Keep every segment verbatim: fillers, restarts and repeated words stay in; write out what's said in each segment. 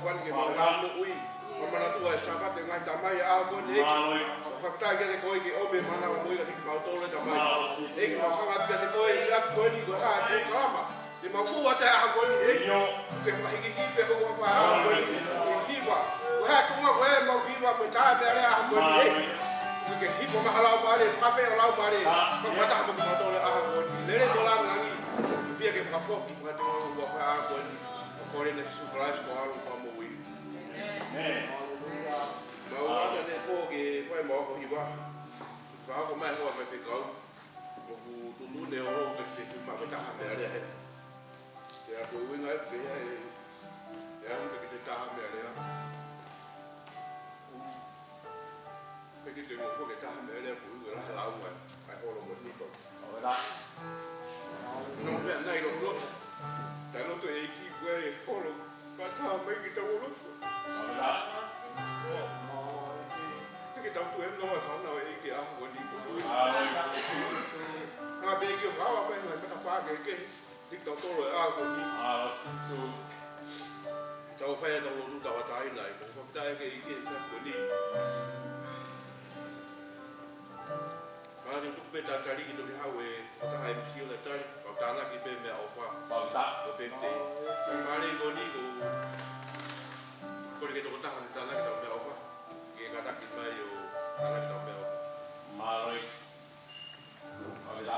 Kuo ke mau ngāue moʻui. Mau manatuʻi e Sāpate, ngaahi tamai, ʻa ko eni ʻEiki. Mālō. Fakafetaʻi kiate koe ke ʻomi e mānava moʻui kiate kimautolu, ʻe Tamai. ʻEiki, mau hanga kiate koe he efiafi ko eni, ko e hā e polokalama te mau fua atu he ʻaho ko eni, ʻEiki. Ke fakahikihiki pē ho huafa he ʻaho ko eni. Ke hiva. Ko e hā e tuʻunga ko ē ʻemau hiva mo e tā meʻalea he ʻaho ko eni, ʻEiki. Ke hifo mai ho Laumālie, fakafeʻao ho Laumālie. Fakataha mo kimautolu he ʻaho ko eni. Lelei mo langilangi. Fiefia ke fakafoki kimautolu he huafa he ʻaho ko eni. Kole ʻia Sīsū Kalaisi ko ho ʻAlo mo e Fakamoʻui. ʻĒmeni. Mau ʻoatu ʻanepō ke fai ʻemau ako hiva. Fakahoko mai e hoa ʻa e faifekau. ʻOku tuʻutuʻuni ʻe he ʻOtua ke te maʻu e taha meʻalea hē. Pea ko e ʻuhinga ia ʻoku pehē ai, ʻe aʻu pē ki he taha meʻalea. Pea ke te ngofua ki he taha meʻalea koeʻuhi ko e lahi e lāunga ʻa e holo ko eni. ʻOku ʻi ai e meʻa ʻi loto. Taʻe loto e ʻEiki ko e holo. Ka taha mai ke tau holo. Pea ke tau tuʻu heni ʻo fānau e ʻEiki he ʻaho ko eni. Ngaahi ʻEiki ʻoku ʻi ai e matapā kehekehe. Tiki tau tolo e ʻaho ko eni. Tau fai ʻetau lotu, tau ʻatā ʻi he ʻEiki. Tau fakafetaʻi ki he ʻEiki he ʻaho ko eni. Ka te u tuku pē talitali ki he toki haʻu e tokotaha M C ʻo talitali, kau tānaki pē meʻaʻofa. Ko e pēpitei. Ka mālie ko eni ko kole ki he tokotaha ke tānaki ʻetau meʻaʻofa. Ke kātaki mai ʻo tānaki ʻetau meʻaʻofa. Mālō. Haleluia.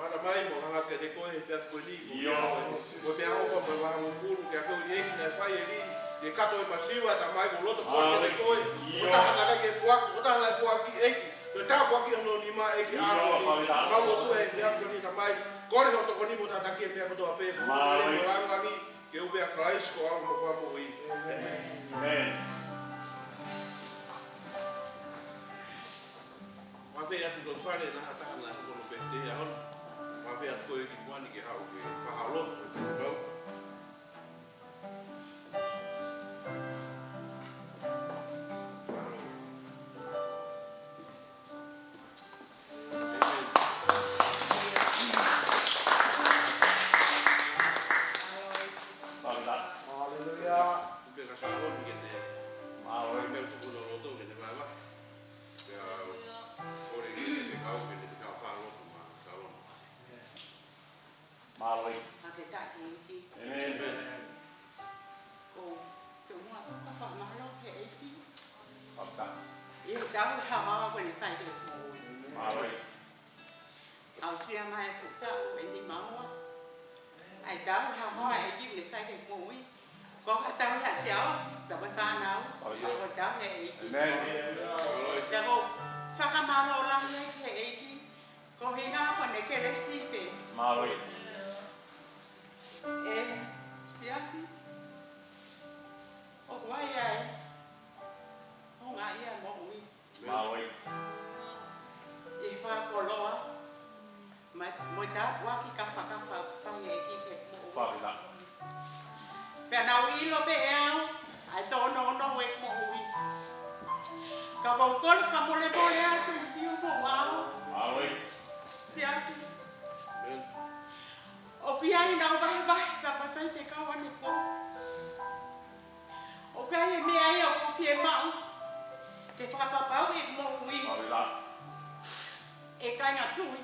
Fānau mai, mau hanga kiate koe he efiafi ko eni, ko e meʻaʻofa mo e vahehongofulu, ke ʻafio ʻEiki naʻe fai ʻe Lī, ke kato e masiva, Tamai, ko e loto kole kiate koe. Ko e taha naʻe ʻikai ke foaki, ko e taha naʻe foaki ʻEiki. Ko e tāpuaki hono nima ʻEiki ʻa ko eni. Mau lotu he efiafi ko eni, Tamai, kole hoʻo tokoni mo tataki e meʻa kotoa pē. Mālō. Mo langilangi, ke ʻoua ʻa Kalaisi ko ho ʻAlo mo e Fakamoʻui. ʻĒmeni. Mafeʻi atu ki loto fale, naʻa ha taha naʻe hoko hono pehē ʻi he ʻaho ni. Mafeʻi atu koe ki muʻa ni ke haʻu ke fakahā lotu ki he kau. Haleluia. Kupe ka sālon ke te. Mālō. Kupe tuku no loto ke te vaevae. Pea kole ke te kau ke te kau fālotu ma sālon. Mālō. Fakafetaʻi ki he ʻEiki. ʻĒmeni. Ko e tuʻunga ko e fakamālō ki he ʻEiki. Fakafetaʻi. ʻI he tau haohaoa kuo ne fai kiate kimoutolu. Mālō. Aʻusia mai ʻeku taʻu ʻe nima ua. ʻA e tau haohaoa ʻa e ʻEiki kuo ne fai kiate kimoutolu. Ko e tau ʻa Siaosi, pea ko e fānau, pea ko e tau ʻa e ʻEiki. ʻĒmeni. Pea ko e fakamālō lahi ki he ʻEiki, ko e ʻuhinga ko ʻene kelesi pē. Mālō. ʻE Siaosi, ʻoku ʻi ai e houngaʻia moʻui. Mālō. ʻI he fakakoloa, mo e, mo e tāpuaki kapakapa ʻa e ʻEiki ki he moʻui. Fakafetaʻi. Pea naʻa ku ʻilo pē ʻe au ʻa e tōnounou ʻeku moʻui. Ka ʻoku ou kole fakamolemole atu ki homou ʻao. Mālō. Siasi. ʻĒmeni. ʻOku ʻi ai ʻenau vahevahe, ka ʻoku ʻikai te kau ʻanepō. ʻOku ʻi ai e meʻa ia ʻoku ou fiemaʻu ke fakapapauʻi ʻeku moʻui. Fakafetaʻi. ʻE kāinga tui.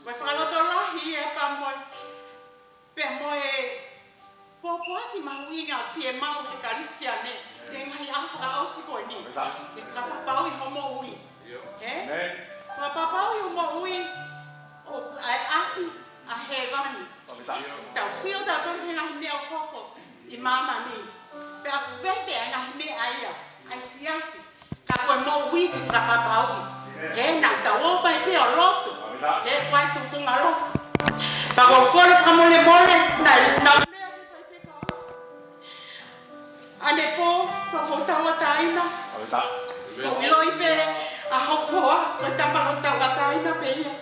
Mo e fakalotolahi ia pea mo e, pea mo e pōpoaki mahuʻinga ʻoku fiemaʻu ʻe he Kalisitiane ʻi he ngaahi ʻaho fakaʻosi ko eni. Fakafetaʻi. Ke fakapapauʻi hoʻo moʻui. ʻĒ? ʻĒmeni. Fakapapauʻi hoʻo moʻui ʻoku ʻi ai e ʻapi ʻa hēvani. Fakafetaʻi. Tau sio tautolu ki he ngaahi meʻa ʻoku hoko ʻi māmani. Pea ʻoku vete ʻa e ngaahi meʻa ia. Tau ō mai pē ʻo lotu. He ʻoku ʻi ai e tuʻunga lotu. Pea ʻoku ou kole fakamolemole, naʻe, naʻe lea ki he faifekau ʻanepō, ko hoku tauʻatāina. ʻOku ou ʻiloʻi pē ʻa hoku hoa, ko e tama hoku tauʻatāina pē ia.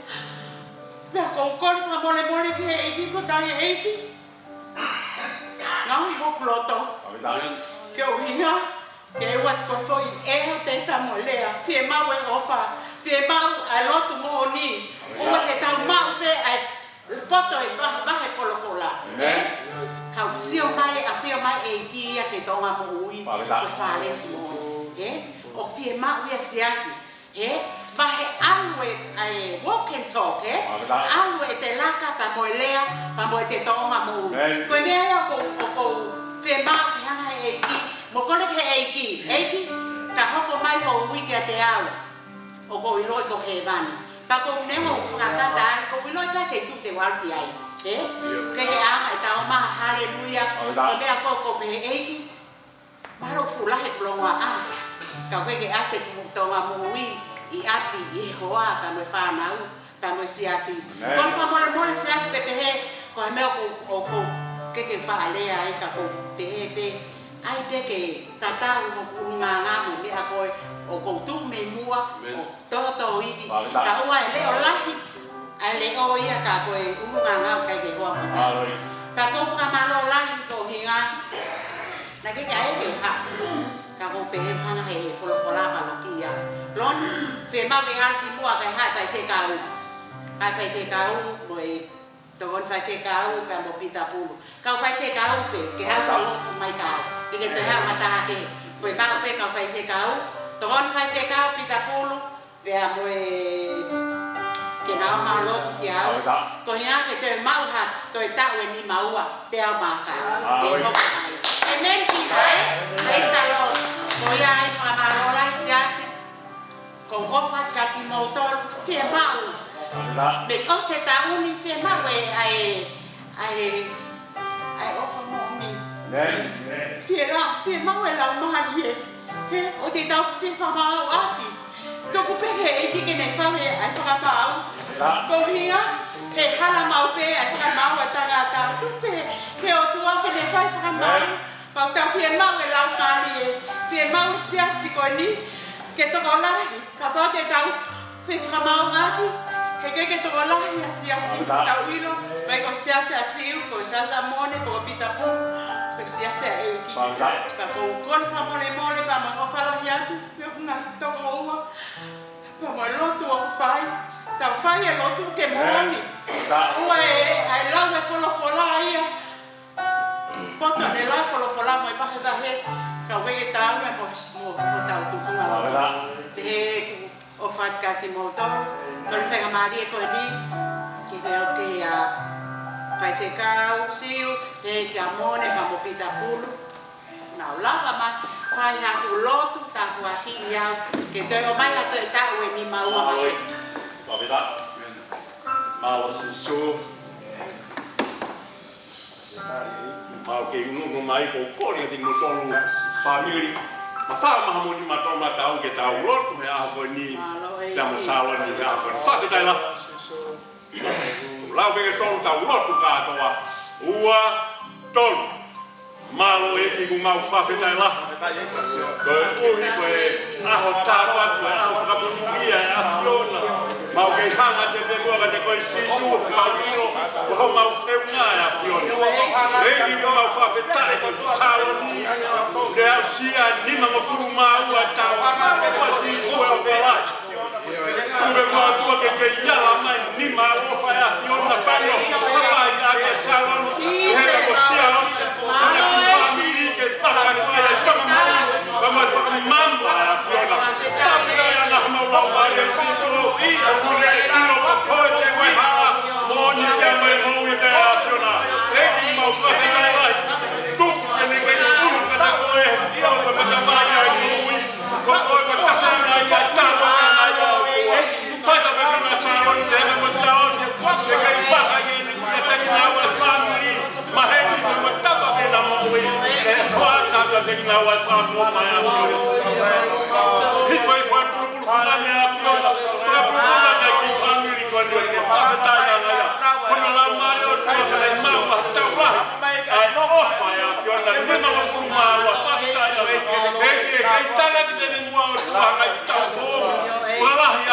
Pea ʻoku ou kole fakamolemole ki he ʻEiki ko e taʻeʻEiki. Ngaohi hoku loto. Ke ʻuhinga ke ʻoua te u foʻi ʻea pē pea mo e lea. Fiemaʻu e ʻofa. Fiemaʻu ʻa e lotu moʻoni. ʻOua te tau maʻu pē ʻa e poto e vahevahe folofola. Ka ʻoku sio mai, ʻafio mai e ʻEiki ia ki he Tonga moʻui. Ko e fālesi moʻoni. ʻOku fiemaʻu ia siasi. He, vahe ʻalu e, ʻa e walk and talk, he? ʻAlu e te laka pea mo e lea, pea mo e te Tonga moʻui. Ko e meʻa ia ʻoku ou, ʻoku ou fiemaʻu ke hanga he ʻEiki, mo kole ki he ʻEiki, ʻEiki, ka hoko mai hoʻo ui kiate au. ʻOku ou ʻiloʻi ko hēvani. Pea ʻoku ou neongo ʻoku fakakata ai, ʻoku ou ʻiloʻi pē feituʻu te u ʻalu ki ai. He? Ke ke anga e tau maha, haleluia. Ko e meʻa ʻoku ou pehē ʻEiki. Mālō fuʻu lahi e pulonga ʻa. Ka ʻoku ʻikai ke ʻasi e Tonga moʻui ʻi ʻapi, ʻi he hoa, pea mo e fānau, pea mo e siasi. Ko e fakamolemole siasi pē pehē, ko e meʻa ʻoku, ʻoku ʻikai ke faʻa lea ai ka ʻoku pehē pē. ʻAi pē ke tatau hoku ʻulungaanga mo e meʻa ko ē ʻoku ou tuku mei muʻa, ʻo toto ivi. Ka ʻoua e leʻo lahi, ʻa e leʻo ia ka ko e ʻulungaanga ʻoku ʻikai ke hoa mo taha. Pea ʻoku ou fakamālō lahi ko e ʻuhinga. Naʻe ʻikai ke ʻai ke u haʻu. Ka ʻoku ou pehē hanga he folofola palokia. Lon, fiemaʻu ke ʻalu ki muʻa kae haʻu e faifekau. Haʻu e faifekau mo e tokoni faifekau pea mo Pita Pulu. Kau faifekau pē, ke haʻu ʻo lotu mai kau. ʻIkai ke toe haʻu ha taha kehe. Fiemaʻu pē kau faifekau. Tokoni faifekau Pita Pulu. Pea mo e ke nau ō mai ʻo lotu kiate au. Ko e ʻuhinga ke toe maʻu ha toe taʻu ʻe nima ua, teau mā fā. ʻE hoko mai. ʻĒmeni, ki vai. Praise the Lord. Ko ia ai fakamālō lahi siasi. ʻOku ou ʻofa atu kiate kimoutolu. Fiemaʻu. Mei ʻosi e taʻu ni fiemaʻu e, ʻa e, ʻa e, ʻa e ʻofa moʻoni. Fiemaʻu, fiemaʻu e laumālie. He, ʻoua te tau fie fakamaauʻaki. Tuku pē ki he ʻEiki ke ne fai ʻa e fakamaau. Ko e ʻuhinga, he hala maʻu pē ʻa e fakamaau ʻa e tangata. Tuku pē ki he ʻOtua ke ne fai fakamaau. Pea ʻoku tau fiemaʻu e laumālie. Fiemaʻu e siasi ko eni ke tokolahi. Kapau te tau fie fakamaauʻaki, he ʻikai ke tokolahi ʻa e siasi. Tau ʻilo, mai ko e siasi ʻa Siu, ko e siasi ʻa Mone, ko Pita Pulu, ko e siasi ʻa e ʻEiki. Ka ʻoku ou kole fakamolemole, pea mo e ʻofa lahi atu. Pea mo e ngaahi tokoua, pea mo e lotu ʻoku fai. Tau fai e lotu ke moʻoni. ʻOua ʻe, ʻai lau e folofola ia. Poto ne lau folofola mo e vahevahe. Ka ʻoku ʻikai ke tau ia mo, mo, mo tau tukunga. Pehē ʻoku ou ʻofa atu kiate kimoutolu. Ko e faingamālie ko eni. Ke ne o ke a faifekau Siu, pehē kia Mone, pea mo Pita Pulu. Nau lava mai, fai haʻaku lotu, tāpuakiʻi au, ke toe ō mai ha toe taʻu ʻe nima ua mā fā. Mālō Sīsū. Mau kei unuunu mai ko e kole kiate kimoutolu fāmili. Mafao maha mo ni mato matau ke tau lotu he ʻaho ko eni. Pea mo Saloni he ʻaho ko eni. Fakafetaʻi lahi. Lau pē ke tolu tau lotu kātoa. Ua, tolu. Mālō ʻEiki, ʻoku mau fakafetaʻi lahi. Koeʻuhi ko e ʻaho tāpuaki, ko e ʻaho fakamonūʻia ʻa e ʻAfiona. Mau kei hanga atu pē muʻa kiate koe Sīsū, mau ʻilo ko homau feʻunga ʻa e ʻAfiona. ʻEiki, ʻoku mau fakafetaʻi ko Saloni, ne aʻusia nimangofulu mā ua taʻu. Ko Sīsū ʻoku ʻofa lahi. Tuku muʻa ʻOtua ke ke ʻiala mai nima ʻofa ʻa e ʻAfiona fano. Kapai ʻa e Saloni. He ko Saloni. Ko e fāmili ke paka ni ʻa e fakamau. Kama fakamau ʻa e ʻAfiona. Tapu ʻa e ʻana mau lau ʻa e Sīsū. ʻOku ne ʻilo ko koe te ueha. Moʻoni pea mo e moʻui pea ʻa e ʻAfiona. ʻEiki mau fakafetaʻi. Tuku ke ne kei ʻunu kata koe. Ko koe ko e matamai ʻa e moʻui. Ko koe ko e tafanga ia, tafanga ia ʻOtua. Fai tāpuekina Saloni, te heka mo Saloni. Ke kei paka ia ni, ke taki na ua fāmili. Maheni ko e matapa ke na moʻui. ʻE hoa tāpuekina ua fāmili mai ʻa ʻOtua. Hifo, hifo e pulupulu tsunami ʻa ʻOtua. Fakapulu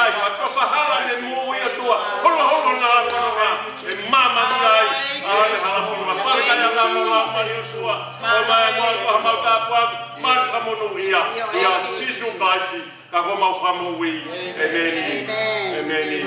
Ai, ʻa e tosa hala ne moʻui ʻOtua, holoholo ʻa e fononga, ʻe māmani ai, ʻa e hala fononga, fale kai ʻa e ngaahi fononga, fale ʻOtua, ʻo mai mo ʻOtua ha mau tāpuaki, mau fakamonūʻia, ʻia Sīsū Kalaisi, ka ko homau Fakamoʻui, ʻēmeni, ʻēmeni.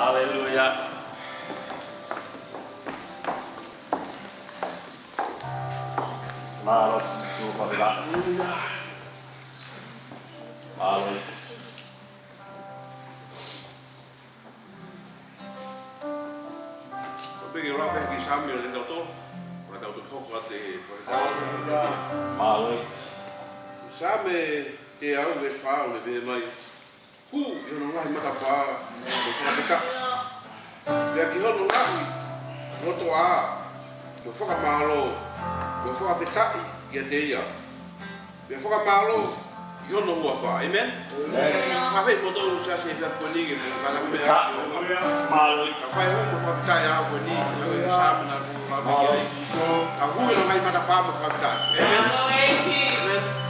Haleluia. Mālō, Sīsū, fakafetaʻi. Mālō. Ko e piki ora pē ki he Saame ʻo e tau tō, ʻo tau tō hoko atu e fakafetaʻi. Mālō. Saame teau veesi fā ʻoku pehē mai: Hū ʻi hono ngaahi matapā mo fakafetaʻi. Pea ki hono ngaahi lotoʻā mo fakamālō, mo fakafetaʻi kiate ia. Pea fakamālō ʻi hono huafa. ʻĒmeni? ʻĒmeni. Mafai mo tau sa se sa ko ni ke mo ka na me a. Mālō. Ka fai hoʻo fakafetaʻi ʻa ko ni, ka ko e Saame naʻa ku fakafetaʻi ai. Ka hū ʻi hono ngaahi matapā mo fakafetaʻi. ʻĒmeni? ʻĒmeni.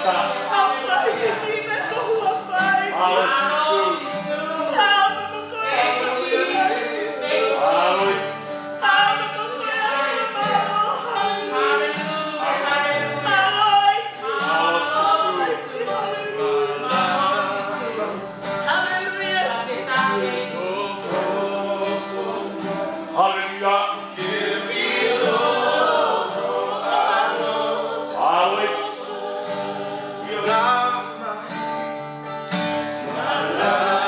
Hallelujah. Hallelujah.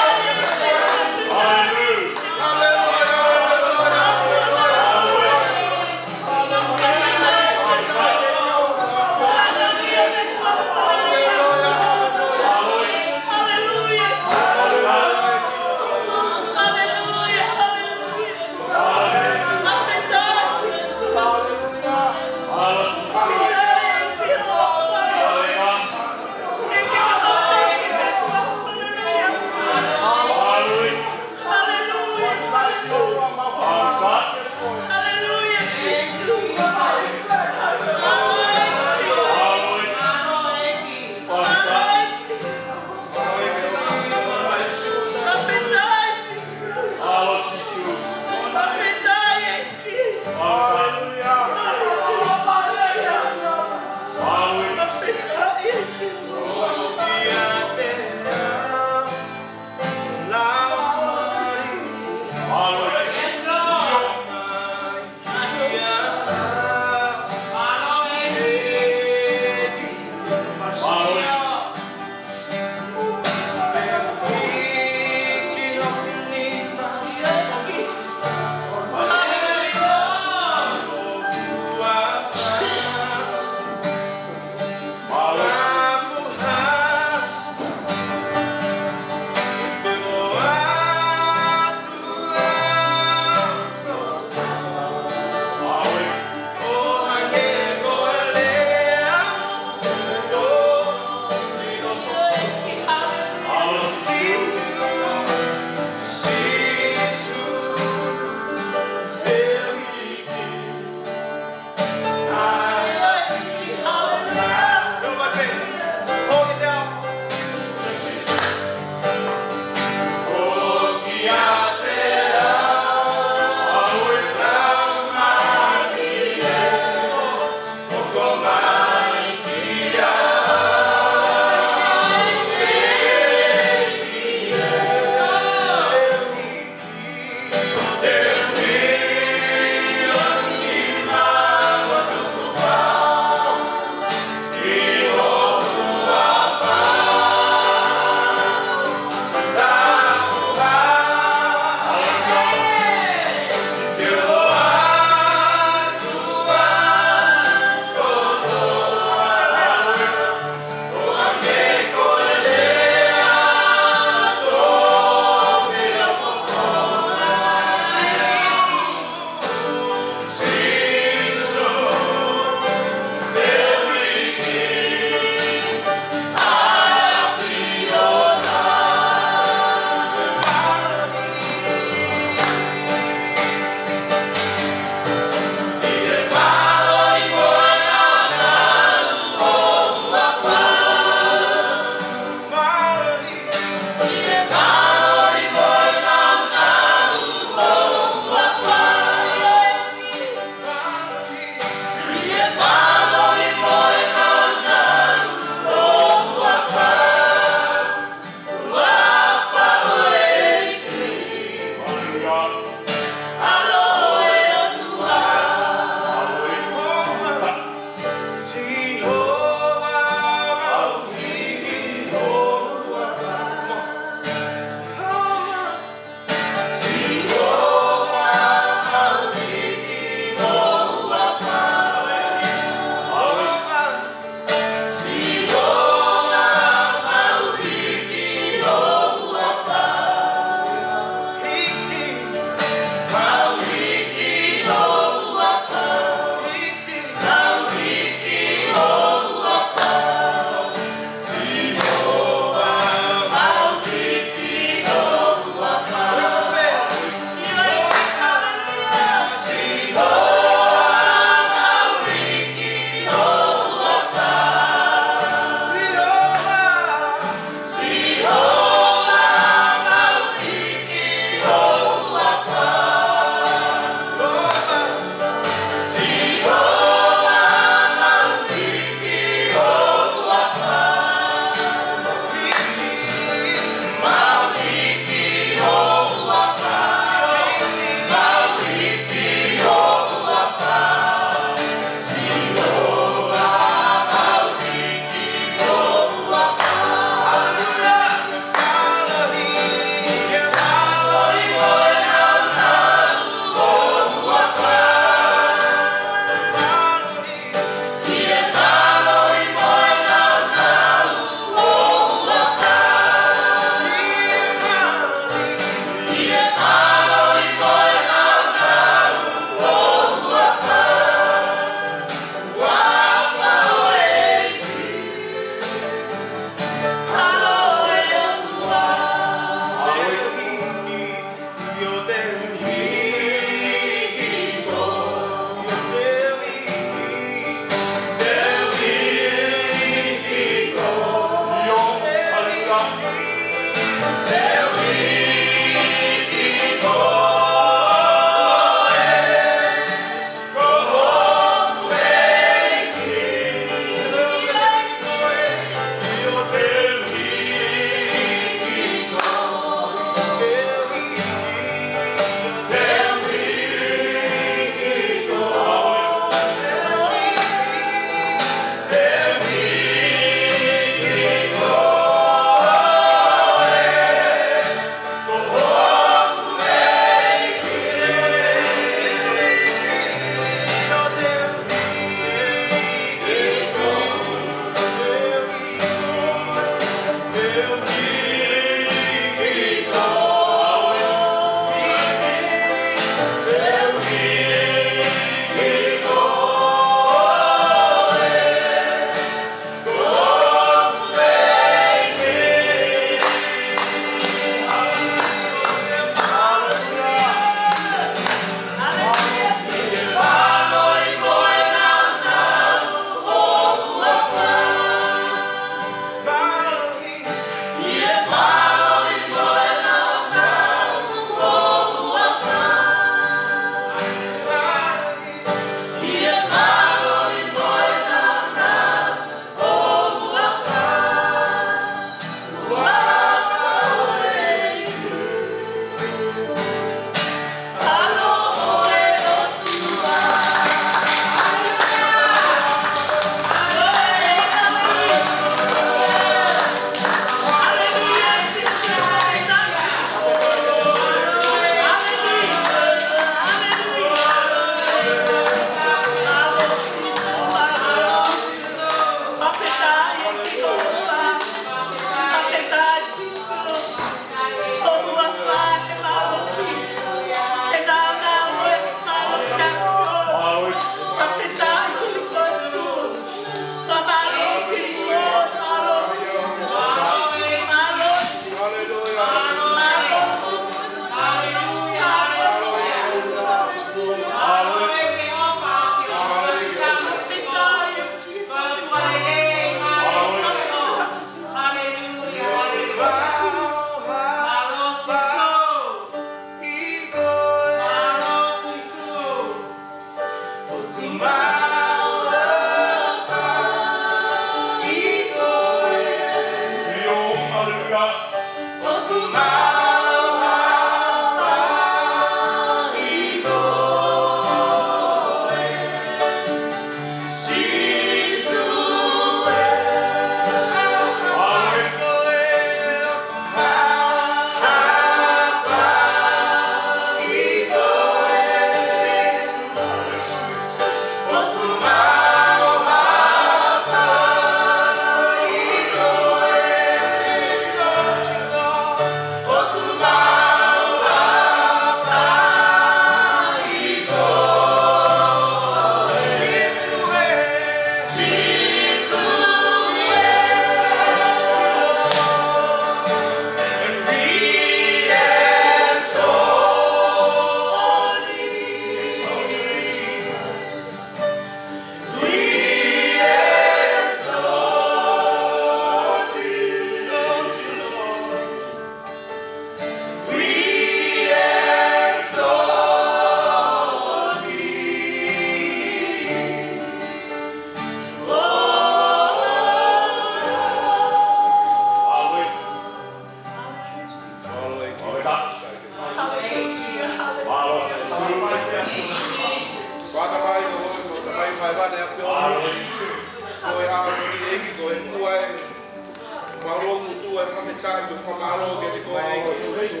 Mālō muʻa e fakafetaʻi mo e fakamālō kiate koe ʻEiki.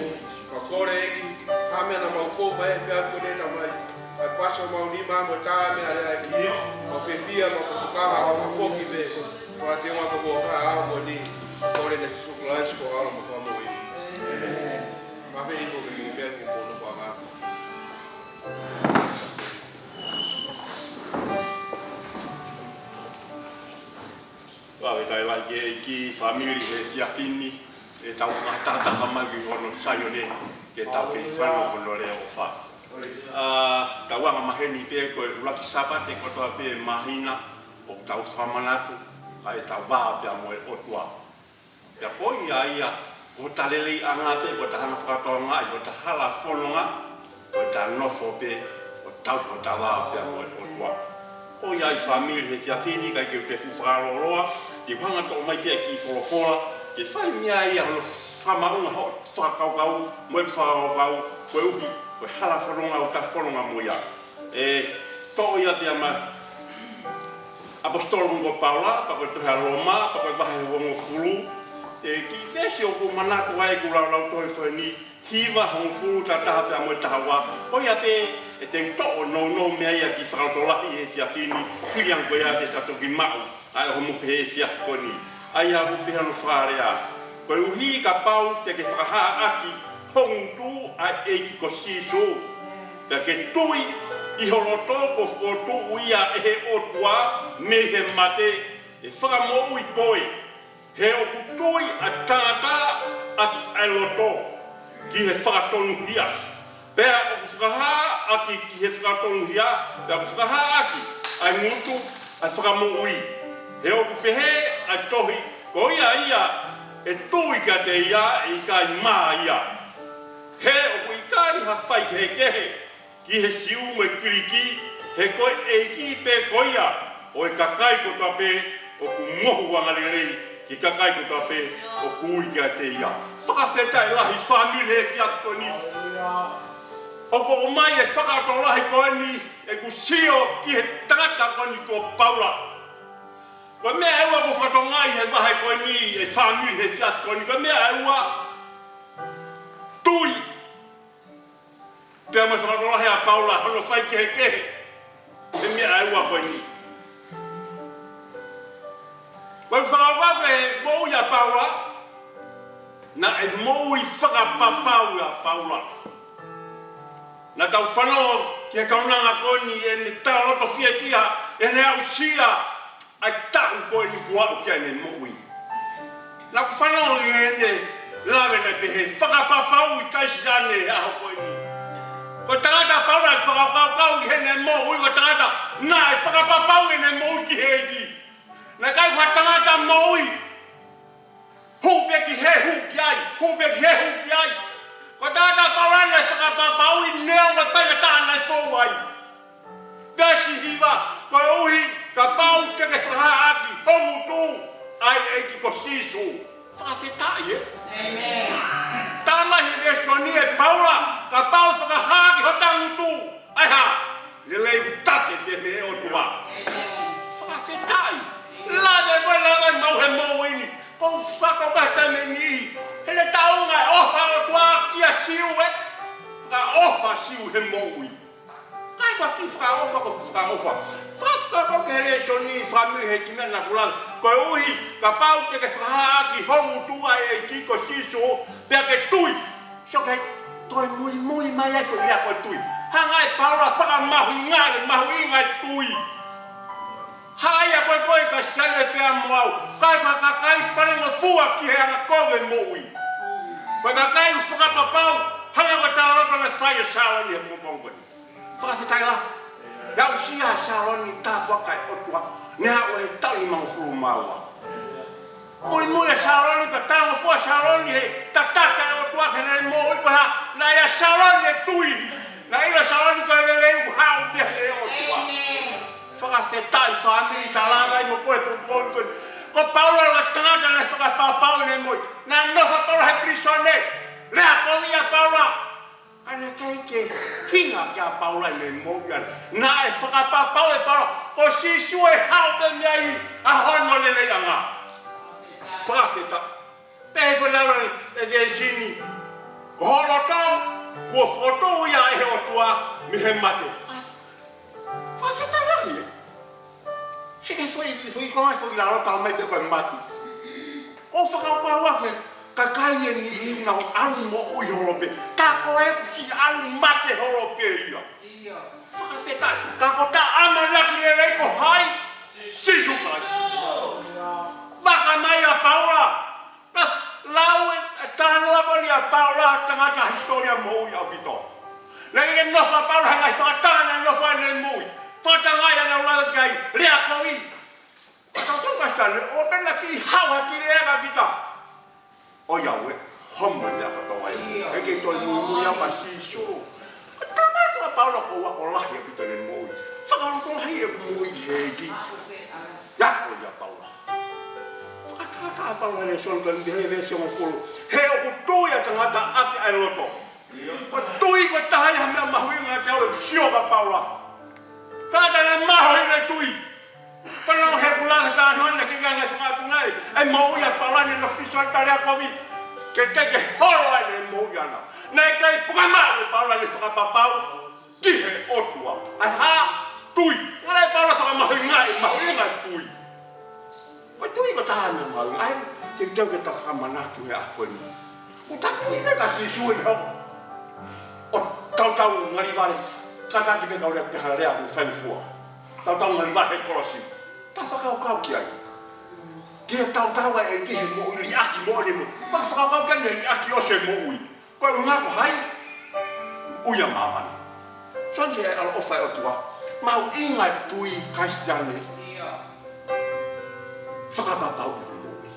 Ka kole ʻEiki, ha meʻa naʻa mau fou mai he efiafi ko eni Tamai. ʻAi pasi homau nima mo e tā meʻa lea ʻEiki. Mau fiefia, mau tokanga, mau foki pē. Fakateuʻa ko hoʻo kahaʻu ko eni. Kole ʻia Sīsū Kalaisi ko e ʻAlo mo e Fakamoʻui. ʻĒmeni. Mafeʻi ko ke mea ko kono pa ngā. Fakafetaʻi lahi ki he ʻEiki, fāmili, he efiafi ni, ʻetau fakatahataha mai ki hono Saione, ke tau kei fanongo ki hono leʻo ʻofa. ʻA, tau anga maheni pē ko e ʻuluaki Sāpate kotoa pē māhina, ʻoku tau fakamanatu, ka ʻetau vā pea mo e ʻOtua. Pea ko ia ia, ko hota leleiʻanga pē, ko hota hanga fakatokangaʻi, ko hota hala fononga, ko hota nofo pē, ʻo tauhi hota vā pea mo e ʻOtua. Ko ia ʻi fāmili he efiafi ni, ʻikai ke u toe fuʻu fakalōloa, te u hanga toʻo mai pē ʻa e kiʻi folofola, ke fai mei ai hono fakamaʻunga hoʻo fakakaukau, mo e fakakaukau, koeʻuhi, ko e hala fononga ʻoku ta fononga mo ia. ʻE toʻo ia pea mei he ʻaposetolo ko Paula, pea ko e tohi ʻa Loma, pea ko e vahe hongofulu. ʻE kiʻi veesi ʻoku ou manatu ai ʻeku laulau tohi ko eni, hiva hongofulu, taha taha pea mo e taha ua. Ko ia pē ʻe te u toʻo nounou mei ai ʻa e kiʻi fakalotolahi he efiafi ni, hili ange ko ia te ta toki maʻu ʻa e ʻohomohe he efiafi ko eni. ʻA ia ʻoku pehē hono fakalea: Koeʻuhi kapau te ke fakahā ʻaki ho ngutu ʻa e ʻEiki ko Sīsū, pea ke tui ʻi ho loto kuo fokotuʻu ia ʻe he ʻOtua mei he mate, ʻe fakamoʻui koe. He ʻoku tui ʻa e tangata ʻaki ʻa e loto ki he fakatonuhia, pea ʻoku fakahā ʻaki ki he fakatonuhia, pea ʻoku fakahā ʻaki ʻa e ngutu ʻa e fakamoʻui. He ʻoku pehē ʻa e tohi: Ko ia ia ʻe tui kiate ia ʻe ʻikai mā ia. He ʻoku ʻikai ha faikehekehe ki he Siu mo e Kiliki, he ko e ʻEiki pē ko ia ʻo e kakai kotoa pē, ʻoku mohu angalelei ki he kakai kotoa pē ʻoku ui kiate ia. Fakafetaʻi lahi fāmili he efiafi ko eni. ʻOku ʻomai e fakalotolahi ko eni ʻeku sio ki he tangata ko eni ko Paula. Ko e meʻa ʻe ua ʻoku fakatokangaʻi he vahe ko eni ʻe fāmili he efiafi ko eni, ko e meʻa ʻe ua, tui. Pea mo e fakalotolahi ʻa Paula, hono faikehekehe he meʻa ʻe ua ko eni. Ko e fakakaukau ko e moʻui ʻa Paula, naʻe moʻui fakapapau ʻa Paula. Naʻa tau fanongo ki he kaunanga ko eni ʻene talaloto fiefia, ʻene aʻusia ʻa e taʻu ko eni kuo aʻu ki ai ʻene moʻui. Naʻa ku fanongo ki heʻene lave naʻe pehē fakapapau ʻi Kalisitiane he ʻaho ko eni. Ko e tangata Paula ʻoku fakakaukau ki heʻene moʻui, ko e tangata naʻe fakapapau ʻene moʻui ki he ʻEiki. Naʻe ʻikai ko ha tangata moʻui hū pē ki hē, hū ki ai, hū pē ki hē, hū ki ai. Ko e tangata Paula naʻe fakapapauʻi neongo e faingataʻa naʻe fou ai. Veesi hiva: Koeʻuhi kapau te ke fakahā ʻaki ho ngutu ʻa e ʻEiki ko Sīsū. Fakafetaʻi, ē? ʻĒmeni. Tala mai he veesi ko eni ʻe Paula, kapau fakahā ʻaki hota ngutu, ʻa e hā? Lelei ʻoku tafe pē mei he ʻOtua. ʻĒmeni. Fakafetaʻi. Lave ko e lave maʻu he moʻui ni. Ko u fakakaukau he taimi ni, he ʻoku taʻeʻaonga e ʻofa ʻa e ʻOtua kia Siu, ē? Ka ʻofa Siu he moʻui. ʻIkai ko ha kiʻi fakaʻofa, ko e fakaʻofa. Fakafetaʻi ki he lēsoni, fāmili, he kiʻi meʻa naʻa ku lave. Koeʻuhi kapau te ke fakahā ʻaki ho ngutu ʻa e ʻEiki ko Sīsū, pea ke tui. Sio ki he toe muimui mai ai foʻi lea ko e tui. Hanga ʻe Paula ʻo fakamahuʻingaʻi e mahuʻinga e tui. Haʻa ia ko e, ko e Kalisitiane pea mo au. ʻIkai ko e kakai palengofua ki he anga kovi e moʻui. Ko e kakai ʻoku fakapapau, hangē ko e talaloto naʻe fai ʻe Saloni he pongipongi ko eni. Fakafetaʻi lahi. Naʻe aʻusia ʻe Saloni e tāpuaki ʻa e ʻOtua. Naʻe aʻu he taʻu nimangofulu mā ua. Muimui ʻa Saloni, pea talangofua ʻa Saloni he tataki ʻa e ʻOtua ki heʻene moʻui ko e hā? Naʻe ʻi ai ʻa Saloni e tui. Naʻe ʻilo ʻa Saloni ko e lelei ʻoku haʻu mei he ʻOtua. ʻĒmeni. Fakafetaʻi fāmili, tala mai mo koe he pongipongi ko eni. Ko Paula ko e tangata naʻe fakapapau ʻene moʻui. Naʻe nofo ʻa Paula he pilīsone. Lea kovi ʻa Paula. Ka naʻe ʻikai ke hinga kia Paula ʻene moʻui ʻana. Naʻe fakapapau ʻe Paula, ko Sīsū ʻe haʻu pē mei ai ʻa hono leleiʻanga. Fakafetaʻi. Pehē foki lalo ʻe he veesi ni, ko ho loto, kuo fokotuʻu ia ʻe he ʻOtua mei he mate. Fakafetaʻi lahi, ē? Sio ki he foʻi, foʻi konga, foʻi lalo, talamai pē ko e mate. Ko e fakakaukau ʻa e kakai ʻe niʻihi naʻa nau ʻalu moʻui holo pē. Ka ko e siʻi ʻalu mate holo pē ia. Fakafetaʻi. Ka ko ʻeta ʻamanaki lelei ko hai? Sīsū Kalaisi. Vakai mai ʻa Paula. Ka lau e talanoa ko eni ʻa Paula, tangata hisitōlia moʻui ʻaupito. Naʻe ʻikai ke nofo ʻa Paula he ngaahi fakataha naʻe nofo ai ʻene moʻui. Fakataha ia naʻa nau lave ki ai, lea kovi. Ka tau tau ka sane, ʻo pena ki hau ha kiʻi lea kia kita. ʻOiauē, homo ia kotoa ia. ʻIkai ke toe muimui au kia Sīsū. Talamai ʻe Paula kuo u ako lahi ʻaupito ʻene moʻui. Fakalotolahi ʻeku moʻui ki he ʻEiki. Ia ko ia Paula. Fakatahataha ʻa Paula he lēsoni ko eni he veesi hongofulu. He ʻoku tui ʻa e tangata ʻaki ʻa e loto. Ko e tui ko e taha ia ha meʻa mahuʻinga ʻi heʻeku sio kia Paula. Tangata naʻe mahuʻinga ʻene tui. Fanongo he kula ka talanoa naʻe ʻikai ke ngaahi fakaʻatunga ai. ʻA e moʻui ʻa Paula naʻe nofo pē ʻo lea kovi. Ke ke ke holo ai ʻene moʻui ʻana. Naʻe ʻikai puke maʻu ʻe Paula ʻene fakapapau ki he ʻOtua. ʻA e hā? Tui. Ngale Paula fakamahuʻingaʻi, mahuʻinga e tui. Ko e tui ko e taha e meʻa mahuʻinga. ʻA ia, te u teu ke ta fakamanatu he ʻaho ko eni. Ko ʻeta tui pē kia Sīsū ʻi he hoko. ʻO tautau ngali vale. Kātaki pē kau lea pē ha lea ʻoku fai fua. Tautau ngali vale he kolosi. Ta fakakaukau ki ai. Ke tautau ai ki he moʻui liʻaki moʻoni mo. Pea fakakaukau ki ai liʻaki ʻo e moʻui. Ko e ʻuhinga ko hai? Ui ʻa māmani. Sio ange ki he ʻaloʻofa ʻa e ʻOtua. Mahuʻinga e tui Kalisitiane. Fakapapauʻi e moʻui.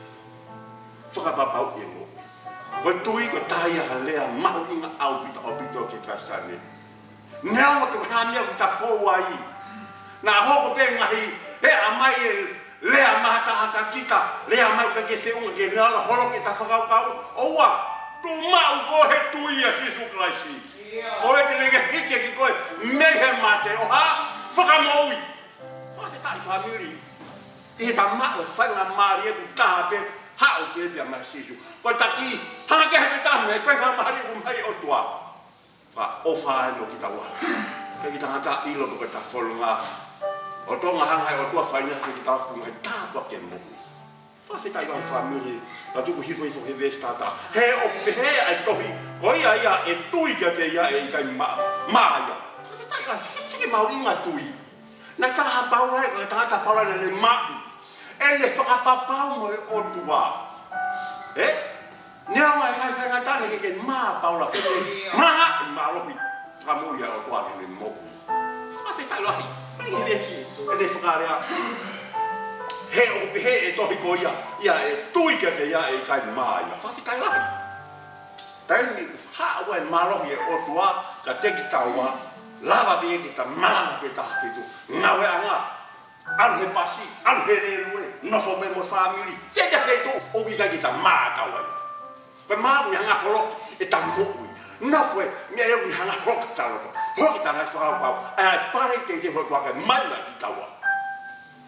Fakapapauʻi e moʻui. Ko e tui ko e taha ia ha lea mahuʻinga ʻaupito, ʻaupito ki he Kalisitiane. Neongo pe ko e hā e meʻa ʻoku ta fou ai. Naʻa hoko pē ngaahi, he ʻomai e lea maʻataha kia kita, lea mai ka ke feʻunga ke nau holo ki heʻeta fakakaukau. ʻOua, tuʻu maʻu koe he tui ʻia Sīsū Kalaisi. Ko e te ne hiki ʻaki koe mei he mate ʻo hā? Fakamoʻui. Fakafetaʻi fāmili. ʻI heʻeta maʻu e faingamālie ʻoku taha pē, haʻu pē pea mai Sīsū. Ko e taki, hanga ke he pē taha mei he faingamālie ʻoku ʻomai ʻe he ʻOtua. Ka ʻofa ai mo kitaua. Ke kita ngata ʻilo ko ʻeta fononga. ʻO Tonga hanga ʻe he ʻOtua ʻo fai ʻaki kitaua ha ngaahi tāpuaki ke moʻui. Fakafetaʻi lahi fāmili. Ka tuku hifo hifo he veesi taha taha. He ʻoku pehē ʻa e tohi. Ko ia ia ʻe tui kiate ia ʻe ʻikai mā, mā ia. Fakafetaʻi lahi, sike, sike mahuʻinga e tui. Naʻe tala ʻa Paula ē, ko e tangata Paula naʻa ne maʻu ʻene fakapapau mo e ʻOtua. Ē? Neongo e ngaahi faingataʻa naʻe ʻikai ke mā ʻa Paula, ka ne maʻu e mālohi fakamoʻui ʻa e ʻOtua ki heʻene moʻui. Fakafetaʻi lahi. Pea ʻi he veesi, ʻene fakalea. He ʻoku pehē ʻe he tohi ko ia, ia ʻe tui kiate ia ʻe ʻikai mā ia. Fakafetaʻi lahi. Taimi haʻu ai e mālohi ʻa e ʻOtua kiate kitaua, lava pē ke ta malanga pē taha fitu. Ngāueʻanga, ʻalu he pasi, ʻalu he lēlue, nofo pē mo e fāmili. Te te ke tō, ʻoku ʻikai ke ta mā taua. Ko e mā ʻoku ne hanga holoki ʻeta moʻui. Nofo e, meʻa ia ʻoku ne hanga holoki ʻeta loto. Holoki ʻeta ngaahi fakakaukau. ʻA e pale ke te hoto ake mai na kitaua.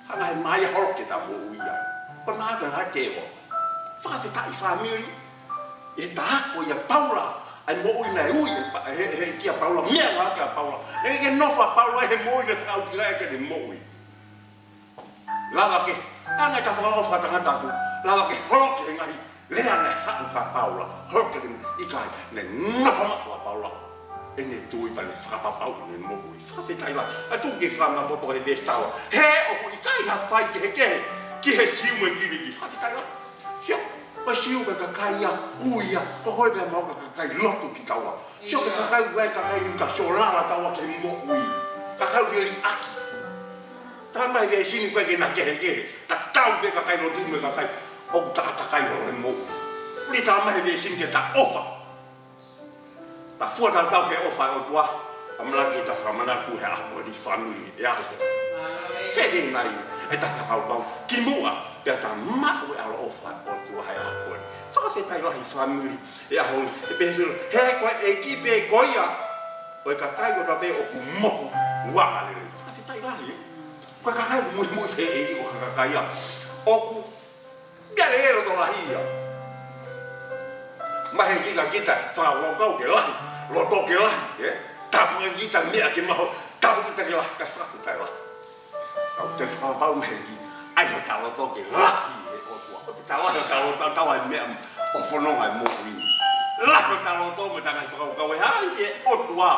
Hanga he mā ia holoki ʻeta moʻui ai. Ko e mā ia ʻoku ne hanga ke ʻo. Fakafetaʻi fāmili. ʻI heʻeta ako ʻia Paula. ʻA e moʻui naʻe ui, ʻe pa-, he, he kia Paula, meʻangāueʻaki ʻa Paula. Naʻe ʻikai ke nofo ʻa Paula he moʻui naʻe fakaʻuhingaʻi ʻe ia ʻene moʻui. Lava ke, hanga ʻeta fakaʻofa tangata atu. Lava ke holoki he ngaahi lea naʻe haʻu kia Paula. Holoki ʻene moʻui ʻikai, naʻe nofo maʻu ʻa Paula. ʻEne tui pea ne fakapapauʻi ʻene moʻui. Fakafetaʻi lahi. ʻA tuku ke fakamaʻopoʻopo he veesi taha ua. He ʻoku ʻikai ha faikehekehe ki he Siu mo e Kiliki. Fakafetaʻi lahi. Sio, ko e Siu ko e kakai ia, ui ia, ko koe pea mo au ko e kakai lotu kitaua. Sio, ko e kakai ʻoku ʻi ai e kakai ʻoku ta siolala taua ki he moʻui. Kakai ʻoku liʻaki. Talamai ʻe he veesi ni ʻoku ʻikai ke na kehekehe. Tatau pē kakai lotu mo e kakai ʻoku takatakai holo he moʻui. Puli talamai ʻe he veesi ni ke ta ʻofa. Ta fua tautau he ʻofa ʻa e ʻOtua, ʻamanaki ke ta fakamanatu he ʻaho ko eni fāmili ʻi he ʻaho. Fēfē nai ʻeta fakakaukau kimuʻa, pea ta maʻu e ʻaloʻofa ʻa e ʻOtua he ʻaho ko eni. Fakafetaʻi lahi fāmili ʻi he ʻaho ni, ʻe pehē filo, he ko e ʻEiki pē ko ia, ʻo e kakai kotoa pē ʻoku mohu anga lelei. Fakafetaʻi lahi, ē? Ko e kakai muimui he ʻEiki ʻo e kakai ia. ʻOku Meʻa lelei loto lahi ia. Maheni kiate kita, fakakaukau ke lahi, loto ke lahi, ē? Tāpuekina kita meʻa ke maʻu, tāpuekina kita ke lahi, kae fakafetaʻi lahi. Tau toe fakakaukau maheni ki, ʻai hota loto ke lahi he ʻOtua. ʻOku ta lahi hota loto, tau ʻai meʻa ʻo fononga ʻi he moʻui ni. Lahi hota loto mo e ngaahi fakakaukau ʻe hā ʻi he ʻOtua.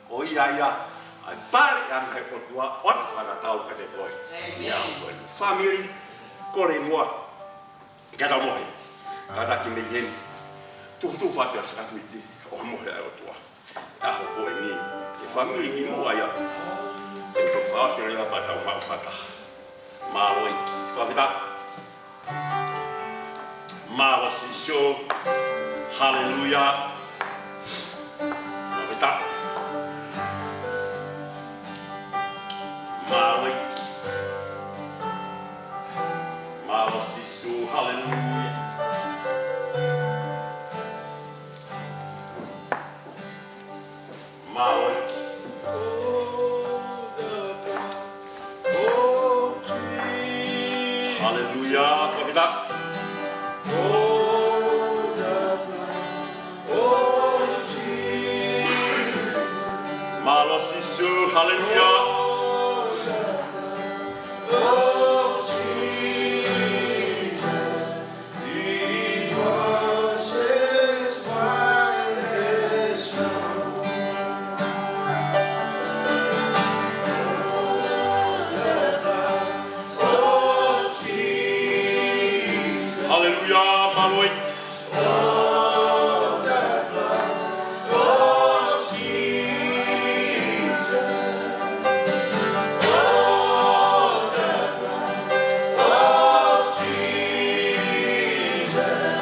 Ko ia ia, ʻa e pale ʻa e ngaahi ʻotua, ʻoatu fakatatau kiate koe. ʻĒmeni. Ia, koe. Fāmili, kole muʻa. Ke tau mohe. Kātaki mei heni. Tufutufu atu ʻa e sākalamēniti ʻo e mohe ʻa e ʻOtua. ʻAho ko eni, ʻe fāmili ki muʻa ia. ʻE tau fāsio leva pea tau maʻu fakataha. Mālō ʻEiki. Fakafetaʻi. Mālō Sīsū. Haleluia. Fakafetaʻi. Mālō ʻEiki. Mālō Sīsū. Haleluia. Mālō ʻEiki. Haleluia. Fakafetaʻi. Mālō Sīsū. Haleluia. Haleluia, mālō ʻEiki.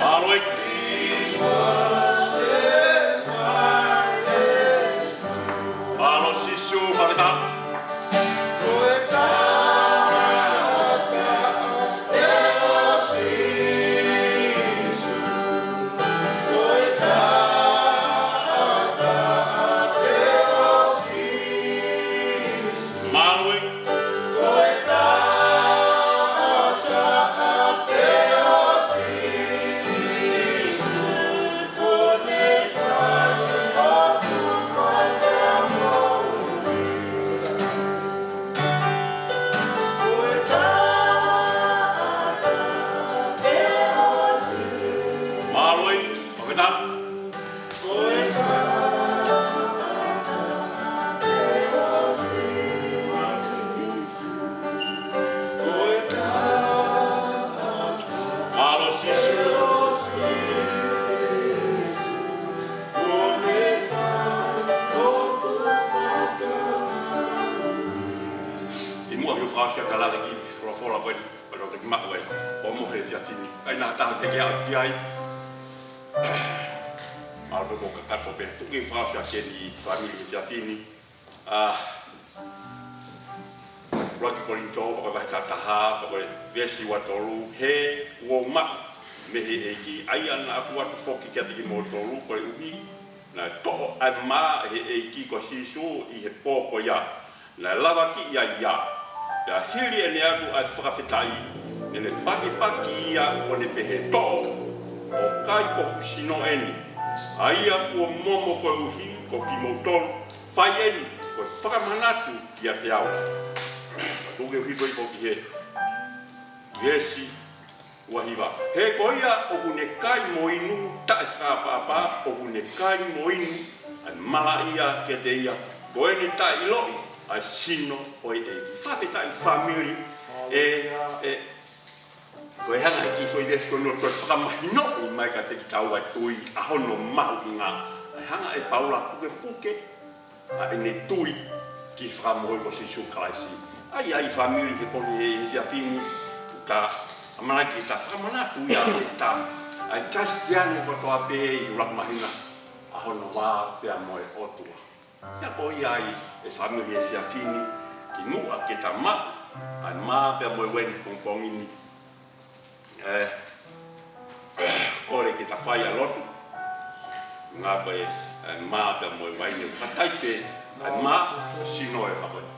Mālō ʻEiki. Mālō Sīsū, fakafetaʻi. Mālō ʻEiki. Mālō ʻEiki, fakafetaʻi. Mālō Sīsū. ʻI muʻa ke u fakaʻosi ʻa e kalale ki he folofola ko eni, pea tau toki maʻu ai ʻo mohe he efiafi ni. ʻAi na taha te ke aʻu ki ai. Mālō pē ko e kakato pē, tuku ke u fakaʻosi ʻa e kiʻi fāmili he efiafi ni. ʻA, ʻuluaki Kolinitō, pea ko e vahe taha taha, pea ko e veesi ua tolu, he kuo u maʻu mei he ʻEiki, ʻa ia naʻa ku ʻoatu foki kiate kimoutolu, koeʻuhi naʻe toʻo ʻa e mā ʻe he ʻEiki ko Sīsū ʻi he pō ko ia, naʻe lavakiʻi ai ia. Pea hili ʻene ʻatu ʻa e fakafetaʻi, naʻa ne pakipaki ia ʻo ne pehē, Toʻo, ʻo kai, ko hoku sino eni, ʻa ia kuo momo koeʻuhi ko kimoutolu, fai eni ko e fakamanatu kiate au. Tuku ke u hifo hifo ki he veesi ua hiva. He ko ia ʻoku ne kai mo inu taʻefaʻapaʻapa, ʻoku ne kai mo inu ʻa e malaʻia kiate ia, ko ʻene taʻeʻiloʻi ʻa e sino ʻo e ʻEiki. Fakafetaʻi fāmili, ʻe, ʻe, ko e hanga ʻe he kiʻi foʻi veesi ko eni ʻo toe fakamahinoʻi mai kiate kitaua e tui, ʻa hono mahuʻinga. ʻA e hanga ʻe Paula ʻo pukepuke ʻa ʻene tui ki he Fakamoʻui ko Sīsū Kalaisi. ʻAi, ʻai fāmili he pō ni he efiafi ni, ta ʻamanaki ke ta fakamanatu ia ʻe ta, ʻa e Kalisitiane kotoa pē ʻi he ʻuluaki māhina, ʻa hono vā pea mo e ʻOtua. Pea ko ia ai e fāmili he efiafi ni, kimuʻa ke ta maʻu ʻa e mā pea mo e uaine he pongipongi ni. ʻE, kole ke ta fai ʻa e lotu. Ngā ko e, ʻa e mā pea mo e uaine, fakataipe ʻa e mā, sino ē pea ko e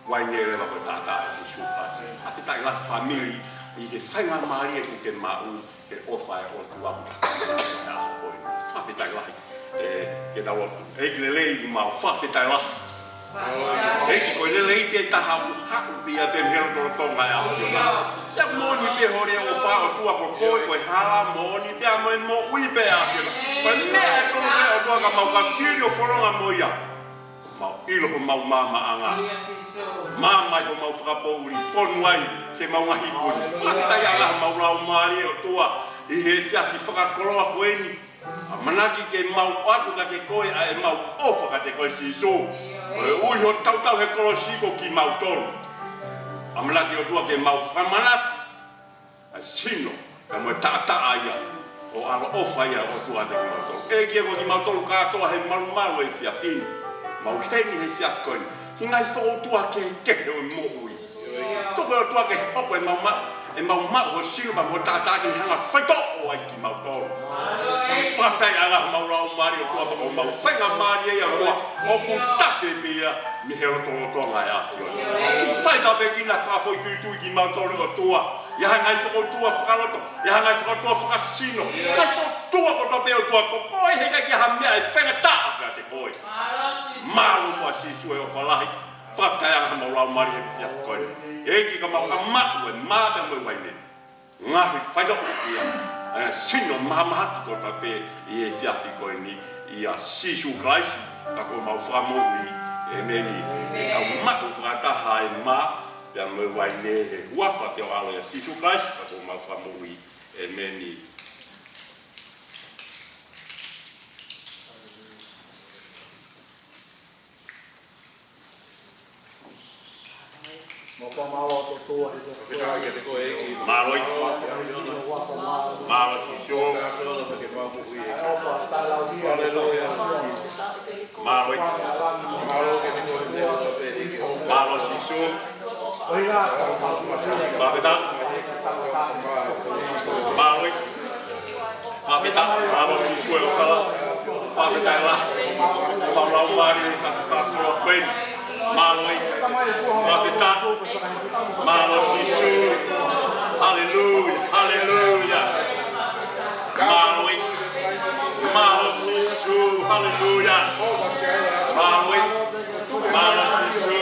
uaine leva ko e taʻataʻa ʻo Sīsū Kalaisi. Fakafetaʻi lahi fāmili ʻi he faingamālie kuo ke maʻu he ʻofa ʻa e ʻOtua kuo ta fai ʻa e ʻaho ko eni. Fakafetaʻi lahi. ʻE, ke tau lotu. ʻEiki lelei, mau fakafetaʻi lahi. ʻEiki, ko e lelei pē taha ʻoku haʻu pē ia pē mei he lotolotonga ʻo e ʻAfiona. Pea moʻoni pē hoʻo leʻo ʻofa ʻOtua, ko koe ko e hala, moʻoni pē mo e moʻui pē ʻAfiona. Ko e meʻa ʻe tonu pē ʻOtua ka mau ka fili ʻo fononga mo ia. Mau ʻilo homau maamaʻanga. Maama ʻi homau fakapoʻuli, fonu ai siʻemau ngaahi ipu ni. Fakafetaʻi ʻa e hala homau laumālie ʻOtua ʻi he efiafi fakakoloa ko eni. ʻAmanaki ke mau ʻoatu kiate koe ʻa ʻemau ʻofa kiate koe Sīsū. Koeʻuhi hoʻo tautau he kolosi ko kimautolu. ʻAmanaki ʻOtua ke mau fakamanatu ʻa e sino, ʻa e mo e taʻataʻa ia, ʻo e ʻaloʻofa ia ʻOtua kiate kimautolu. ʻEiki ko kimautolu kātoa he malumalu ʻo e efiafi ni. Mau ʻi heni he efiafi ko eni. Ki he ngaahi fokoutua kehekehe ʻo e moʻui. Tuku ʻOtua ke hoko ʻemau ma-, ʻemau maʻu ho sino pea mo e taʻataʻa ke ne hanga ʻo faitoʻo ai kimautolu. Fakafetaʻi ʻa e hala homau laumālie ʻOtua pea ko homau faingamālie ia ʻOtua. ʻOku tafe pē ia mei he lotolotonga ʻo e ʻAfiona. ʻOku fai tāpuekina fakafoʻituitui kimautolu ʻOtua. ʻI he ngaahi fokoutua fakaloto, ʻi he ngaahi fokoutua fakasino, ngaahi fokoutua kotoa pē ʻOtua, ko koe heʻikai ke ʻi ai ha meʻa ʻe faingataʻa kiate koe. Mālō muʻa Sīsū e ʻofa lahi, fakafetaʻi ʻa e hala homau laumālie he efiafi ko eni. ʻEiki ka mau ka maʻu e mā pea mo e uaine. Ngaahi faitoʻo ia, ʻa e sino mahamahaki kotoa pē ʻi he efiafi ko eni, ʻia Sīsū Kalaisi, ka ko homau Fakamoʻui, ʻēmeni. Ka mau maʻu fakataha e mā, pea mo e uaine he huafa ʻo ho ʻAlo ʻia Sīsū Kalaisi, ka ko homau Fakamoʻui. ʻĒmeni. Mālō ʻEiki. Mālō Sīsū. Mālō ʻEiki. Mālō Sīsū. Fakafetaʻi. Mālō ʻEiki. Fakafetaʻi, mālō Sīsū e ʻofa. Fakafetaʻi lahi. Mau lau mālie he fakafetaʻi ko eni. Mālō ʻEiki. Fakafetaʻi. Mālō Sīsū. Haleluia. Haleluia. Mālō ʻEiki. Mālō Sīsū. Haleluia. Mālō ʻEiki. Mālō Sīsū.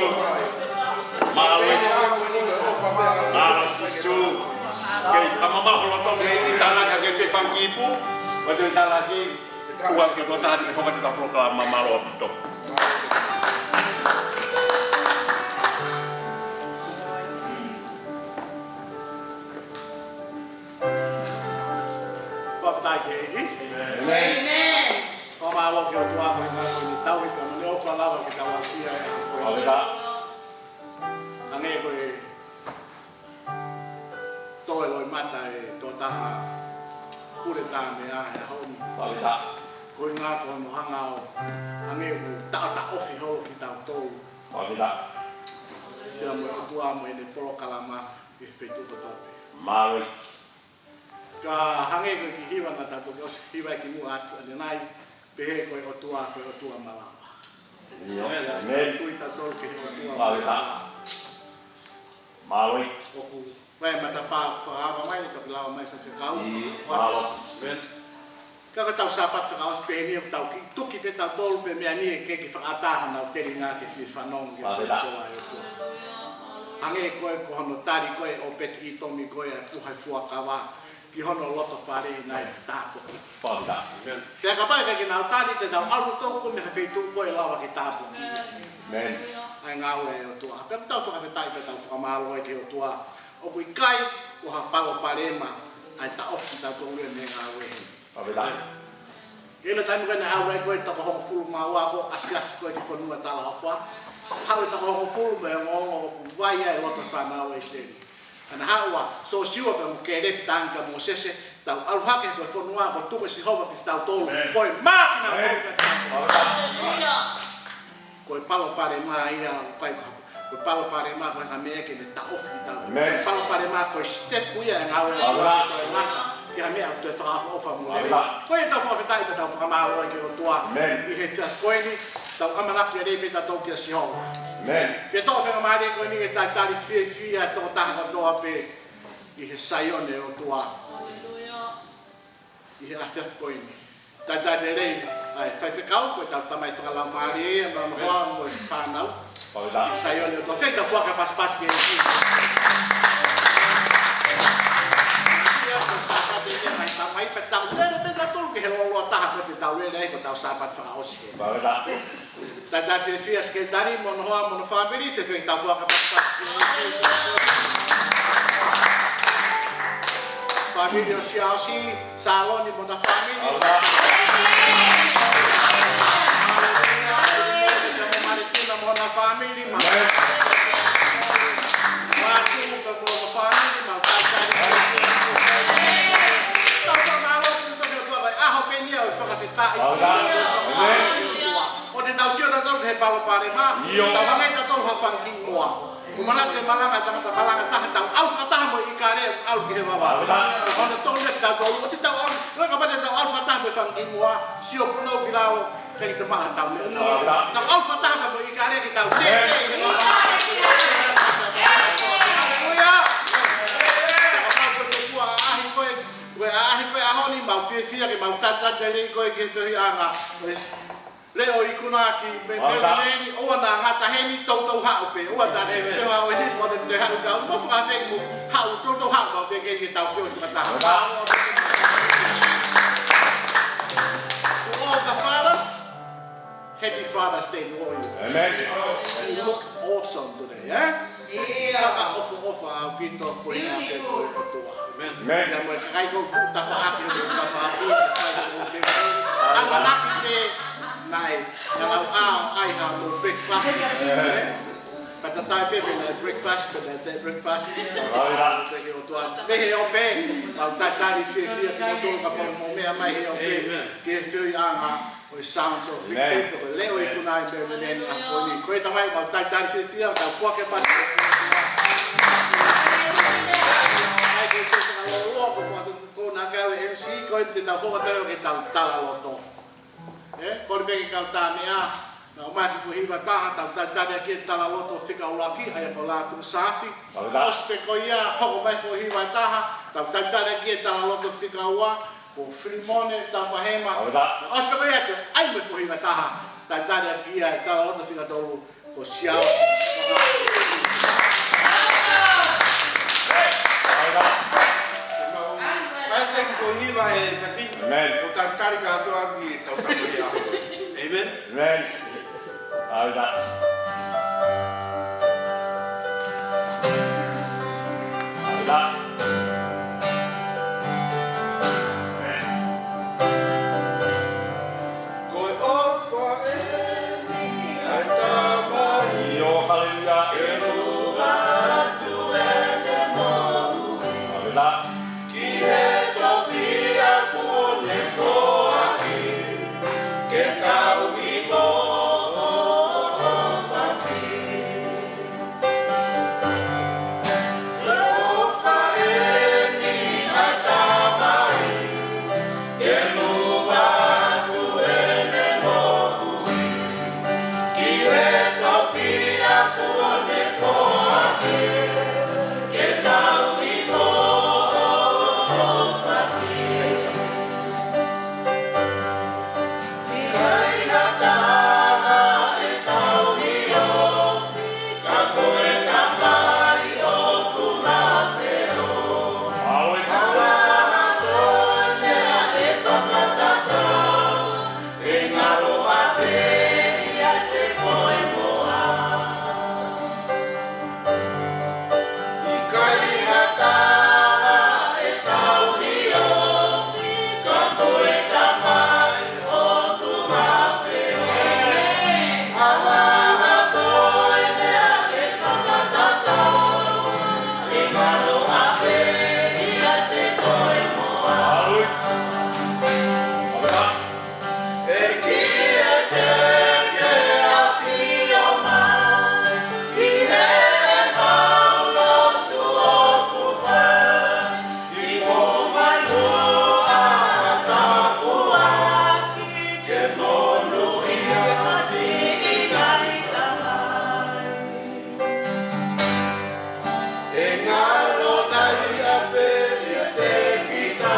Mālō ʻEiki. Mālō Sīsū. Kei fakamamaʻo loto ke ʻi tālaki hake pē fanga kiʻi ipu, ʻo te tālaki, ua ke tō taha ni ke hoko atu e polokalama. Mālō ʻaupito. Fakafetaʻi ki he ʻEiki. ʻĒmeni. Fakamālō ki he ʻOtua ko e ngaahi ko eni tauhi pea mo ʻene ʻofa lava ke tau aʻusia e ʻaho ko eni. Fakafetaʻi. Hangē ko e toe loʻimata e tokotaha pule tā meʻa he ʻaho ni. Fakafetaʻi. Ko e ngaahi ko hono hanga ʻo hangē ʻoku taʻotaʻofi holo kitautolu. Fakafetaʻi. Pea mo e ʻOtua mo ʻene polokalama ʻi he feituʻu kotoa pē. Mālō. Ka hangē ko e kiʻi hiva naʻa tau toki ʻosi hivaʻi kimuʻa atu ʻanenai, pehē ko e ʻOtua, ko e ʻOtua malava. ʻIo, ʻēmeni. Tui tautolu ki he ʻOtua malava. Mālō. ʻOku ʻi ai e matapā fakaava mai, ka pē lava mai ka fekau. ʻIo, mālō. ʻĒmeni. Ka ko ʻetau Sāpate fakaʻosi pē eni ʻoku tau kiʻi tuki pē tautolu pē meʻa ni ʻe kei fakaʻatā honau telinga ke siʻi fanongo ki he foʻi koloa ʻa e ʻOtua. Hangē ko e, ko hono tali ko ē ʻo Peti ʻItomi ko ē ʻa e puha ʻo e fuakava ki hono loto fale ʻi he ngaahi tāpuaki. Fakafetaʻi. Pea kapau ʻe ʻikai ke nau tali, te nau ʻalu ʻo kumi ha feituʻu ko ē ʻe lava ke tāpuakiʻi ai ʻa e ngāue ʻa e ʻOtua. Pea ʻoku tau fakafetaʻi pea tau fakamālō ai ki he ʻOtua. ʻOku ʻikai ko ha palopalema ʻa e taʻofi kitautolu ia mei he ngāue heni. Fakafetaʻi. ʻI he taimi ko ē naʻe ʻalu ai ko ē e toko hongofulu mā ua ko ē ʻo asiasi ko ē ki he fonua talaʻofa, haʻu e toko hongofulu mo e ongoongo ʻoku vai ai e loto ʻo e fānau ʻa ʻIsileli. Ka naʻe haʻu ʻa Siosiua pea mo Kēlepi, Tani pea mo Mōsese, tau ʻalu hake ki he fonua kuo tuku ʻe Sihova kiate kitautolu. ʻĒmeni. Ko e mā kinautolu kiate kitautolu. Haleluia. Ko e palopalema ia, ʻoku ʻikai ko ha, ko e palopalema ko ha meʻa ke ne taʻofi kitautolu. ʻĒmeni. Ko e palopalema ko e step ia ʻa e ngāue ʻa e ʻOtua, ko e laka ki ha meʻa ʻoku toe fakaʻofoʻofa mo lelei. Haleluia. Ko ia ʻoku tau fakafetaʻi pea tau fakamālō ai ki he ʻOtua. ʻĒmeni. ʻI he efiafi ko eni, tau ʻamanaki lelei pē tautolu kia Sihova. ʻĒmeni. Ke tau fakamālō ko eni ke talitali fiefia e tokotaha kotoa pē ʻi he Saione ʻo e ʻOtua. Haleluia. ʻI he efiafi ko eni. Talitali lelei ʻa e faifekau, ko ʻetau tamai fakalaumālie ia, mo hono hoa mo e fānau. Saione ʻOtua, fai ʻetau puaka pasipasi ki he ʻEiki. Ia, ko e Sāpate ia, ʻa e tamai, pea tau lele pē tautolu ki he lōloa taha ko ē te tau lele ai, ko ʻetau Sāpate fakaʻosi. Talitali fiefia Sekelitali mo hono hoa mo hono fāmili, te fai ʻetau puaka pasipasi ki he ʻEiki. Fāmili ʻo Siaosi, Saloni mo hona fāmili. Maletuna mo hona fāmili. Mātuʻa mo hona fāmili, mau talitali. Tau fakamālō ki he ʻOtua he ʻaho pē ni ʻo e fakafetaʻi. ʻOku tau sio tautolu ki he palopalema. Tau hanga tautolu ha fanga kiʻi moa. ʻOku malanga, malanga, tangata malanga taha, tau ʻalu fakataha mo e ʻIkale, ʻalu ki he vavā. Hono tonu ia kitautolu, ʻoua te tau ʻalu, ʻoua kapau te tau ʻalu fakataha mo e fanga kiʻi moa, sio punou ki lalo, ʻikai te maʻu ha tau meʻa. Tau ʻalu fakataha mo e ʻIkale ke tau lele he vavā. Haleluia. Kapau ko e ʻOtua ʻaʻahi koe, ko e ʻaʻahi koe ʻaho ni, mau fiefia ke mau talitali lelei koe ki he feohiʻanga. Leʻo ikuna ki he meʻa ni, ʻoua naʻa ngata heni, toutou haʻu pē. ʻOua naʻa te pehē ʻo heni, mo te te haʻu ka, mo fakafeʻi mo haʻu, toutou haʻu pē ke, ke tau feohi fakataha. To all the fathers, happy Father's Day to all you. Amen. You look awesome today, eh? Fakaʻofoʻofa ʻaupito ko e ʻaho ko e ʻOtua. Amen. Ia mo e kakai ko ē ʻoku tafaʻaki, ʻoku tafaʻaki, ʻoku tafaʻaki. ʻAmanaki pē naʻe, naʻa nau ʻaʻai ha mo breakfast. Pea tatai pē pē naʻe breakfast, pea naʻe breakfast. Pea he ʻOtua. Pea he ʻope, mau talitali fiefia kimoutolu kapau ʻoku mou meʻa mai he ʻope. Amen. Ki he feohiʻanga. Ko e Sounds of Victory, ko e leʻo ikuna ʻa e meʻa ni ʻaho ni. Ko e tamai mau talitali fiefia, tau puaka pasipasi. ʻAi ke se saka lolo, ko fatu ko na ka e M C, ko e te tau hoko tala ke tau talaloto. ʻE, ko le peke kau tā meʻa, na o mai ki he feohi fakataha, tau talitali ki he talaloto fika ʻuluaki, ʻa ia ko Lātū Saafi. ʻOsi pē ko ia, hoko mai feohi fakataha, tau talitali ki he talaloto fika ua, ko Filimone Tafahema. ʻOsi pē ko ia te ʻai mo e feohi fakataha. Talitali ʻaki ia e talaloto fika tolu ko Siaosi. Amen. Amen. Ko e ʻofa eni ʻa e Tamai. ʻIo, haleluia. Ke lava atu ʻene moʻui. Haleluia. Ki he tofiʻa kuo ne foaki, ke tau ʻi moʻofaʻaki. Ko e ʻofa eni ʻa e Tamai, ke lava atu ʻene moʻui. Ki he tofiʻa kuo ne foaki, ke tau ʻi moʻofaʻaki. ʻIkai ha taha ʻe tau ʻi ofi, ka ko e Tamai ʻoku mafeohi. Haleluia. ʻAla ha toe meʻa ʻe fakatatau, ʻe ngalo ʻafē ʻiate koe mo au. ʻIkai ha taha ʻe tau ʻi ofi, ka ko e Tamai ʻoku mafeohi. ʻAla ha toe meʻa ʻe fakatatau, ʻe ngalo ʻafē ʻiate koe mo au. ʻE kiʻi ʻe te ke ʻafio mai, ʻi heʻemau lotu ʻoku fai, ʻi hoʻo mai ʻo ʻa tapuaki, ke monūʻia siʻi ngaahi tamai. ʻE ngalo nai ʻafē ʻiate kita,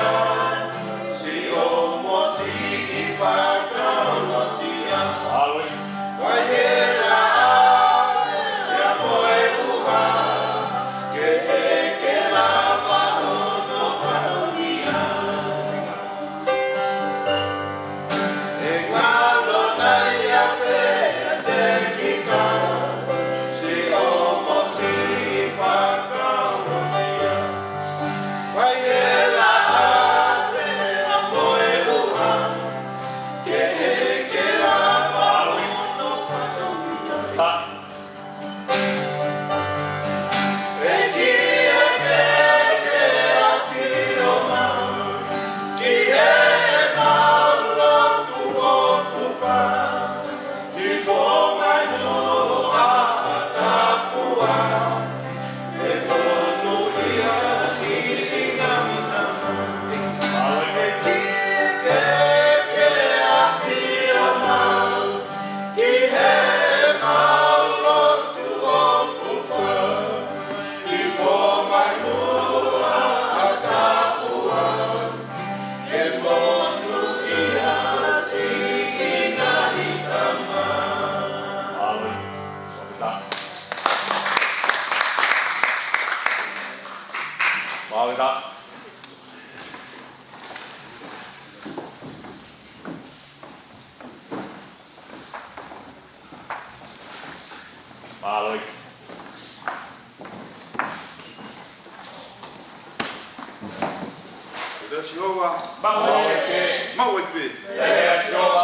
Sihova. Maʻu ai pē. Maʻu ai pē. Lelei ʻa Sihova.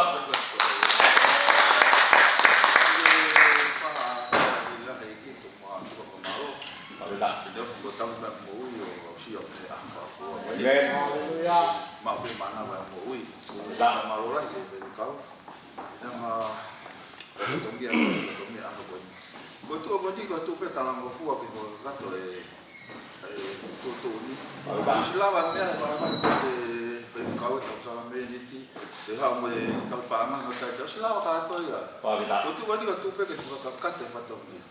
Amen. Maʻu pē mana ʻa e moʻui. Ko e tuʻo ko eni, ko e tuʻo pē talangofua ke fakakakato e, e tuʻutuʻuni. Kuo ʻosi lava meʻa e vahavaha ko e faifekau e tau salamēniti, ʻe haʻu mo e tau paʻanga mo e tau, ʻosi lava kātoa ia. Ko e tuʻo ko eni ko e tuʻo pē ke fakakakato e fatongia.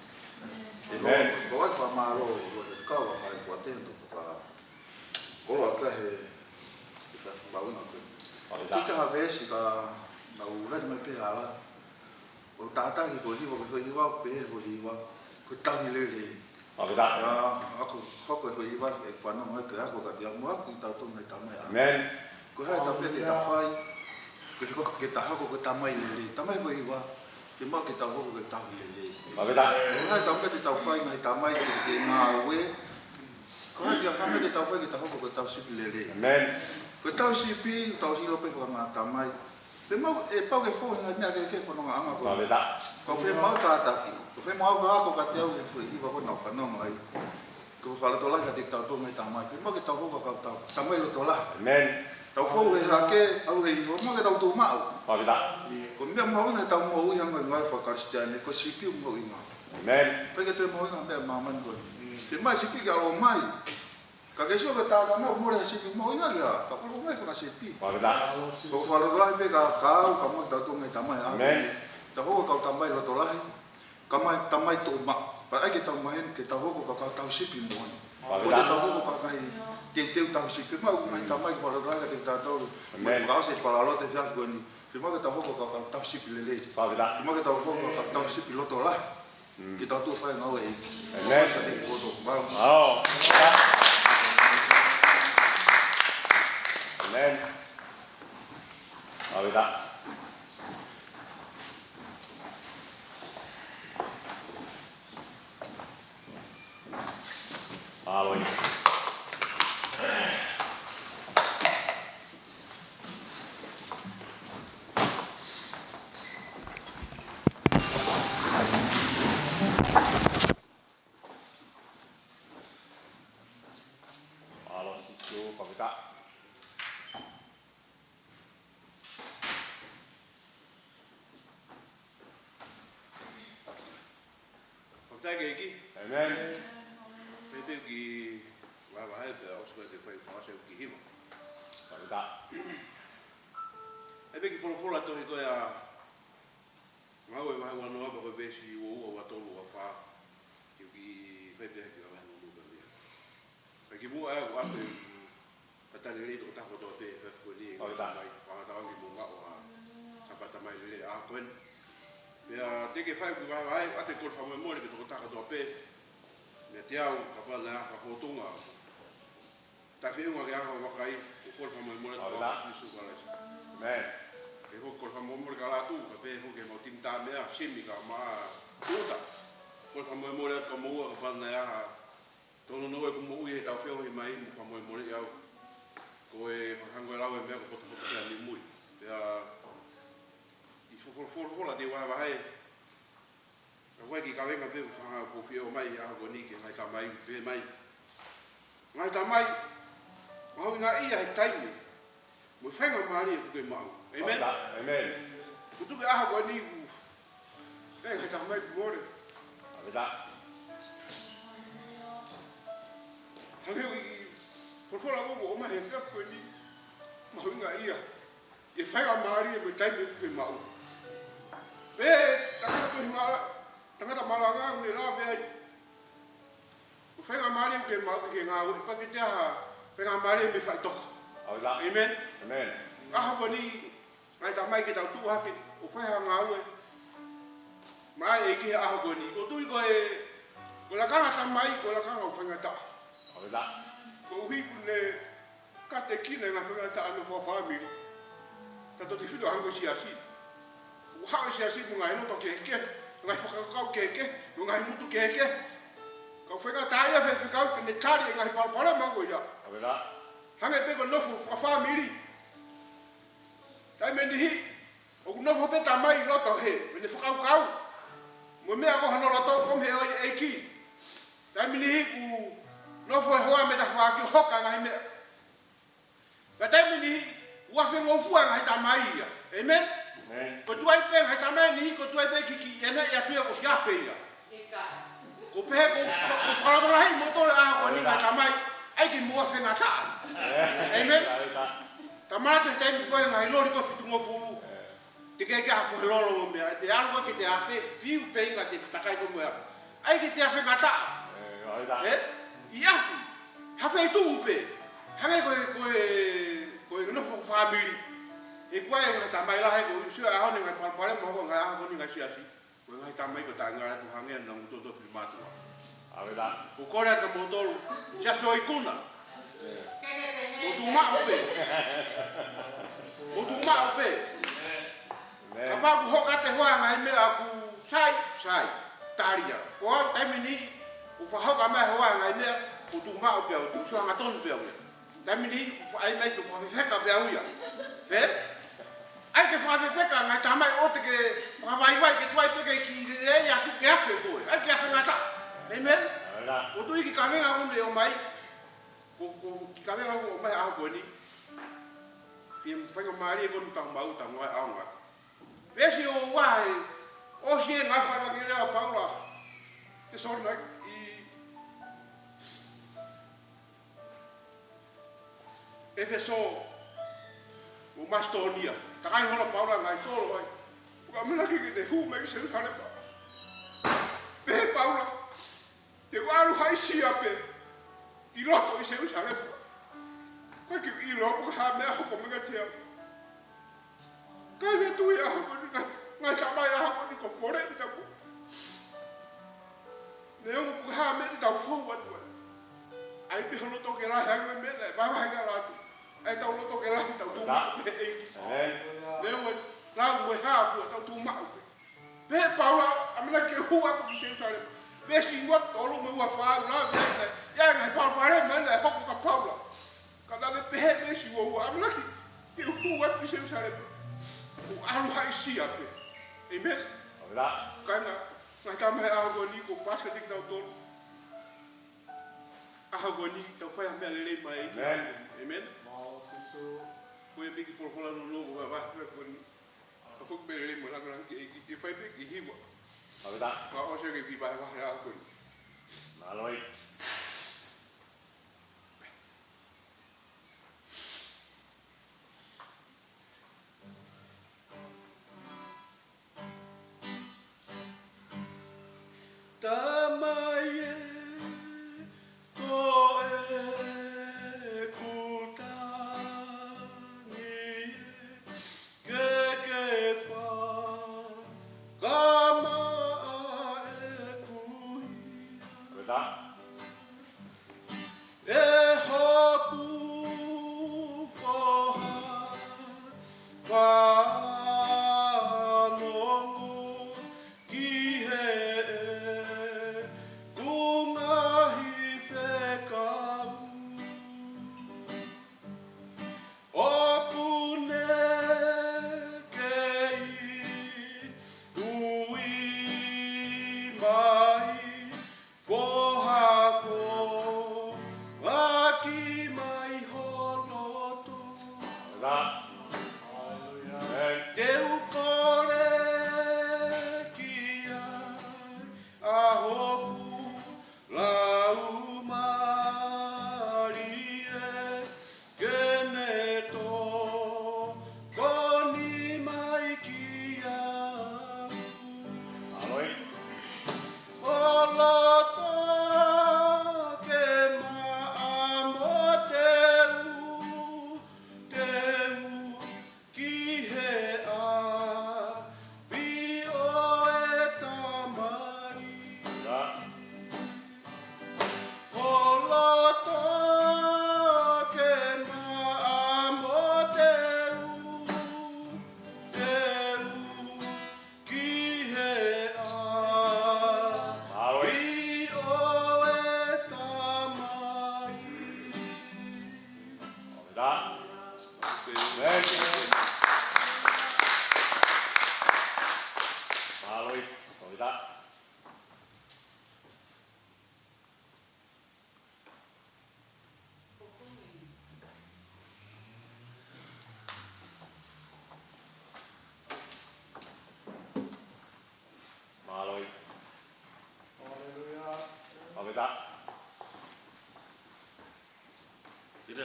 ʻE hoko, ko e fakamālō, ko e kau a mai kua te hendo faka- Koloa ka he, he faifekau na ko. Ko e taha veesi ka nau lani mai pē hala. ʻO tātā ki he foʻi hiva, ko e foʻi hiva, pehē foʻi hiva, ko e tauhi lelei. ʻA, ako, hoko e foʻi hiva, ʻe fanongo mai ke ako ka te amo aku i tau tonga i tamai a. Amen. Ko e hā e tau pē ke ta fai, ke hoko, ke ta hoko ko e tamai lelei. Tamai foʻi hiva, ke mau ke tau hoko ko e tauhi lelei. Ko e hā e tau pē ke tau fai ngaahi tamai ke, ke ngāue, ko e hā e kiʻi meʻa ke tau fai ke ta hoko ko e tauhi sipi lelei. Amen. Ko e tauhi sipi, tau sio pē fakamātamai. Pea mau, ʻe pau ke fou he ngaahi meʻa kehekehe e fonongaʻanga ko ē. Ko e fē mau tātaki. Ko e fē mau ka ako ka te au he foʻi hiva ko ē naʻa ku fanongo ai. Ko e fakalotolahi kiate kitautolu ngaahi tamai. Pea mau ke tau hoko ko e kau tamai lotolahi. Amen. Tau fou he hake, ʻalu he hiva, mau ke tau tuʻu maʻu. Ko e meʻa mahuʻinga he tau moʻui ʻa e ngaahi faka-Kalisitiane, ko e sipi ʻoku mahuʻinga. Amen. ʻIkai ke toe mahuʻinga meʻa ʻi māmani ko ē. Pea mai sipi ke ʻalu mai. Ka ke sio ki he taha ka mau mole ha sipi mahuʻinga ia, ka ʻalu mai ko ha sipi. Ko e fakalotolahi pē ka, ka au, ka mau kitautolu ngaahi tamai. Amen. Tau hoko ko e kau tamai lotolahi. Ka mai, tamai tuʻu maʻu. Pea ʻai ke tau maheni, ke tau hoko ko e kau tauhi sipi moʻoni. Ko e tau hoko ko e ngaahi teuteu tauhi sipi. Mau ngaahi tamai ke fakalotolahi kiate kitautolu. Amen. Mo e fakaʻosi e palalote he efiafi ko eni. Pea mau ke tau hoko ko e kau tauhi sipi lelei. Pea mau ke tau hoko ko e kau tauhi sipi lotolahi. Ke tau tuʻu fai ngāue ʻEiki. Amen. Fai kiate kitautolu. Mau. Amen. Amen. Mālō. Mālō Sīsū, fakafetaʻi. Fakafetaʻi ki he ʻEiki. Amen. Pea te u kiʻi vahevahe pea ʻosi ko ē te u fai fakaʻosi ʻeku kiʻi hiva. Fakafetaʻi. ʻE pē kiʻi folofola tohi ko ē ʻa Ngāue vahe uanoa pea ko e veesi uaua, uatolu, uafā. Te u kiʻi fai pē ha kiʻi lave muʻa pea mei ai. Ka kimuʻa ʻoku ou ʻoatu ʻeku talitali lelei ki he tokotaha kotoa pē he efiafi ko eni ʻi he ngaahi tamai, fakaʻatā ange mo maʻu ha Sāpate Tamai lelei he ʻaho ko eni. Pea te u kiʻi fai ʻeku vahevahe, ʻoatu e kole fakamolemole ki he tokotaha kotoa pē. Meiate au, kapau naʻe ʻi ai ha fōtunga, taʻefeʻunga ki he anga ʻo e vakai, ʻoku ou kole fakamolemole atu ʻi he huafa ʻo Sīsū Kalaisi. Amen. Pea ʻoku ou kole fakamolemole kia Lātū, kae pehē foki ki he mau timi tāmeʻa, Simi kae ʻumaʻā Tuta. Kole fakamolemole atu kia moua kapau naʻe ʻi ai ha tōnounou ʻeku moʻui he tau feohi mai, mou fakamolemoleʻi au. Ko e fakahangē lau e meʻa ko e potopoto pē ʻa e muimui. Pea ʻi he fo-, fo-, fo-, folofola te u vahevahe. Ka ʻoku ʻi ai e kiʻi kavenga pē ʻoku ou fakaʻamu ke ʻomai he ʻaho ko eni ki he ngaahi tamai, pehē mai: Ngaahi tamai, mahuʻingaʻia e taimi mo e faingamālie ʻoku ke maʻu. Amen? Amen. Kuo tuku e ʻaho ko eni ʻoku, ʻe, ngaahi tamai kuo mole. Amen. Hangē ko e kiʻi folofola ʻoku ou ʻomai he efiafi ko eni, mahuʻingaʻia e faingamālie mo e taimi ʻoku ke maʻu. Pea tangata tohi mala-, tangata malanga ʻoku ne lave ai. Ko e faingamālie ʻoku ke maʻu ke ngāue, ʻe ʻikai ke toe ʻi ai ha faingamālie mei faʻitoka. Amen. Amen. Amen. ʻAho ko eni, ngaahi tamai, ke tau tuʻu hake ʻo fai ha ngāue maʻa e ʻEiki he ʻaho ko eni. ʻOku ou tui ko e, ko e lakanga tamai, ko e lakanga ʻoku faingataʻa. Amen. Koeʻuhi kuo ne kātekina e ngaahi faingataʻa ʻo e fakafāmili. Tautautefito hangē ko e siasi. ʻOku haʻu e siasi mo e ngaahi loto kehekehe, ngaahi fakakaukau kehekehe, mo e ngaahi ngutu kehekehe. Ka ʻoku faingataʻaʻia e faifekau ke ne tali e ngaahi palopalema ko ia. Amen. Hangē pē ko e nofo fakafāmili. Taimi ʻe niʻihi, ʻoku nofo pē tamai ʻi loto he, mo ʻene fakakaukau. Mo e meʻa ko hono loto ko mei he ʻEiki. Taimi ʻe niʻihi ʻoku nofo e hoa mei tafaʻaki ʻo hoka ngaahi meʻa. Pea taimi ʻe niʻihi, ʻoku fengofua ngaahi tamai ia. ʻĒmeni? ʻĒmeni. Ko e tuai pē ngaahi tamai ʻe niʻihi, ko e tuai pē kiʻi kiʻi ʻene ia tuia ko siafe ia. Ko pehē ko, ko, ko fakalotolahi mo tole a ko ni ngaahi tamai, ʻai ke mou fengataʻa. ʻĒmeni. Tamai te taimi ko e ngaahi loli ko e fitungofulu. Te ke ke afo he lolo mo meʻa, te alo ke te afe, fiu pē inga te takai ko mo ia. ʻAi ke te fengataʻa. ʻE, ʻi ʻapi. Ha feituʻu pē. Hangē ko e, ko e, ko e nofo fakafāmili. ʻE kuo ʻi ai e tamai lahi ko e sio ʻa e ʻaho ni ngaahi palopalema mo e ngaahi ʻaho ni ngaahi siasi. Ko e ngaahi tamai ko e taʻengata atu hangē ʻa e nau toto fili mātuʻa. Ko e kole atu kia moutolu. Siasi ʻo e ikuna. Mou tuʻu maʻu pē. Mou tuʻu maʻu pē. Kapau ʻoku hoka atu e hoa ngaahi meʻa ʻoku sai, sai. Tali ia. Ko au taimi ni, ʻoku fakahoka mai e hoa ngaahi meʻa, ʻoku tuʻu maʻu pē au, tuʻu sio hangatonu pē au ia. Taimi ni, ʻoku ʻai mai ke fakafefeka pē au ia. Ē? ʻAi ke fakafefeka ngaahi tamai ʻoku te ke fakavaivai ke tuai pē ke kiʻi lelei atu ke afe koe. ʻAi ke fengataʻa. ʻĒmeni? ʻOku tuʻu e kiʻi kavenga ʻoku ne ʻomai. Ko, ko e kiʻi kavenga ʻoku ʻomai ʻaho ko eni. Pea faingamālie ko eni tau maʻu tau ngaahi ʻaonga. Veesi ʻo ua ē, ʻosi e ngaahi fakaʻevangelia ʻa Paula. Te solo mai ʻi ʻEfesō mo Masitōnia. Takai holo ʻa Paula ngaahi solo ai. ʻOku ʻamanaki ke te hū mai ki Selusalema. Pehē ʻe Paula, te u ʻalu haʻisia pē ʻi loto ʻi Selusalema. Ko e kiʻi ʻilo ʻoku hā meʻa hoko mai kiate au. Kae ʻi he tui ʻaho ko eni, ngaahi tamai ʻaho ko eni ko e pole ʻi taku. Neongo ʻoku hā meʻa te tau fou atu ai. ʻAi pē ho loto ke lahi ange meʻa, ʻe vavahe ke ala atu. ʻAi tau loto ke lahi tau tuʻu maʻu pē ʻEiki. Neongo e lau mo e hā fua tau tuʻu maʻu pē. Pehē ʻe Paula, ʻamanaki ke hū atu ki Selusalema. Veesi ua tolu mo e ua fā ʻoku lave ai, ʻi ai ngaahi palopalema ʻe hoko kia Paula. Ka naʻe pehē ʻe he veesi ua ua, ʻamanaki ke u hū atu ki Selusalema. ʻO ʻalu haʻisia pē. ʻĒmeni. Kāinga, ngaahi tamai ʻaho ko eni ko Pāsika kitautolu. ʻAho ko eni, tau fai ha meʻa lelei maʻa e ʻEiki. ʻĒmeni. Ko e piki folofola nounou ko e vā ko eni. Ka foki pē lelei mo e langilangi ki he ʻEiki, ke fai pē ki he hiva. Ka ʻosi ke kiʻi vahevahe ʻaho ko eni. Tamai ē, ko ʻeku tangi ē, ke ke fakamaʻa ʻeku hia. ʻE hoku foha fanongo ki heʻeku ngaahi fekau. ʻOku ne kei ui mai, foha foaki mai ho loto. Te u kole ki ai ʻa hoku laumālie, ke ne tokoni mai kiate au. ʻO loto ke maʻa mo te u, te u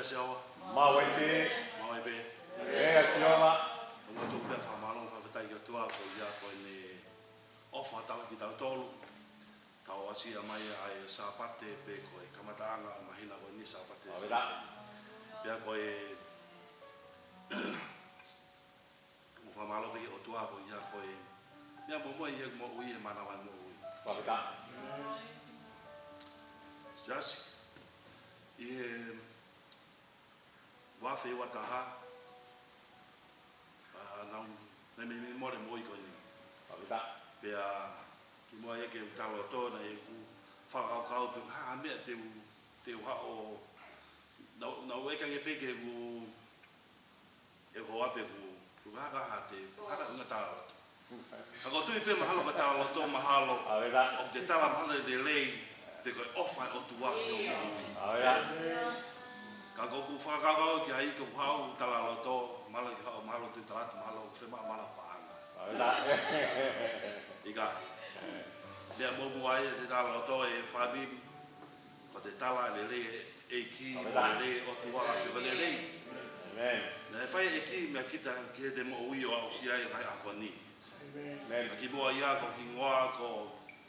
Siaoa. Maʻu ai pē. Maʻu ai pē. ʻEa, Siaoa. Tau atu pē ʻa e fakamālō, fakafetaʻi ki he ʻOtua ko ia ko ʻene ʻofa ʻatautolu kitautolu. Tau ʻosi ʻa mai ʻa e Sāpate pē ko e kamataʻanga ʻo e māhina ko eni, Sāpate. Maʻu ai pē. Pea ko e ʻoku fakamālō pē ki he ʻOtua ko ia ko e meʻa muʻomuʻa ʻi he moʻui, he mānava moʻui. Fakafetaʻi. Siasi, ʻi he ua afe ua taha, ʻa, naʻa ku, naʻe meimei mole moʻui ko eni. Fakafetaʻi. Pea kimuʻa ia ke u tala loto naʻa ku fakakaukau pe ko e hā ha meʻa te u, te u haʻu, naʻa ku, naʻa ku ʻeke ange pē ke u ʻe hoa pe ku, ku haka ha te, haka ʻunga tala loto. Ka ʻoku ou tui pē mahalo ko e tala loto, mahalo. ʻAvela. ʻOku te tala mahalo lelei, pe ko e ʻofa ʻa e ʻOtua ki hoʻo moʻui. ʻAvela. Ka ko ʻeku fakakaukau ki ai ko e haʻu tala loto, mahalo ke haʻu mahalo te u tala atu mahalo, ʻoku fiemaʻu mahalo paʻanga. ʻAvela. ʻIkai. Meʻa muʻomuʻa ia te tala loto e fāmili. Ko e tala lelei ʻEiki, ʻAvela. Lelei ʻOtua, pea lelei. ʻĒmeni. Naʻe fai ʻEiki meia kita ki heʻete moʻui ʻo aʻusia ai e ngaahi ʻaho ni. ʻĒmeni. Ka kimuʻa ia ko e hingoa ko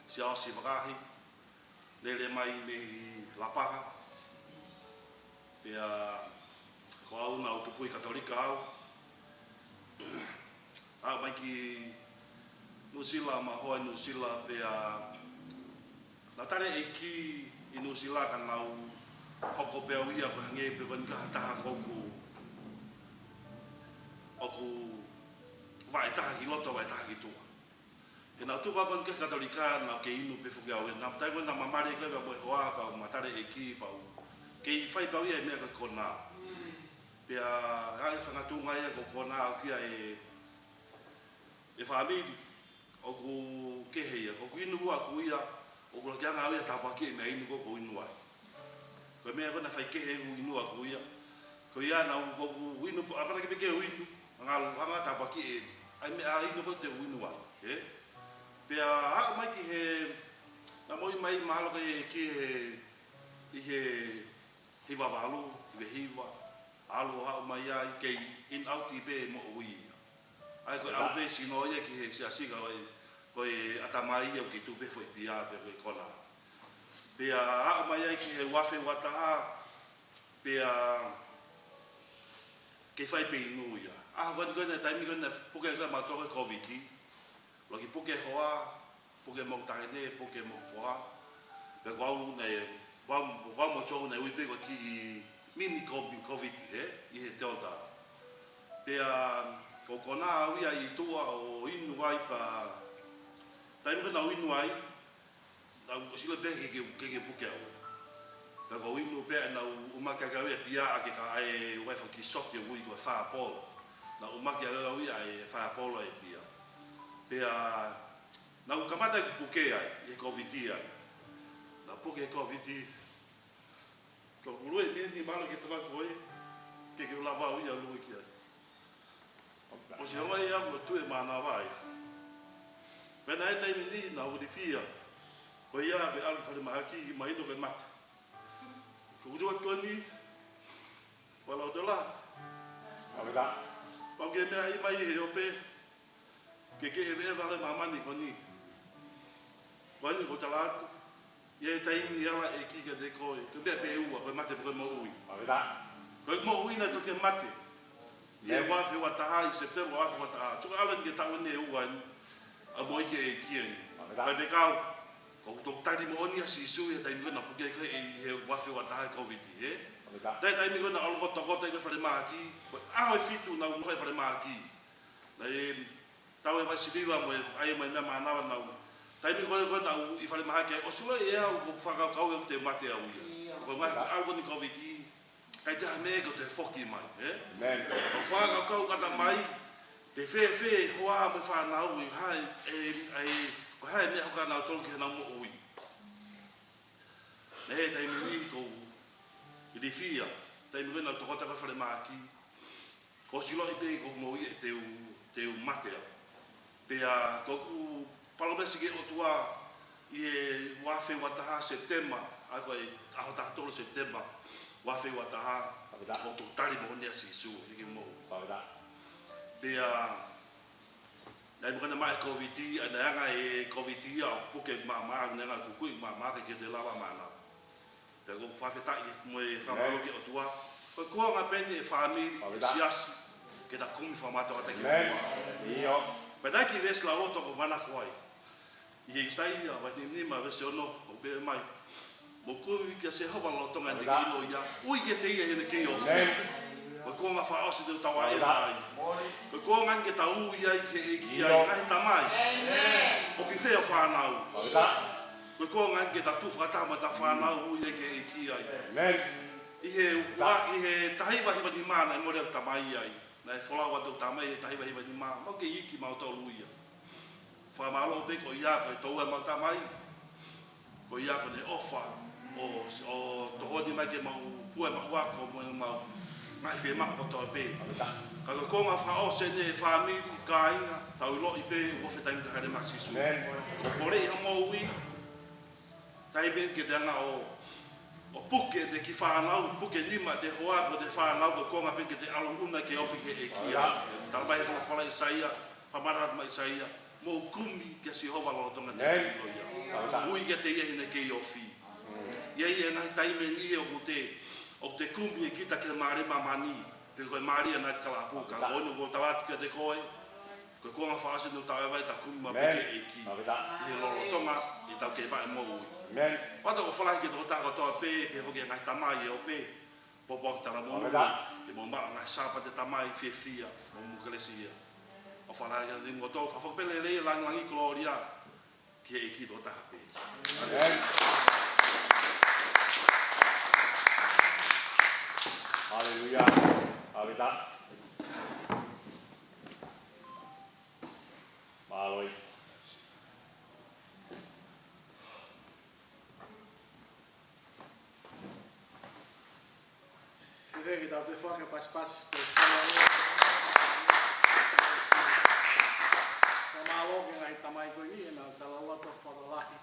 Siaosi Vakahi, lele mai mei Lapaha. Pea ko au naʻa ku tupu ʻi Katolika au. Aʻu mai ki Nuʻusila, ma hoa ʻi Nuʻusila, pea naʻe tali ʻEiki ʻi Nuʻusila ka naʻa ku hoko pē au ia ko e hangē pē ko eni ko ha taha ʻoku, ʻoku vaʻe taha ki loto, vaʻe taha ki tuʻa. He naʻa ku tupu ko eni ki he Katolika, naʻa ku kei inu pē foki au, he naʻe taimi ko ē naʻe mamahi ko ē pea mo e hoa, pea ma tali ʻEiki, pea u kei fai pē au ia e meʻa ko e konā. Pea ʻi he faʻahinga tuʻunga ia ko e konā ʻoku ʻi ai e, e fāmili, ʻoku kehe ia, ʻoku inu ʻaku ia, ʻoku lakianga au ia tāpuakiʻi e meʻa inu ko ē ʻoku inu ai. Ko e meʻa ko ē naʻe faikehe ʻeku inu ʻaku ia. Ko ia naʻa ku, ʻoku inu, ʻamanaki pē ke u inu, ngalo hanga tāpuakiʻi e, ʻa e meʻa inu ko ē te u inu ai, ē? Pea aʻu mai ki he, naʻe moʻui mai mahalo ko e ki he, ʻi he hiva valu, hiva hiva, ʻalu ʻo haʻu mai ai, kei in out pē moʻui ia. ʻA ia ko e ʻalu pē sino ia ki he siasi ka ko e, ko e ʻatamai ia ʻoku kei tuʻu pē foʻi pia pē ko e konā. Pea aʻu mai ai ki he ua afe ua taha, pea kei fai pē inu ia. ʻAho ko eni ko ē naʻe taimi ko ē naʻe puke ko ē mautolu ko e Covid. Loki puke hoa, puke mo e taʻahine, puke mo e foha. Pea ko au naʻe, ko au, ko au mo Joe naʻe ui pē ko e kiʻi mini Covid, Covid, ē, ʻi he Delta. Pea ko e konā au ia ʻi tuʻa ʻo inu ai pea taimi ko ē naʻa ku inu ai, naʻa ku ʻosi ʻilo pē ke, ke, ke, ke puke au. Pea ko e inu pē naʻa ku ʻumaki ʻaki au ia e pia ʻaki ka ʻai ʻo fai e kiʻi shot ʻe ui ko e fireball. Naʻa ku ʻumaki ʻaki au ia e fireball e pia. Pea naʻa ku kamata ʻeku puke ai, ʻi he Covid ai. Naʻa ku puke Covid, ko e ʻuluaki miniti mahalo ke tala ko ē, ke, ke u lava au ia ʻo lue ki ai. ʻOsi ʻomai ia mo e tuʻu e mānava ai. Pea naʻe taimi ni naʻa ku ilifia. Ko ia pē ʻalu ki falemahaki, mahino ko e mate. Ko e ʻuluaki ko eni, ua afe dola. ʻAvela. Pau ke meʻa ʻi mai he ope, ke ke ʻeveʻeva ʻa e māmani ko eni. Ko eni ʻoku ou tala atu, ʻi he taimi ʻe ala ʻEiki kiate koe, ko e meʻa pē ʻe ua, ko e mate pe ko e moʻui. ʻAvela. Ko e moʻui naʻe toki mate. ʻI he ua afe ua taha, ʻi September ua afe ua taha. Tuku ʻalu eni ki he taʻu eni ʻe ua eni, ʻa e moʻui ki he ʻEiki eni. ʻAvela. Faifekau, ko ʻeku toki tali moʻoni ʻa Sīsū ʻi he taimi ko ē naʻa ku puke ai ko ē ʻi he ua afe ua taha e Covid, ē? ʻAvela. Taimi ko ē naʻa ku ʻalu kotoa kotoa ʻi he falemahaki, ko e ʻaho ʻe fitu naʻa ku fai falemahaki. Naʻe tau e vai siliva mo e ʻai mai meʻa mānava naʻa ku. Taimi ko ē ko ē naʻa ku ʻi falemahaki ai, ʻosi ʻilo ʻe au, ʻoku ou fakakaukau ʻe au te u mate au ia. ʻIo. Ko e ngaahi ʻalu ko eni Covid, ʻikai te ha meʻa ʻe toe foki mai, ē? ʻĒmeni. ʻOku ou fakakaukau ʻatamai, te fēfē e hoa mo e fānau ʻi hai, ʻe, ʻe, ko hai meʻa hoko ʻanautolu ki heʻenau moʻui. Naʻe ʻi ai e taimi ni ʻoku ou ilifia, taimi ko ē naʻa ku tokoto ko ē falemahaki. Ko e ʻosi ʻilo pē ko e moʻui ʻe te u, te u mate au. Pea ko ʻeku palōmesi ki he ʻOtua ʻi he ua afe ua taha September, ʻa ia ko e ʻaho taha tolu September, Ua afe ua taha, ʻo tau tali moʻoni ʻa Sīsū, hiki mo. Pea, naʻe ʻi ai mo e anga e Kōviti, ʻa e anga e Kōviti ia ʻo puke maama, ʻa e anga e kukuʻi maama, ke ʻikai te lava mana. Pea ʻoku ou fakafetaʻi mo e fakamālō ki he ʻOtua. Ko e kuonga pē eni e fāmili, e siasi, ke ta kumi fakamātoato ki he ʻOtua. Pea naʻe ʻi ai e veesi lauloto ʻoku ou manako ai. ʻI he ʻAisea, vahe nima, veesi ono, ʻoku pehē mai: Mou kumi kia Sihova lolotonga ʻene ʻilo ia. Ui kiate ia ʻi heʻene kei ofi. Ko e kuonga fakaʻosi te tau ʻaʻeva ai. Ko e kuonga eni ke tau ui ai ki he ʻEiki ʻa e ngaahi tamai. ʻOku ʻi fē hoʻo fānau? Ko e kuonga eni ke tau tuʻu fakataha mo ʻetau fānau ʻo ui ai ki he ʻEiki ai. ʻI he ua, ʻi he taha hiva hiva nima naʻe mole ʻeku tamai ai. Naʻe folau atu ʻeku tamai he taha hiva hiva nima, mau kei iiki mautolu ia. Fakamālō pē ko ia ko e toʻu ʻemau tamai. Ko ia ko ʻene ʻofa ʻo, ʻo tokoni mai ke mau fua ʻemau ako mo ʻemau ngaahi fiemaʻu kotoa pē. Ka ko e kuonga fakaʻosi eni e fāmili, kāinga, tau ʻiloʻi pē ʻoku ʻi ai e taimi te hāʻele mai ʻa Sīsū. Ko e poleʻi hoʻo moʻui, taimi eni ke te hanga ʻo, ʻo puke ʻete kiʻi fānau, puke nima ʻete hoa, ko ʻete fānau, ko e kuonga pē ke te ʻalu ʻo ʻunu ke ofi ki he ʻEiki. Tala mai he folofola ʻa ʻAisea, fakamanatu mai ʻe ʻAisea, mou kumi kia Sihova lolotonga ʻene ʻilo ia. Ui kiate ia ʻi heʻene kei ofi. ʻI ai e ngaahi taimi eni ʻoku te, ʻoku te kumi ʻe kita ki he mālie ʻa māmani, pe ko e mālie ʻa e kalapu, ka ko eni ʻoku ou tala atu kiate koe, ko e kuonga fakaʻosi eni ʻoku tau ʻaʻeva ai, ta kumi maʻu pē ki he ʻEiki. ʻI he lolotonga ʻetau kei vaʻe moʻui. Pea ʻoku ou fakaafeʻi ki he tokotaha kotoa pē, pehē foki ki he ngaahi tamai ʻi he ope, pōpoaki talamonū, ke mou maʻu ngaahi Sāpate Tamai fiefia, mo Kelesi ia. ʻOku ou fakaafeʻi ki he ngaahi tamai kotoa, fakafoki pē lelei, langilangi, kolōlia ki he ʻEiki tokotaha pē. Haleluia. Mālō. Ke tau pehē ke tau pehē foki e pasipasi, pea fakamālō ki he ngaahi tamai ko eni, ʻenau talaloto fakalahi.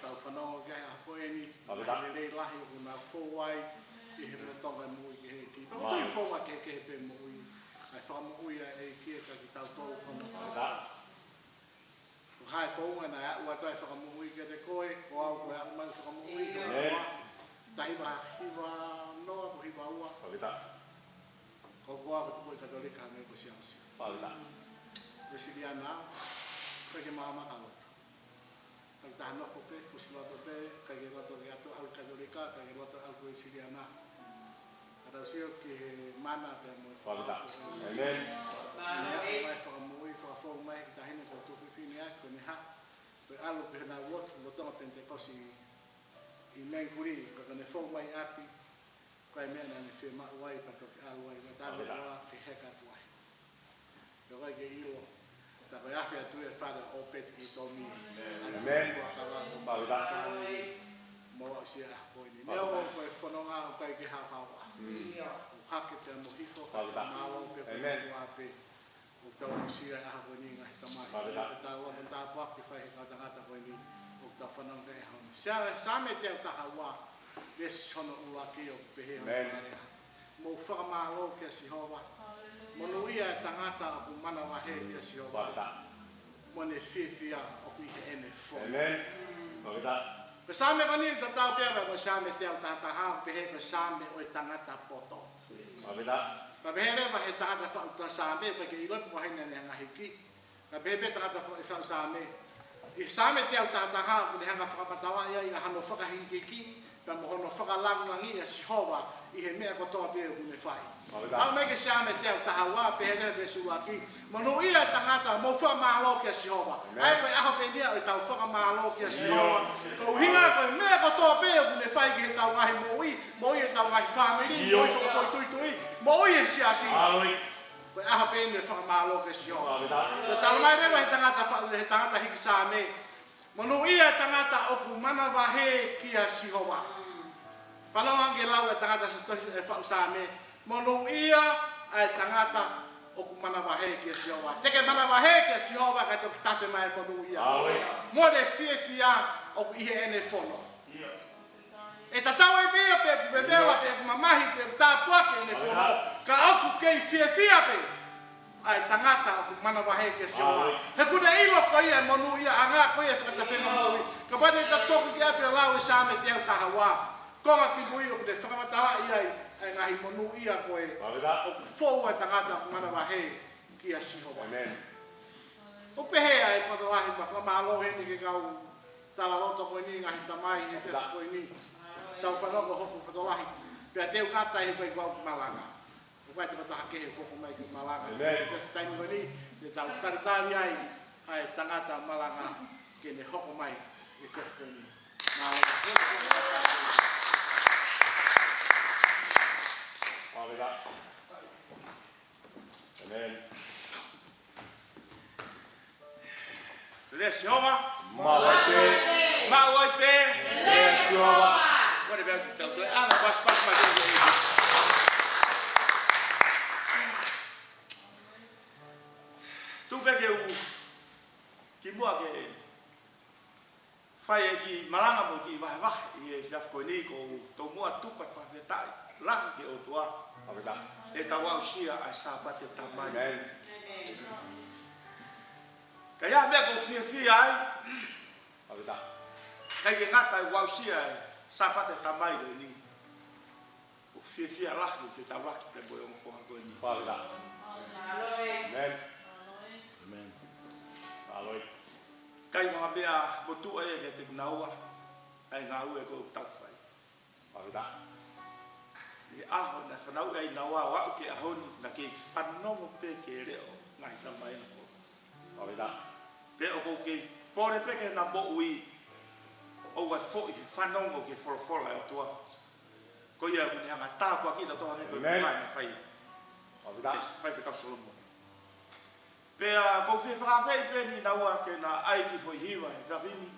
Tau fanongo ki ai he ʻaho ko eni, ngaahi lelei lahi ʻoku nau fou ai ʻi he lolotonga e moʻui ki he ʻEiki. Pea ʻoku ʻi ai e founga kehekehe pē moʻui, ʻa e fakamoʻui ʻa e ʻEiki ʻiate kitautolu ko eni. Ko e hā e founga naʻe aʻu atu ai e fakamoʻui kiate koe, ko au ko e aʻu mai e fakamoʻui, ko e taha hiva hiva noa, ko e hiva ua. Ko au ko e tupu ʻi he Katolika hangē ko Siaosi. Uēsiliana, ʻikai ke maama ka lotu. Taki taha nofo pē, fusi loto pē, ʻikai ke loto ke ʻalu ki he Katolika, ʻikai ke loto ʻalu ki he Uēsiliana. Ka tau sio ki he mana pea mo e fakamoʻui. Naʻe ʻomai e fakamoʻui, fakafou mai ki he taʻahine ko e tuofefine ʻa ko ʻene haʻu. Ko e ʻalu pē naʻa nau lotu, lolotonga Penitekosi ʻi Mangere, ka ko ʻene fou mai ʻapi, ko e meʻa naʻa ne fiemaʻu ai, pea toki ʻalu ai, ʻo tau ke heka atu ai. Pea ʻoku ʻikai ke ʻilo, tā ko e afe atu e fale ʻo Peti ʻi Tomi. ʻAmeni. Mo aʻusia ʻa e ʻaho ko eni. Neongo ko e fononga ʻoku ʻikai ke haohaoa. ʻOku hake pea mo hifo, ka mālō pē ko e ʻOtua pē. ʻOku tau aʻusia e ʻaho ko eni ngaahi tamai. Pea tau ʻoatu e tāpuaki ke fai he kau tangata ko eni. ʻOku tau fanongo ki he ʻaho ni. Saame, Saame teau taha ua, veesi hono ʻuluaki ʻoku pehē hono fakalea. Mou fakamālō kia Sihova. Monūʻia e tangata ʻoku manavahē kia Sihova. Mo ʻene fiefia ʻoku ʻi heʻene fono. Ko e Saame ko eni tatau pē mo e Saame teau taha taha, pehē ko e Saame ʻo e tangata poto. Ka pehē leva he tangata faʻu Saame, ʻikai ke ʻilo pe ko hai naʻa ne hanga hiki. Ka pehē pē tangata faʻu Saame. ʻI he Saame teau taha taha, ʻoku ne hanga fakamatalaʻi ai ʻa hono fakahīkihikiʻi, pea mo hono fakalangilangiʻi ʻa Sihova ʻi he meʻa kotoa pē ʻoku ne fai. Aʻu mai ki he Saame teau taha ua, pehē leva veesi ʻuluaki. Monūʻia e tangata, mou fakamālō kia Sihova. ʻA ia ko e ʻaho pē eni ia ʻo ʻetau fakamālō kia Sihova. Ko e ʻuhinga ko e meʻa kotoa pē ʻoku ne fai ki heʻetau ngaahi moʻui, moʻui ʻetau ngaahi fāmili, moʻui fakafoʻituitui, moʻui e siasi. Ko e ʻaho pē eni ʻo e fakamālō kia Sihova. Ko e talamai leva he tangata fa-, he tangata hiki Saame. Monūʻia e tangata ʻoku manavahē kia Sihova. Fanongo ange ki he lau e tangata sa tohi e faʻu Saame. Monūʻia e tangata ʻoku manavahē kia Sihova. Te ke manavahē kia Sihova ka toki tafe mai e monūʻia. Mo ʻene fiefia ʻoku ʻi heʻene fono. ʻE tatau ai pē ia pe ʻoku vevela, pe ʻoku mamahi, pe ʻoku tāpuaki ʻene fono. Ka ʻoku kei fiefia pē ʻa e tangata ʻoku manavahē kia Sihova. He ʻoku ne ʻilo ko ia e monūʻiaʻanga, ko ia e fakatafenga moʻui. Kapau te ta toki ki ʻapi ʻo lau e Saame teau taha ua, konga kimui ʻoku ne fakamatalaʻi ai ʻa e ngaahi monūʻia ko ē ʻoku fou ai e tangata ʻoku manavahē kia Sihova. ʻOku pehē ʻa e fakatokanga, fakamālō heni ki he kau talaloto ko eni, ngaahi tamai he efiafi ko eni. Tau fanongo hoku fakatokanga. Pea te u ngata he ʻikai ko au ke malanga. ʻOku ʻi ai e tokotaha kehe ʻoku hoko mai ke malanga. Pea he taimi ko eni, te tau talitali ai ʻa e tangata malanga ke ne hoko mai he efiafi ko eni. Mālō. Lea Sihova. Maʻu ai pē. Maʻu ai pē. Lea Sihova. What about you? Tau toe ʻana paspas mai. Tuku pē ke u kimuʻa ke fai e kiʻi malanga mo e kiʻi vahevahe ʻi he efiafi ko eni, ko u tomuʻa tuku ʻa e fakafetaʻi lahi ki he ʻOtua. ʻE tau aʻusia ʻa e Sāpate Tamai. Ka ʻi ai ha meʻa ʻoku ou fiefia ai, ʻikai ke ngata ʻi he aʻusia e Sāpate Tamai ko eni, ʻoku ou fiefia lahi ke tau laki pē mo e ongo foha ko eni. ʻIkai ko ha meʻa motuʻa ia kiate kinaua ʻa e ngāue ko ē ʻoku tau fai. ʻI he ʻaho naʻe fanauʻi ai kinaua ʻo aʻu ki he ʻaho ni, naʻe kei fanongo pē ki he leʻo ʻa e ngaahi tamai ʻa e folofola. Pe ʻoku ou kei pole pē ki heʻena moʻui, ʻoua ʻe foʻi he fanongo ki he folofola ʻa e ʻOtua. Ko ia ʻoku ne hanga ʻo tāpuakiʻi kitautolu hangē ko e meʻa naʻe fai ʻe Faifekau Solomone. Pea ʻoku ou fie fakaafeʻi pē kinaua ke na ʻai e kiʻi foʻi hiva he efiafi ni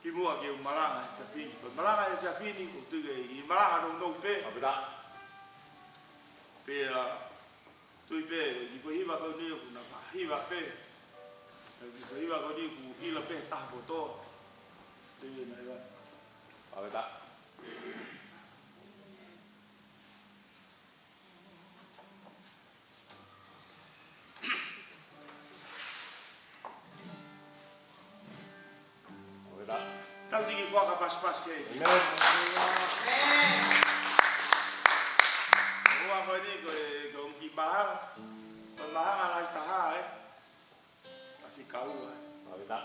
kimuʻa ke u malanga he efiafi ni. Ko e malanga he efiafi ni, ʻoku ou tui ʻe malanga nounou pē. Pea tui pē, kiʻi foʻi hiva ko eni ʻoku na faʻa hiva pē. Kiʻi foʻi hiva ko eni ʻoku ʻilo pē taha kotoa. Tui ʻe na hiva. Tau tiki fuaka paspas ke. ʻOua ko eni ko e, ko e kiʻi mahanga. Ko e mahanga lahi taha ē. Ka fika ua ē.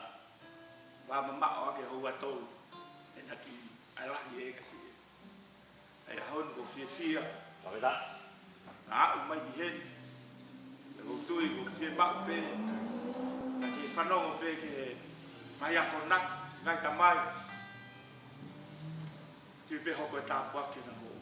Vā mamaʻo ake houa tolu. ʻEna kiʻi ʻai lahi ē ka si ē. ʻAi ʻaho ni ʻoku ou fiefia. Naʻa aʻu mai ki heni. ʻOku ou tui ʻoku fiemaʻu pē ke fanongo pē ki he ngaahi akonaki, ngaahi tamai. Ke pehē hoko e tāpuaki ʻena moʻui.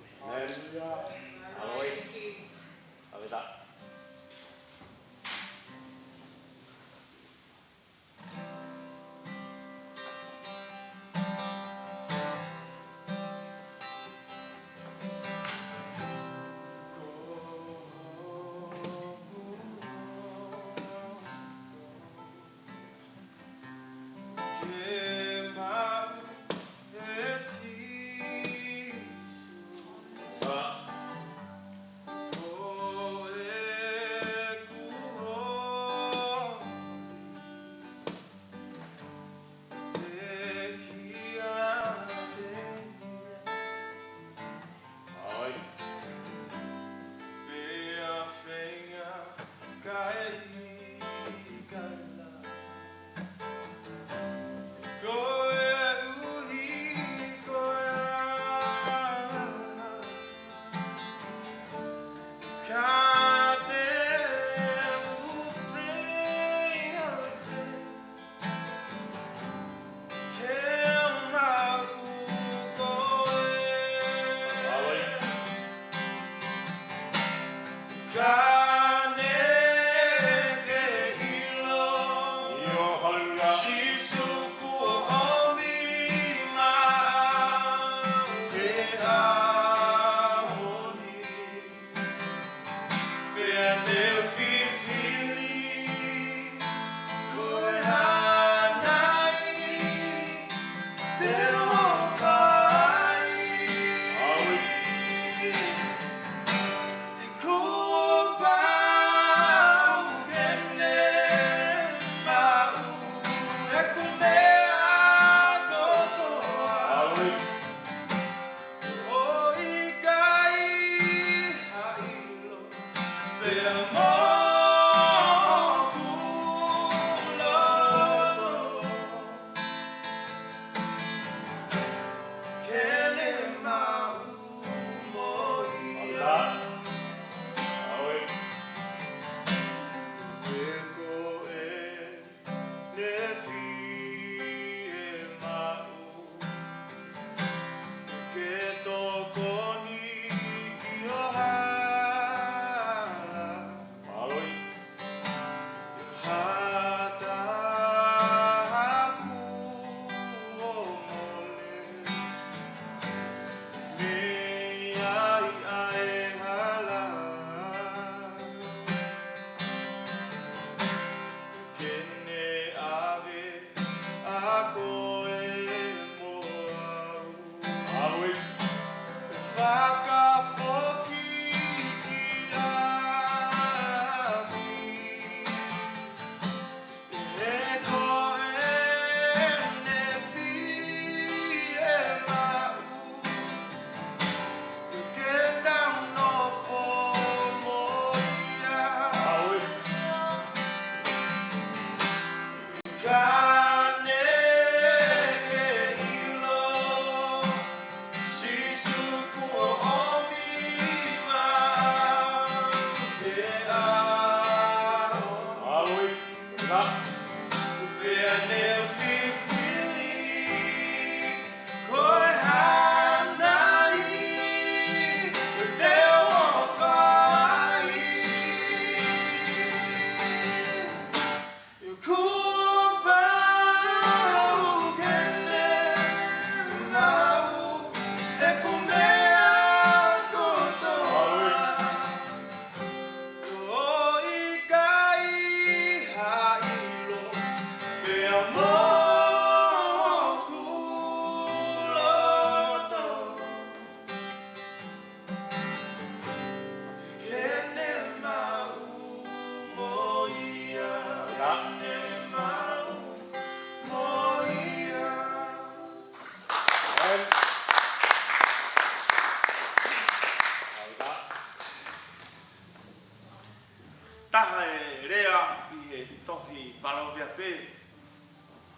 Taha e lea ʻi he tohi Palōveape,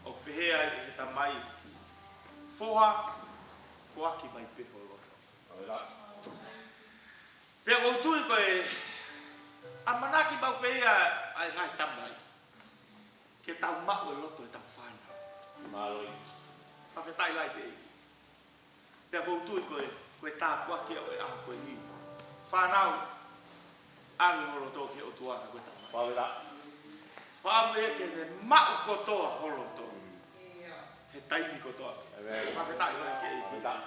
ʻoku pehē ai ʻe he tamai: Foha, foaki mai pē ho loto. Pea ʻoku ou tui ko e ʻamanaki maʻu pē ia ʻa e ngaahi tamai, ke tau maʻu e loto ʻetau fānau. Mālō. Fakafetaʻi lahi ki he ʻEiki. Pea ʻoku ou tui ko e, ko e tāpuaki ʻo e ʻaho ko eni. Fānau, ʻave ho loto ki he ʻOtua ka ko e tamai. Fakafetaʻi. Fakaʻamu ia ke ne maʻu kotoa ho loto he taimi kotoa. ʻĒmeni. Fakafetaʻi lahi ki he ʻEiki. Fakafetaʻi.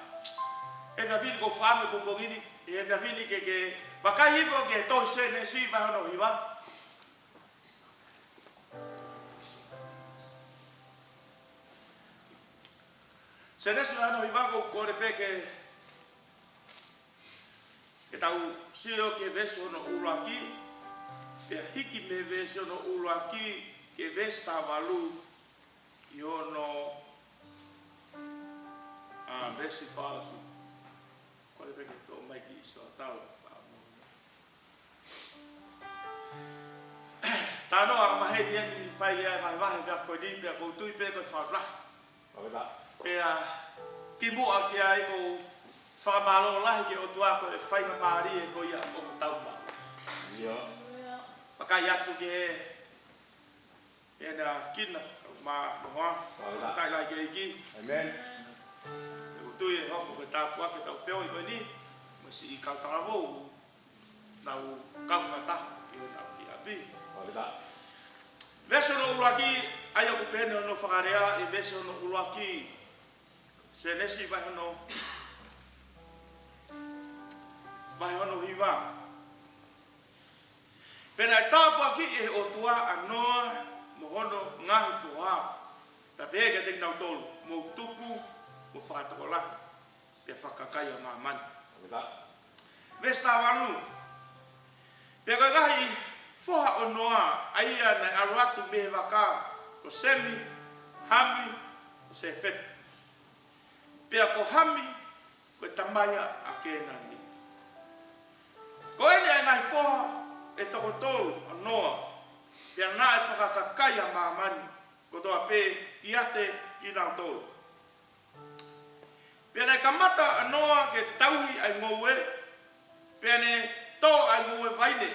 ʻE Davini, ʻoku ou fakaʻamu he pongipongi ni, ʻe Davini, ke ke vakai hifo ki he tohi Sēnesi vahe hono hiva. Sēnesi vahe hono hiva, ʻoku ou kole pē ke, ke tau sio ki he veesi hono ʻuluaki, pea hiki mei he veesi hono ʻuluaki ki he veesi taha valu, ʻi hono, ʻa, veesi fā ʻosi. Kole pē ke toʻo mai ki ʻIsileli tau, pea mo. Talanoa ʻa e maheni ʻeni naʻe fai ʻi he vahevahe ʻo e efiafi ko eni, pea ʻoku ou tui pē ko e fakalotolahi. Fakafetaʻi. Pea kimuʻa ki ai ʻoku ou fakamālō lahi ki he ʻOtua ko e faingamālie ko ia ʻoku tau maʻu. ʻIo. Vakai atu ki he ʻena kina, ma noa. Fakafetaʻi. Fakafetaʻi lahi ki he ʻEiki. ʻĒmeni. ʻOku ou tui ʻe hoko ko e tāpuaki ʻetau feohi ko eni, mo e siʻi kau talavou naʻa nau kau fakataha ʻi honau kiʻi ʻapi. Fakafetaʻi. Veesi hono ʻuluaki, ʻa ia ʻoku pehē ni hono fakalea ʻi he veesi hono ʻuluaki. Sēnesi vahe hono, vahe hono hiva. Pea naʻe tāpuakiʻi ʻe he ʻOtua ʻa Noa mo hono ngaahi foha, pea pehē kiate kinautolu: Mou tupu, mou fakatokolahi, pea fakakakai ʻa māmani. Fakafetaʻi. Veesi taha valu. Pea ko e ngaahi foha ʻo Noa, ʻa ia naʻe ʻalu atu mei he vaka, ko Semi, Hami, mo Sēfeti. Pea ko Hami, ko e tamai ia ʻa Kēnani. Ko eni ʻa e ngaahi foha ʻe toko tolu ʻo Noa, pea naʻe fakakakai ʻa māmani kotoa pē ʻiate kinautolu. Pea naʻe kamata ʻa Noa ke tauhi ʻa e ngoue, pea ne tō ʻa e ngoue vaine.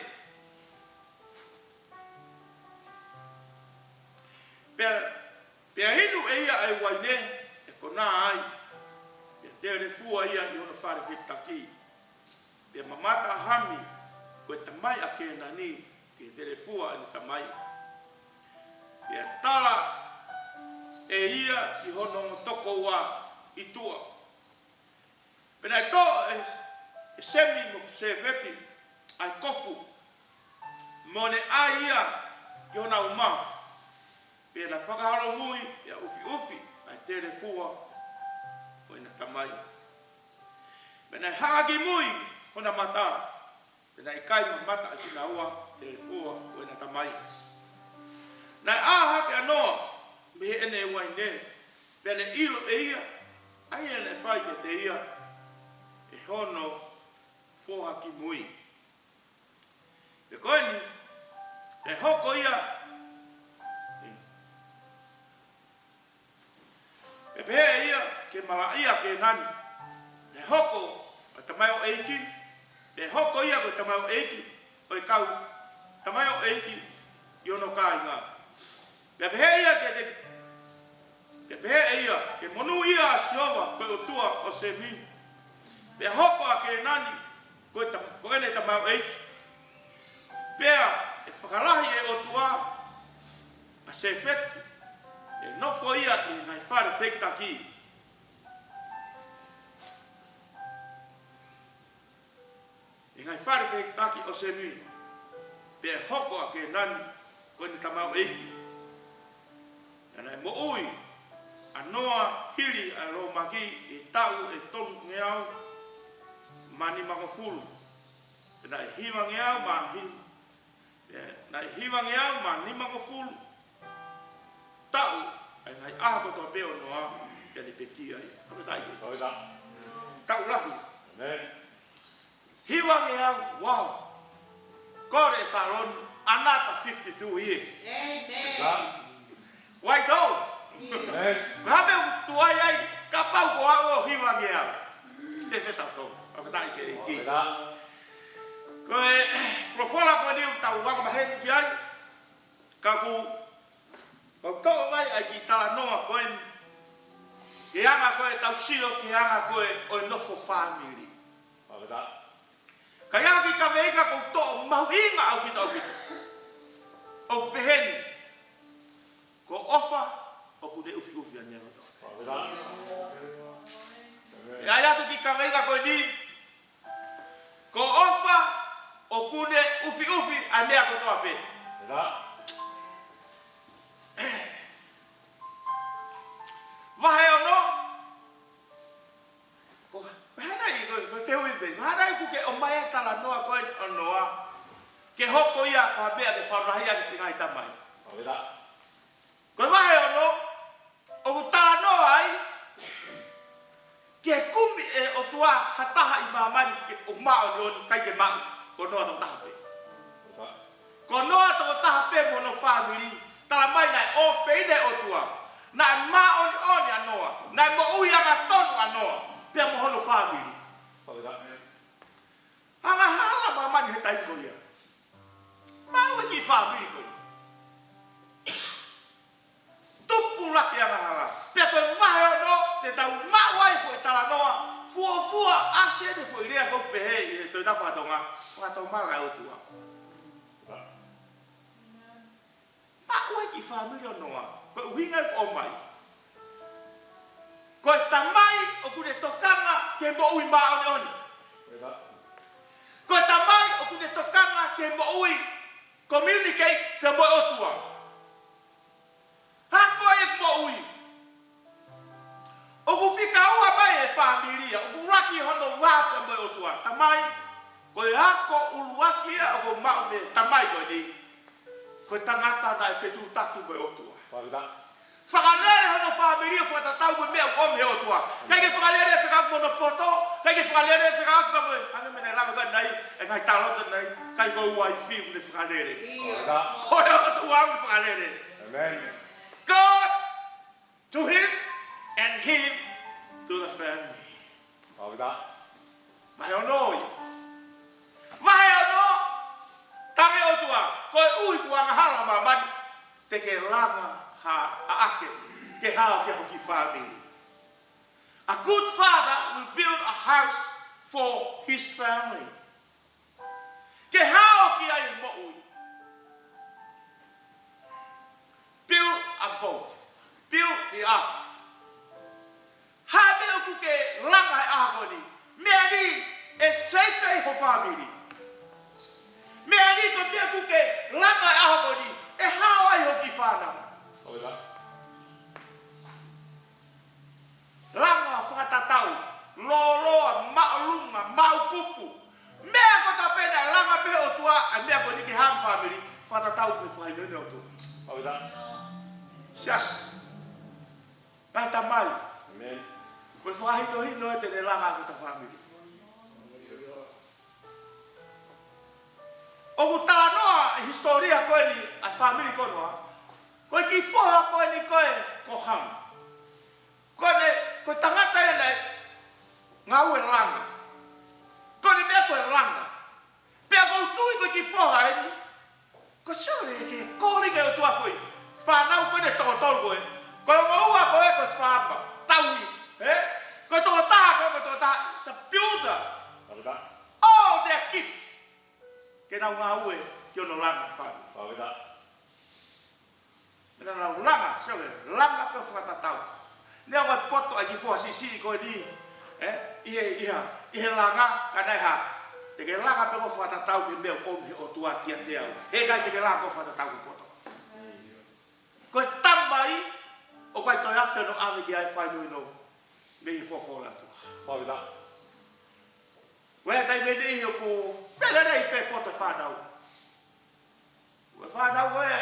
Pea, pea inu ʻe ia ʻa e uaine ʻe kona ai, pea telefua ia ʻi hono fale fehikitaki. Pea mamata ʻa Hami, ko e tamai ʻa Kēnani, ki he telefua ʻa ʻene tamai. Pea tala ʻe ia ki hono ongo tokoua ʻi tuʻa. Pea naʻe toʻo ʻe, ʻe Semi mo Sēfeti ʻa e kofu, mo ne ʻai ia ki honau mā. Pea na fakaholomui, pea ʻufiʻufi ʻa e telefua ʻo ʻena tamai. Pea naʻe hanga ki mui hona mata, pea naʻe ʻikai mamata ʻa kinaua he telefua ʻo ʻena tamai. Naʻe ʻā hake ʻa Noa mei heʻene uaine, pea ne ʻilo ʻe ia ʻa ia naʻe fai kiate ia ʻe hono foha kimui. Pea ko eni, pea hoko ia, pea pehē ʻe ia ke malaʻia ʻa Kēnani. Pea hoko ʻa e tamaioʻeiki, pea hoko ia ko e tamaioʻeiki ʻo e kau tamaioʻeiki ʻi hono kāinga. Pea pehē ia ke te, pea pehē ʻe ia, ke monūʻia ʻa Sihova ko e ʻOtua ʻo Semi. Pea hoko ʻa Kēnani ko e tam-, ko ʻene tamaioʻeiki. Pea ʻe fakalahi ʻe he ʻOtua ʻa Sēfeti, ʻe nofo ia ʻi he ngaahi fale fehikitaki, ʻi he ngaahi fale fehikitaki ʻo Semi. Pea hoko ʻa Kēnani ko ʻene tamaioʻeiki. Pea naʻe moʻui ʻa Noa hili ʻa e lōmaki ʻi he taʻu ʻe tolungeau mā nimangofulu. Pea naʻe hivangeau mā hi-, pea naʻe hivangeau mā nimangofulu taʻu ʻa e ngaahi ʻaho kotoa pē ʻo Noa, pea ne pekia ia. Fakafetaʻi. Fakafetaʻi. Taʻu lahi. ʻĒmeni. Hivangeau, wow. Kole ʻe Saloni, another fifty-two years. Amen. Why though? Amen. Ko e hā e meʻa ʻoku tuai ai, kapau ko au ʻo hivangeau. Te fetau tō, ʻoku taʻi ke ʻEiki. Amen. Ko e folofola ko eni ʻoku tau anga maheni ki ai, ka ʻoku, ʻoku toʻo mai ai ki he talanoa ko eni, ki he anga ko ē ʻetau sio, ki he anga ko ē ʻo e nofo fāmili. Amen. Ka ʻi ai e kiʻi kaveinga ʻoku toʻo mahuʻinga ʻaupito ʻaupito. ʻOku pehē ni, ko e ʻofa ʻoku ne ʻufiʻufi ʻa e meʻa kotoa. ʻE ʻai atu e kiʻi kaveinga ko eni, ko e ʻofa ʻoku ne ʻufiʻufi ʻa e meʻa kotoa pē. Vahe ono, ko, ko e hā nai, ko, ko e fehuʻi pē, ko e hā nai ʻoku ke ʻomai e talanoa ko ē ʻo Noa ke hoko ia ko ha meʻa ke fakalahi ʻaki e ngaahi tamai. Ko e vahe ono, ʻoku talanoa ai ki he kumi ʻe he ʻOtua ha taha ʻi māmani ke, ʻo māʻoniʻoni, ʻikai ke maʻu, ko Noa tokotaha pē. Ko Noa tokotaha pē mo hono fāmili, talamai naʻe ʻofeina ʻe he ʻOtua. Naʻe māʻoniʻoni ʻa Noa, naʻe moʻui angatonu ʻa Noa, pea mo hono fāmili. Angahala māmani he taimi ko ia. Maʻu e kiʻi fāmili ko ia. Tupulaki angahala. Pea ko e vahe ono, te tau maʻu ai e foʻi talanoa, fuofua ʻasi ʻene foʻi lea ʻoku pehē ʻi he Tohi Tapu Tonga, fakatomala ʻa e ʻOtua. Maʻu ai e kiʻi fāmili ʻo Noa, ko e ʻuhinga ʻoku ʻomai. Ko e tamai ʻoku ne tokanga ki he moʻui māʻoniʻoni. Ko e tamai ʻoku ne tokanga ki he moʻui communicate pea mo e ʻOtua. Hā ko ē ʻeku moʻui? ʻOku fika ua mai e fāmili ia, ʻoku ʻuluaki hono vā pea mo e ʻOtua. Tamai, ko e ako ʻuluaki ia ʻoku maʻu mei he tamai ko eni, ko e tangata naʻe fetuʻutaki mo e ʻOtua. Fakalele hono fāmili ʻo fakatatau mo e meʻa ʻoku ʻomi ʻe he ʻOtua. ʻIkai ke fakalele fekauʻaki mo hono poto, ʻikai ke fakalele fekauʻaki mo e, hangē ko e meʻa naʻe lave ki ai ʻanenai, e ngaahi taloto ʻanenai, ʻikai ko e uaifi ʻoku ne fakalele. Ko e ʻOtua ʻoku ne fakalele. Amen. God to him and him to the family. Vahe ono ia. Vahe ono, talaange ʻe he ʻOtua, koeʻuhi kuo angahala māmani, te ke langa ha ʻaʻake ke hao ki ai ho kiʻi fāmili. A good father will build a house for his family. Ke hao ki ai e moʻui. Build a boat. Build the ark. Hā e meʻa ʻoku ke langa he ʻaho ko eni? Meʻa ni ʻe save ai ho fāmili. Meʻa ni ko e meʻa ʻoku ke langa he ʻaho ko eni, ʻe hao ai ho kiʻi fānau. Langa fakatatau, lōloa, māʻolunga, māʻupupu. Meʻa kotoa pē naʻe langa pē ʻe he ʻOtua, ʻa e meʻa ko eni ke hao mo e fāmili, fakatatau mo e fakahinohino ʻa e ʻOtua. Siasi. Ngaahi tamai. Amen. Ko e fakahinohino ē te ne langa ʻaki hota fāmili. ʻOku talanoa e hisitōlia ko eni ʻa e fāmili ko Noa. Ko e kiʻi foha ko eni ko ē ko Ham. Ko ʻene, ko e tangata ia naʻe ngāue langa. Ko ʻene meʻa ko e langa. Pea ʻoku ou tui ko e kiʻi foha eni, ko e sio lelei ki he calling ʻa e ʻOtua ko ē. Fānau ko eni ʻe toko tolu ko ē. Ko e ongo ua ko ē ko e faama, tauhi. Ē? Ko e toko taha ko ē, ko e toko taha, is a builder. All their gift. Ke nau ngāue ki hono langa fānau. Pea nau langa, sio lelei, langa pē ʻo fakatatau. Neongo e poto ʻa e kiʻi foha siʻisiʻi ko eni, ē, ʻi he, ʻi he, ʻi he langa, ka naʻe hā? Te ke langa pē ʻo fakatatau ki he meʻa ʻoku ʻomi ʻe he ʻOtua kiate au. Heʻikai te ke langa ʻo fakatatau ki he poto. Ko e tamai, ʻoku ʻikai toe afe hono ʻave ki ai e fakahinohino mei he folofola ʻa e ʻOtua. Ko e taimi ʻe niʻihi ʻoku pehē lelei pē poto e fānau. Ko e fānau ko ē,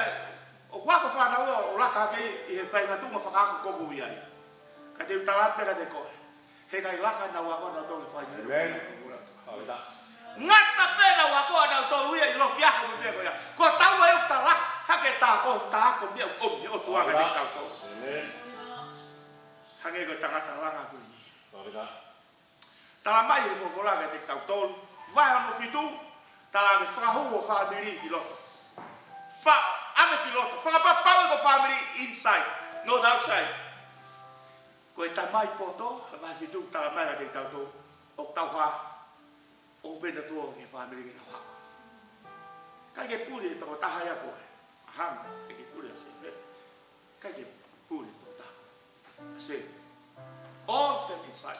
ʻoku ako e fānau ʻo laka hake ʻi he faʻahinga tuʻunga fakaako ʻoku ʻi ai. Ka te u tala atu pē kiate koe, heʻikai laka ʻenau ako ʻanautolu ki he faʻahinga tuʻunga. Amen. Ngata pē naʻa nau ako ʻa nautolu ia ʻi loki ako mo e meʻa ko ia. Ko taua ʻoku tala hake tā ko tā ko e meʻa ʻoku ʻomi ʻe he ʻOtua kiate kitautolu. ʻĒmeni. Hangē ko e tangata langa ko eni. Tala mai he folofola kiate kitautolu, vahe hono fitu, tala mai fakahū ho fāmili ki loto. Fa, ʻave ki loto. Fakapapauʻi ko e fāmili inside, not outside. Ko e tamai poto, he vahe fitu tala mai kiate kitautolu, ʻoku tau hā, ʻoku pena tuo ki he fāmili ke tau hā. ʻIkai ke puli e tokotaha ia ko ē. ʻAhā, ʻikai ke puli ʻa Sēpeni. ʻIkai ke puli e tokotaha. Sē. All of them inside.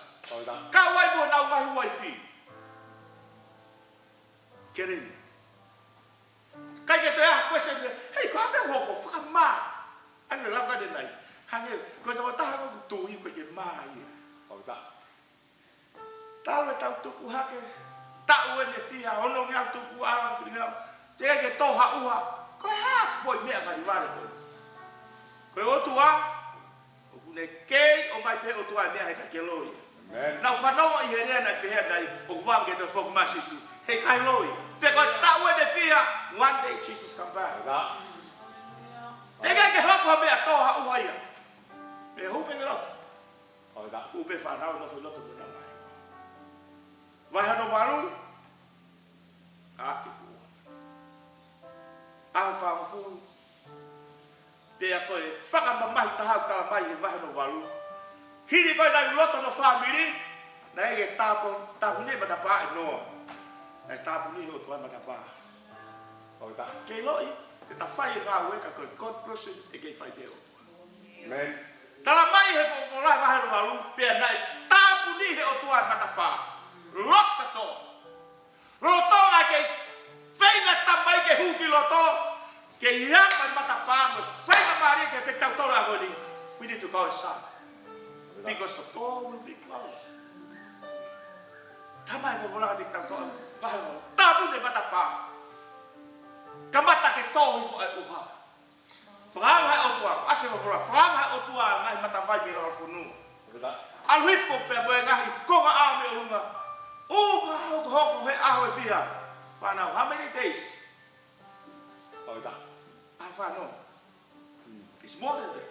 Kau ai mo ʻenau ngaahi uaifi. Kereni. ʻIkai ke toe ʻai ha question, hei, ko e hā e meʻa ʻoku hoko, fakamā. ʻAi ke lava ke nai. Hangē, ko e tokotaha ʻoku tui ko e ke mā ia. Talu ʻetau tupu hake, taʻu ʻeni ʻe fiha, ono ngeau tupu ʻalu, fitu ngeau, teʻeki ke tō ha ʻuha, ko e hā e foʻi meʻa ngali vale ko ē. Ko e ʻOtua, ʻoku ne kei ʻomai pē ʻe he ʻOtua e meʻa heʻikai ke loi. ʻĒmeni. Naʻa ku fanongo ʻi he lea naʻe pehē ai, ʻoku vave ke toe foki mai ʻa Sīsū, heʻikai loi. Pea ko e taʻu ʻeni ʻe fiha, one day Jesus come back. Teʻeki ke hoko ha meʻa tō ha ʻuha ia. Pea hū pē ki loto. Hū pē fānau nofo ʻi loto mo nau mai. Vahe hono valu. ʻAki kuo. ʻAho fāngofulu. Pea ko e fakamamahi taha ʻoku tala mai he vahe hono valu. Hili ko ē naʻe ʻi loto hono fāmili, naʻe tāpu, tāpuni e matapā ʻe Noa. Naʻe tāpuni ʻe he ʻOtua e matapā. Kei loʻi, te ta fai e ngāue ka ko e conclusion ʻe kei fai pē ʻe he ʻOtua. ʻĒmeni. Tala mai he folofola vahe hono valu, pea naʻe tāpuni ʻe he ʻOtua e matapā. Lock the door. Lolotonga e kei feinga tamai ke hū ki loto, kei ʻi ai e matapā mo e faingamālie kiate kitautolu ʻaho ni. We need to go inside. Because the door will be closed. Tala mai he folofola kiate kitautolu, vahe hono valu, tāpuni e matapā. Kamata ke tō hifo e ʻuha. Fakaava he ʻOtua, ʻasi e folofola, fakaava he ʻOtua e ngaahi matavai mei lalo fonua. ʻAlu hifo pea mo e ngaahi konga ʻā mei ʻolunga. ʻUhinga ʻoku hoko he ʻaho ʻe fiha. Fānau, how many days? ʻAho fānau. It's more than that.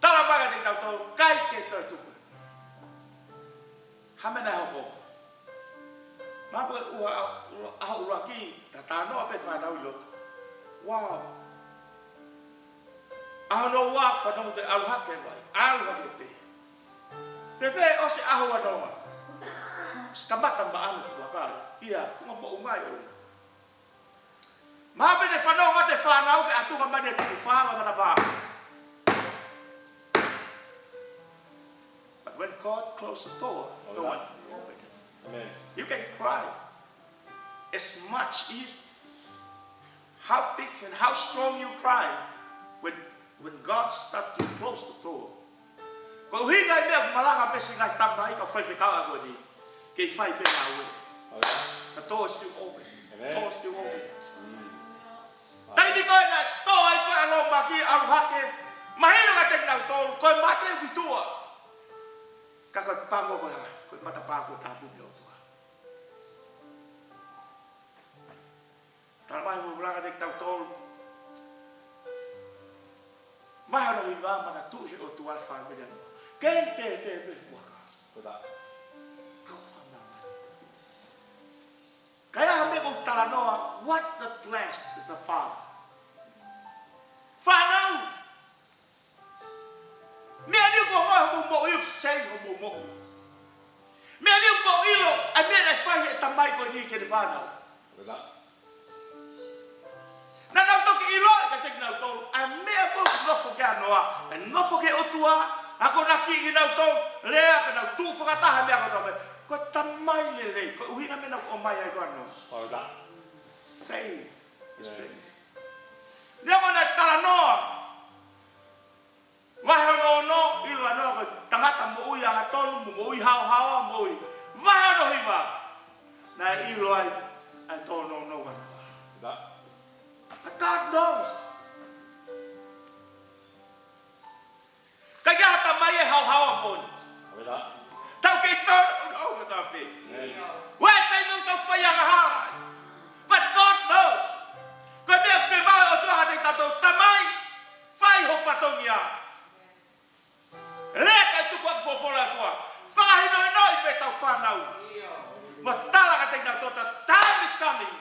Tala mai kiate kitautolu, ʻikai ke toe tuku. Hā e meʻa naʻe hoko? Mahalo ko e ʻuha, ʻaho ʻuluaki, ta talanoa pē fānau ʻi loto. Wow. ʻAho hono ua, fanongo te ʻalu hake vai, ʻalu hake pē. Fēfē ʻosi ʻaho hono ua? Kamata maʻanu fuakali. ʻIa, kuo moʻunga ʻo. Mahalo pē te fanongo atu e fānau ke ʻatu mai e tuku fā ʻo e matapā. But when God close the door, no one will open it. ʻĒmeni. You can cry as much as how big and how strong you cry when, when God start to close the door. Ko e ʻuhinga ia e meʻa ʻoku malanga pē siʻi ngaahi tamai kae fai fekau ʻa ko eni. Kei fai pē ngāue. The door is still open. ʻĒmeni. Door is still open. Taimi ko ē naʻe tō ai ko ē ʻa Lōmaki ʻalu hake. Mahino kiate kinautolu, ko e mate ʻoku ʻi tuʻa. Ka ko e pango ko e hā, ko e matapā kuo tāpuni ʻe he ʻOtua. Tala mai he folofola kiate kitautolu. Vahe hono hiva, manatuʻi he ʻOtua e fāmili ʻa Noa. Kei te te pe fuaka. Ko tā. Ka ʻi ai ha meʻa ʻoku talanoa, what a bless is a father. Fānau. Meʻa ni ʻoku ongoʻi hoʻomou moʻui, ʻoku save hoʻomou moʻui. Meʻa ni ʻoku mou ʻilo, ʻa e meʻa naʻe fai ʻe he tamai ko eni ki heʻene fānau. Naʻa nau toki ʻilo ʻe kiate kinautolu, ʻa e meʻa ko ē ʻoku nofo ki ai ʻa Noa, ʻa e nofo ki he ʻOtua, akonaki kinautolu, lea, pea nau tuʻu fakataha meʻa ko e tamai. Ko e tamai lelei, ko e ʻuhinga meʻa naʻa ku ʻomai ai ko ē ʻa Noa. Save his family. Neongo naʻe talanoa. Vahe hono ono, ʻilo ʻa Noa ko e tangata moʻui angatonu, mo moʻui haohaoa, moʻui. Vahe hono hiva. Naʻe ʻilo ai, ʻa e tōnounou ʻa Noa. But God knows. ʻIkai ke ʻi ai ha tamai ʻe haohaoa moʻoni. Tau kei tōnounou ʻo tāpē. Ua e taimi ʻoku tau fai Ia. Lea ʻa e tuku ʻa e folofola ʻa e ʻOtua. Fakahinohinoʻi pē ʻetau fānau. Mo tala kiate kinautolu, the time is coming.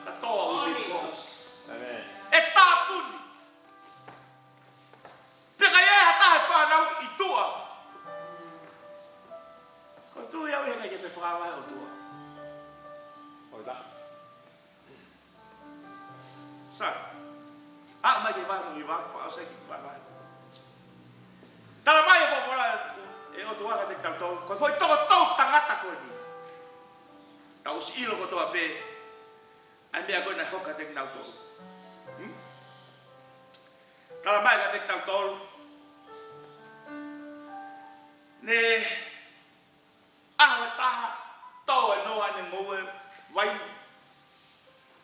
The door will be closed. ʻĒmeni. ʻE tāpuni. Pea ka ʻi ai ha taha ʻe fānau ʻi tuʻa. Ko e tui au ʻe ʻikai ke toe fakaava ʻe he ʻOtua. Sai. ʻA, mai ki he vahe hono hiva, fakaʻosi ki he vahe. Tala mai ʻe he folofola ʻa e ʻOtua kiate kitautolu, ko e foʻi tokotou tangata ko eni. Tau ʻosi ʻilo kotoa pē ʻa e meʻa ko ē naʻe hoko kiate kinautolu. Hmm? Tala mai kiate kitautolu. Ne ʻaho ʻe taha, tō ʻene ngoue vaine.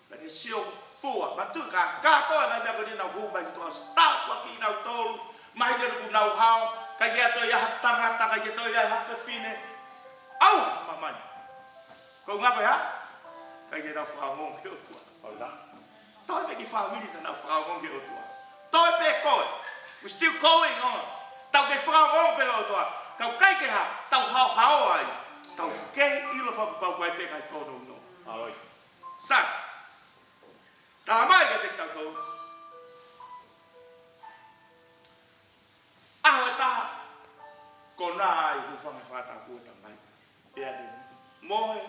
Naʻa ne sio fua, matuʻu kātoa e ngaahi meʻa ko eni naʻa nau hū mai ki tuʻa, tāpuakiʻi kinautolu, mahino kuo nau hao, ʻikai ke toe ʻi ai ha tangata, ʻikai ke toe ʻi ai ha fefine. ʻAu, māmani. Ko e ʻuhinga ko e hā? ʻIkai ke nau fakaongo ki he ʻOtua. Toe pē ki he fāmili naʻa nau fakaongo ki he ʻOtua. Toe pē koe. We still going on. Tau kei fakaongo pē ki he ʻOtua. Ka ʻoku ʻikai ke hā, tau haohaoa ai. Tau kei ʻilo fakapapau ko e pē kai kono no. Sai. Tala mai kiate kitautolu. ʻAho ʻe taha, konā ai, hūfanga he fakatapu ʻo e tamai. Pea ne mohe,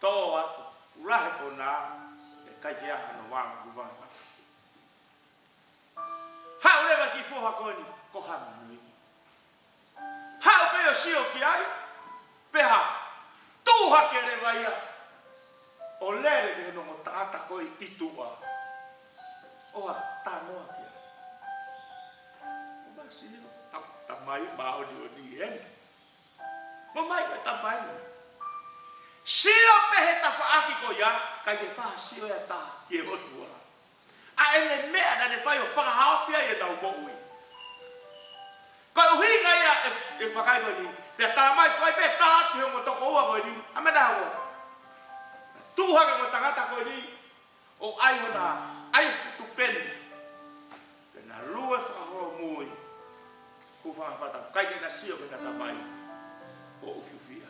tō atu, lahi e konā, ʻikai ke ʻi ai hano vā, hūfanga he fakatapu. Haʻu leva e kiʻi foha ko eni, ko Hāmani. Haʻu pē ʻo sio ki ai, pea hā, tuʻu hake leva ia ʻo lele ki he ongo tangata ko ē ʻi tuʻa. ʻO hā, talanoa ki ai. ʻO mai sio, ta-, tamai māʻoniʻoni eni. Mo mai ko e tamai. Sio pē he tafaʻaki ko ia, ʻikai ke fai ha sio ʻe taha ki he ʻOtua. ʻA ʻene meʻa naʻa ne fai ʻo fakahaofi ai ʻenau moʻui. Ko e ʻuhinga ia ʻe, ʻe vakai ko eni. Pea tala mai ko e pē tala atu he ongo tokoua ko eni. ʻA mena hoko. Tuʻu hake ko e tangata ko eni. ʻO ʻai hona, ʻai futu peni. Pea na lue fakaholomui. Hūfanga he fakatapu. ʻIkai ke na sio ki heʻena tamai. ʻO ufiufi ai.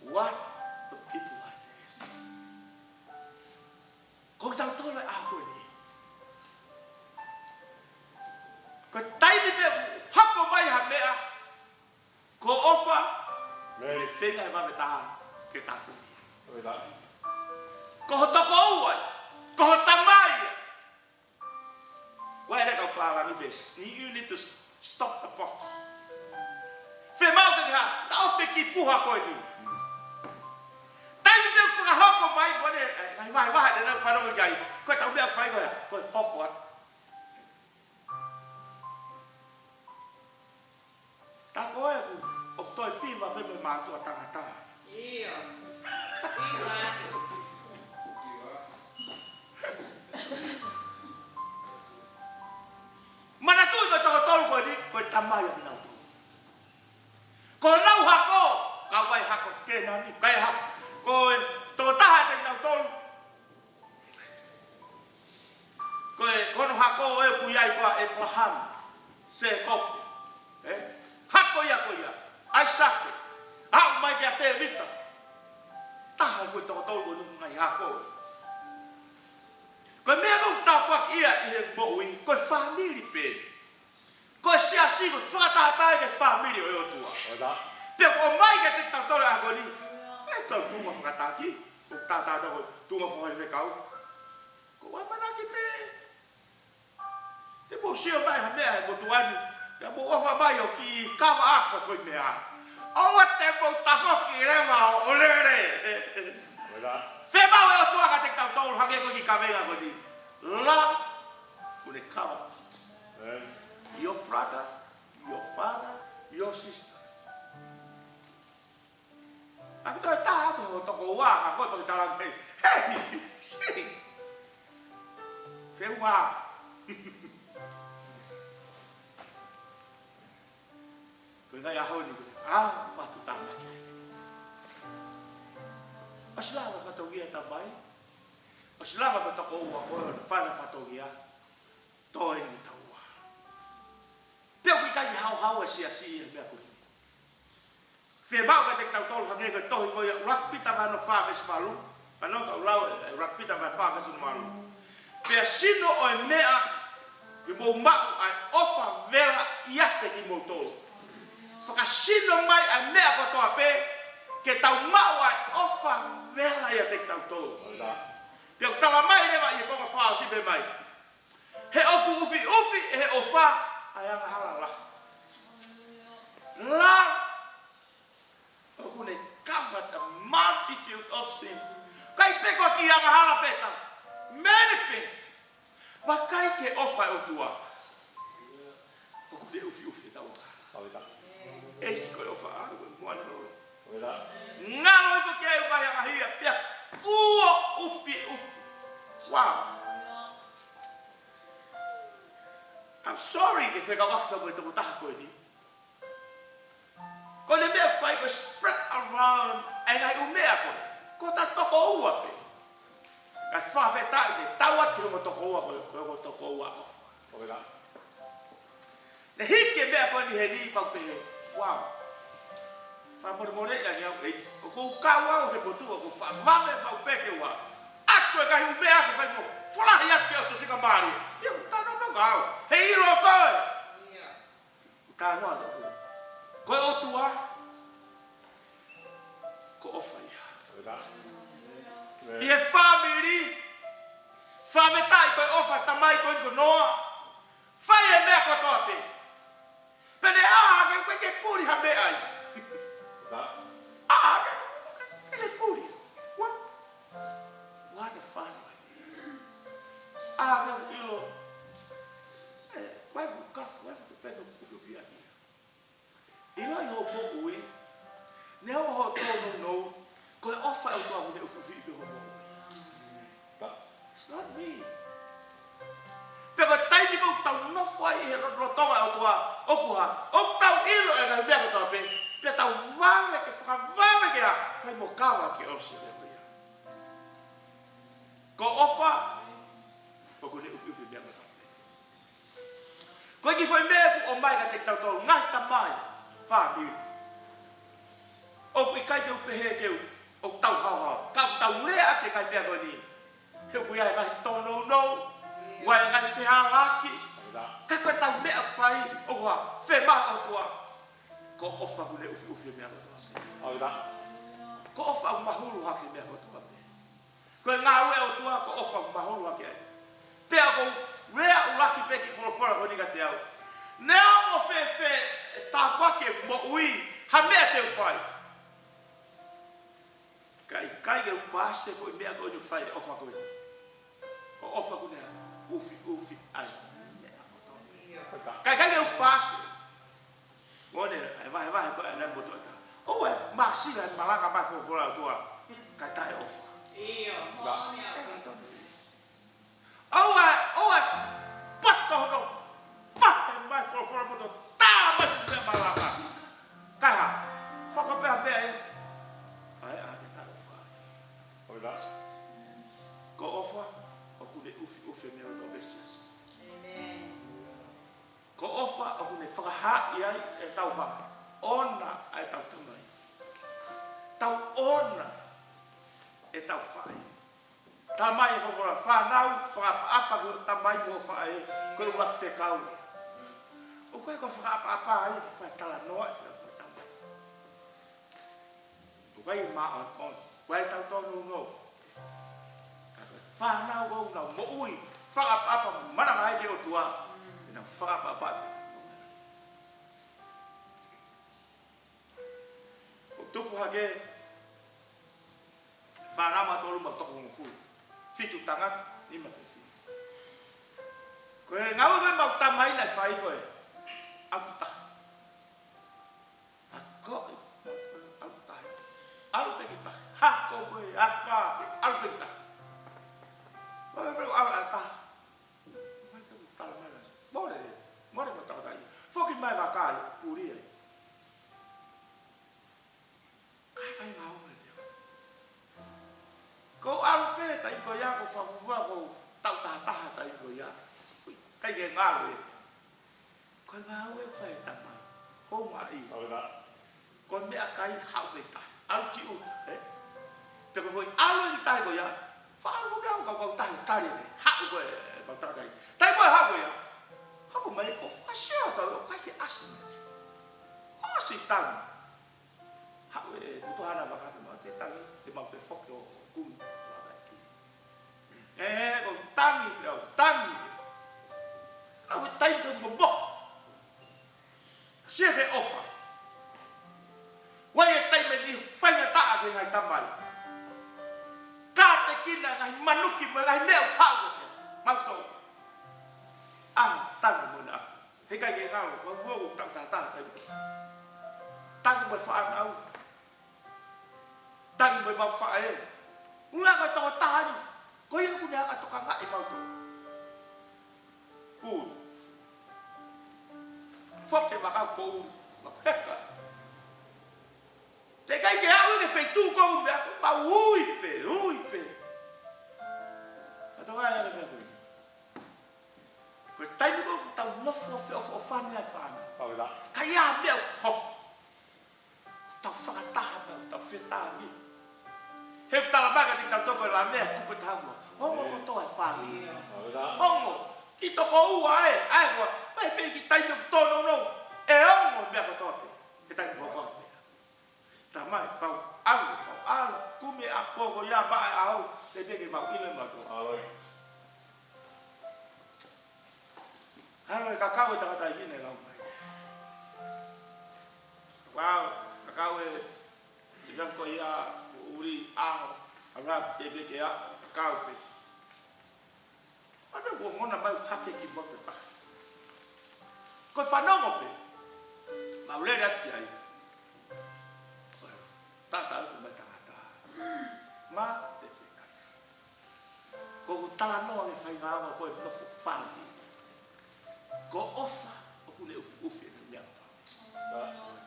What the people like this. Ko kitautolu ʻi he ʻaho ko eni. Ko e taimi pē ʻoku hoko mai ha meʻa, ko e ʻofa, ʻoku ne feinga ʻe vave taha ke tāpuni. Ko ho tokoua, ko ho tamai. Why that kau pālangi pē, you need to s-, stop the box. Fiemaʻu ke ke hā, taʻofi e kiʻi puha ko eni. Taimi pē ʻoku fakahoko mai, ko eni, ē, ngaahi vahevahe, ʻe nau fanongo ki ai. Ko e tau meʻa fai ko ia, ko e hoko atu. Tā ko ē ʻoku, ʻoku toe piva pē mo e mātuʻa tangata. ʻIo. Piva atu. Manatuʻi ko e toko tolu ko eni, ko e tamai ʻa kinautolu. Ko honau hako, kau ai hako Kēnani, kai hako. Ko e tokotaha ʻiate kinautolu. Ko e, ko hono hako ē ʻoku ʻi ai ko ē ʻa ʻĒpalahame, Sēkope. Ē? Hako ia ko ia. ʻAisake. Aʻu mai kia Tēvita. Taha e foʻi toko tolu ko eni ngaahi hako. Ko e meʻa ʻoku tāpuakiʻi ia ʻi he moʻui, ko e fāmili pē. Ko e siasi ko e fakatahataha ki he fāmili ʻo e ʻOtua. ʻOi tā. Pea ko e ʻomai kiate kitautolu ʻa e ʻaho ko eni, ʻe tau tuʻunga fakataki, ʻo tātā ko e tuʻunga fakafaifekau. Ko e ʻamanaki pē. Te mou sio mai ha meʻa he motuʻa ni, pea mou ʻofa mai ʻo kiʻi kava ako foʻi meʻa. ʻOua te mou tafoki leva ʻo lele. ʻOi tā. Fiemaʻu ʻe he ʻOtua kiate kitautolu hangē ko e kiʻi kavenga ko eni. Love ʻoku ne kava. Ē. Your brother, your father, your sister. ʻOku toe tā atu ho tokoua, ka ko e toki tala mai. Hei, si. Feua. Ko e ngaahi ʻaho ni, ʻa, matu tāmaki. ʻOsi lava fatongia tamai. ʻOsi lava ko e tokoua ko ē, fana fatongia. Toe ni taua. Pea ʻoku ʻikai ke haohaoa e siasi ʻi he meʻa ko eni. Fiemaʻu kiate kitautolu hangē ko e tohi ko ia ʻUluaki Pita vahe hono fā veesi valu. Pea ʻoku ou lau ʻe ʻUluaki Pita vahe fā veesi valu. Pea sino ʻo e meʻa ke mou maʻu ʻa e ʻofa vela ʻiate kimoutolu. Fakasino mai ʻa e meʻa kotoa pē ke tau maʻu ʻa e ʻofa vela ʻiate kitautolu. Pea ʻoku tala mai leva ʻi he konga fā ʻosi pē mai. He ʻoku ʻufiʻufi ʻe he ʻofa ʻa e angahala lahi. Love ʻoku ne cover the multitude of sin. ʻIkai pē ko e kiʻi angahala pē ka many things. Vakai ki he ʻofa ʻa e ʻOtua. ʻOku ne ʻufiʻufi ʻetau angahala. ʻEiki, ko e ʻofa ʻaʻau ʻoku moana lolo. Ngalo ʻi ko ke ai mai ʻa e hia pea kuo ʻufiʻufi. Wow. I'm sorry ke fekauʻaki pea mo e tokotaha ko eni. Ko e meʻa ʻoku fai ko e spread around ʻa e ngaahi ʻū meʻa ko ē. Ko ʻeta tokoua pē. Kae fakafetaʻi ke tau atu ki hono tokoua ko ē, ko hono tokoua ʻofa. Ne hiki e meʻa ko eni heni pau pehē. Wow. Fakamolemole ange au ʻEiki. ʻOku ou kau au he motuʻa ʻoku ou faʻa vave maʻu pē ke u ʻalu atu e ngaahi ʻū meʻa ke fai mo folahi atu ke ʻosi ʻo sika mali. ʻIo, ʻoku tano no ngau. He ʻilo koe. Ka noa no. Ko e ʻOtua. Ko e ʻofa ia. ʻI he fāmili. Fakafetaʻi ko e ʻofa ʻa e tamai ko eni ko Noa. Fai e meʻa kotoa pē. Pea ne ʻā hake ʻoku ʻikai ke puli ha meʻa ai. ʻĀ hake ʻoku ʻikai ke puli. What? What a father. ʻĀ hake ʻoku ʻilo. ʻE, waifu kafu, waifu ke pena ʻufiʻufi ʻaki. ʻIlo ʻi hoʻo moʻui. Neongo hoʻo tōnounou. Ko e ʻofa ʻa e ʻOtua ʻoku ne ʻufiʻufi pē hoʻo moʻui. It's not me. Pea ko e taimi ko ē ʻoku tau nofo ai ʻi he lotolotonga ʻo e ʻOtua, ʻoku hā, ʻoku tau ʻilo e ngaahi meʻa kotoa pē, pea tau vave ke fakavave ke ʻā, fai mo kava ke ʻosi e meʻa ko ia. Ko e ʻofa, ʻoku ne ʻufiʻufi e meʻa kotoa pē. Ko e kiʻi foʻi meʻa ʻoku ʻomai kiate kitautolu, ngaahi tamai, fāmili. ʻOku ʻikai ke u pehē ke u, ʻoku tau haohaoa. Ka ʻoku tau lea ʻaki e ngaahi meʻa ko eni. He ʻoku ʻi ai e ngaahi tōnounou, ʻoku ʻi ai e ngaahi fehālaaki. Ka ko ʻetau meʻa ʻoku fai, ʻoku hā, fiemaʻu ʻe he ʻOtua. Ko e ʻofa ʻoku ne ʻufiʻufi e meʻa kotoa pē. Ko e ʻofa ʻoku mahulu hake e meʻa kotoa pē. Ko e ngāue ʻa e ʻOtua ko e ʻofa ʻoku mahulu hake ai. Pea ʻoku ou lea ʻuluaki pē ki he folofola ko eni kiate au. Neongo fēfē e tāpuaki ʻeku moʻui, ha meʻa te u fai. Ka ʻikai ke u paasi e foʻi meʻa ko eni ʻoku fai ʻe he ʻofa ko eni. Ko e ʻofa ʻoku ne ʻufiʻufi ai e meʻa kotoa. Ka ʻikai ke u paasi. Mone, ʻa e vahevahe ko ē ʻa e motuʻa taha. ʻOua ʻe māsila e malanga mai folofola ʻa e ʻOtua. Kae taʻeʻofa. ʻIo, mone ʻa e. ʻOua, ʻoua ʻe pato hono vahe mai folofola motuʻa taha mai ki he malanga. Kae hā, hoko pē ha meʻa ē. ʻAi, ʻa e taʻeʻofa. Ko e ʻofa, ʻoku ne ʻufiʻufi e meʻa kotoa pē siasi. Ko e ʻofa ʻoku ne fakahaaʻi ai ʻetau hā. ʻOna ʻa ʻetau tamai. Tau ʻona ʻetau faʻē. Tamai e folofola, fānau, fakaʻapaʻapa ki hoʻo tamai mo hoʻo faʻē, ko e ʻuluaki fekau. ʻOku ʻikai ko e fakaʻapaʻapa ai, fai talanoa ʻi he folofola tamai. ʻOku ʻikai māʻoniʻoni, ʻoku ʻikai tau tōnounou. Ka ko e fānau ʻoku nau moʻui, fakaʻapaʻapa, manavahē ki he ʻOtua, ʻi heʻenau fakaʻapaʻapa. ʻO tupu hake, fānau maʻu tolu maʻu toko hongofulu. Fitu tangata, nima fefine. Ko e ngāue ko ē maʻu tamai naʻe fai ko e ʻalu tahi. Akoʻi, ʻalu tahi. ʻAlu pē ki tahi. Hako ko e ʻalu pē, ʻalu pē ki tahi. Ko e pē ʻalu ʻalu tahi. Mai ke u tala mai la. Mole, mole mo tala mai. Foki mai vakai, puli ai. Kae fai ngāue mai te au. Ko e ʻalu pē taimi ko ia, ko e fakafuofua ko e taʻu taha taha taimi ko ia. Ui, ʻIkai ke ngalo ē. Ko e ngāue ʻoku fai ʻe he Tamai. Houngaʻia. ʻOku ʻikai. Ko e meʻakai haʻu ki tahi. ʻAlu ki ʻuta, ē? Pea ko e foʻi ʻalu ki tahi ko ia. Faʻa ʻalu ki ʻuta, kau, kau tahi, tali ē. Haʻu ko ē, mau takatai. Taimi ko ē haʻu ko ia. Haʻu mai ko e fasi ʻa e tau, ʻoku ʻikai ke ʻasi. ʻAsi tangi. Haʻu e, kuo tō hana vaka pē mau te tangi, te mau pē foki ʻo kumi. ʻE, ʻo tangi pē, ʻo tangi pē. Haʻu e taimi ko ē mo mo. Sio ki he ʻofa. Vakai e taimi ni faingataʻa ki he ngaahi tamai. Kātekina ngaahi manuki mo e ngaahi meʻa ʻoku haʻu ko ē. Mau tō. ʻA, tangi mo na. Heʻikai ke ngalo, fua fua ʻoku tau tātā taimi. Tangi mo e fānau. Tangi mo e mau faʻē. ʻUhinga ko e tokotaha ni. Ko ia ʻoku ne hanga ʻo tokangaʻi mau tō. Ui. Foke makau ko ui. Makeka. Te kai ke aʻu ki he feituʻu ko ui meʻa ko mau ui pē, ui pē. Ka toka e ala meʻa ko ui. Ko e taimi ko ē ʻoku tau nofo feʻofoʻofani ai fānau. ʻOku ʻikai. Ka ʻi ai ha meʻa ʻoku hoko. Tau fakataha mai, tau fetāngi. He ʻoku tala mai kiate kitautolu ko e Laumea kupu taha ua. Ongo kotoa e fānau. ʻOku ʻikai. Ongo. Ki toko ua ē, ʻa e ua. Mai pē ki taimi ʻoku tōnounou. ʻE ongo meʻa kotoa pē. He taimi ʻoku hoko ai meʻa. Tamai, pau, ʻalu, pau, ʻalu. Kumi ʻa e pō ko ia maʻa e ʻaho. Te te ke mau ʻilo mautolu. ʻAlu e kakau e tangataʻeiki ne lau mai. Wow, kakau e, i lau ko ia, ʻuli, ʻaho, ʻalu ā, te te ke ʻalu, kakau pē. ʻAna kuo ngona mai hake ki moto pē. Ko e fanongo pē. Mau lele atu ki ai. Tata atu mai tangata. Ma, te te kai. Ko ʻeku talanoa ki he faingataʻa ko e nofo fāmili. Ko e ʻofa, ʻoku ne ʻufiʻufi e meʻa.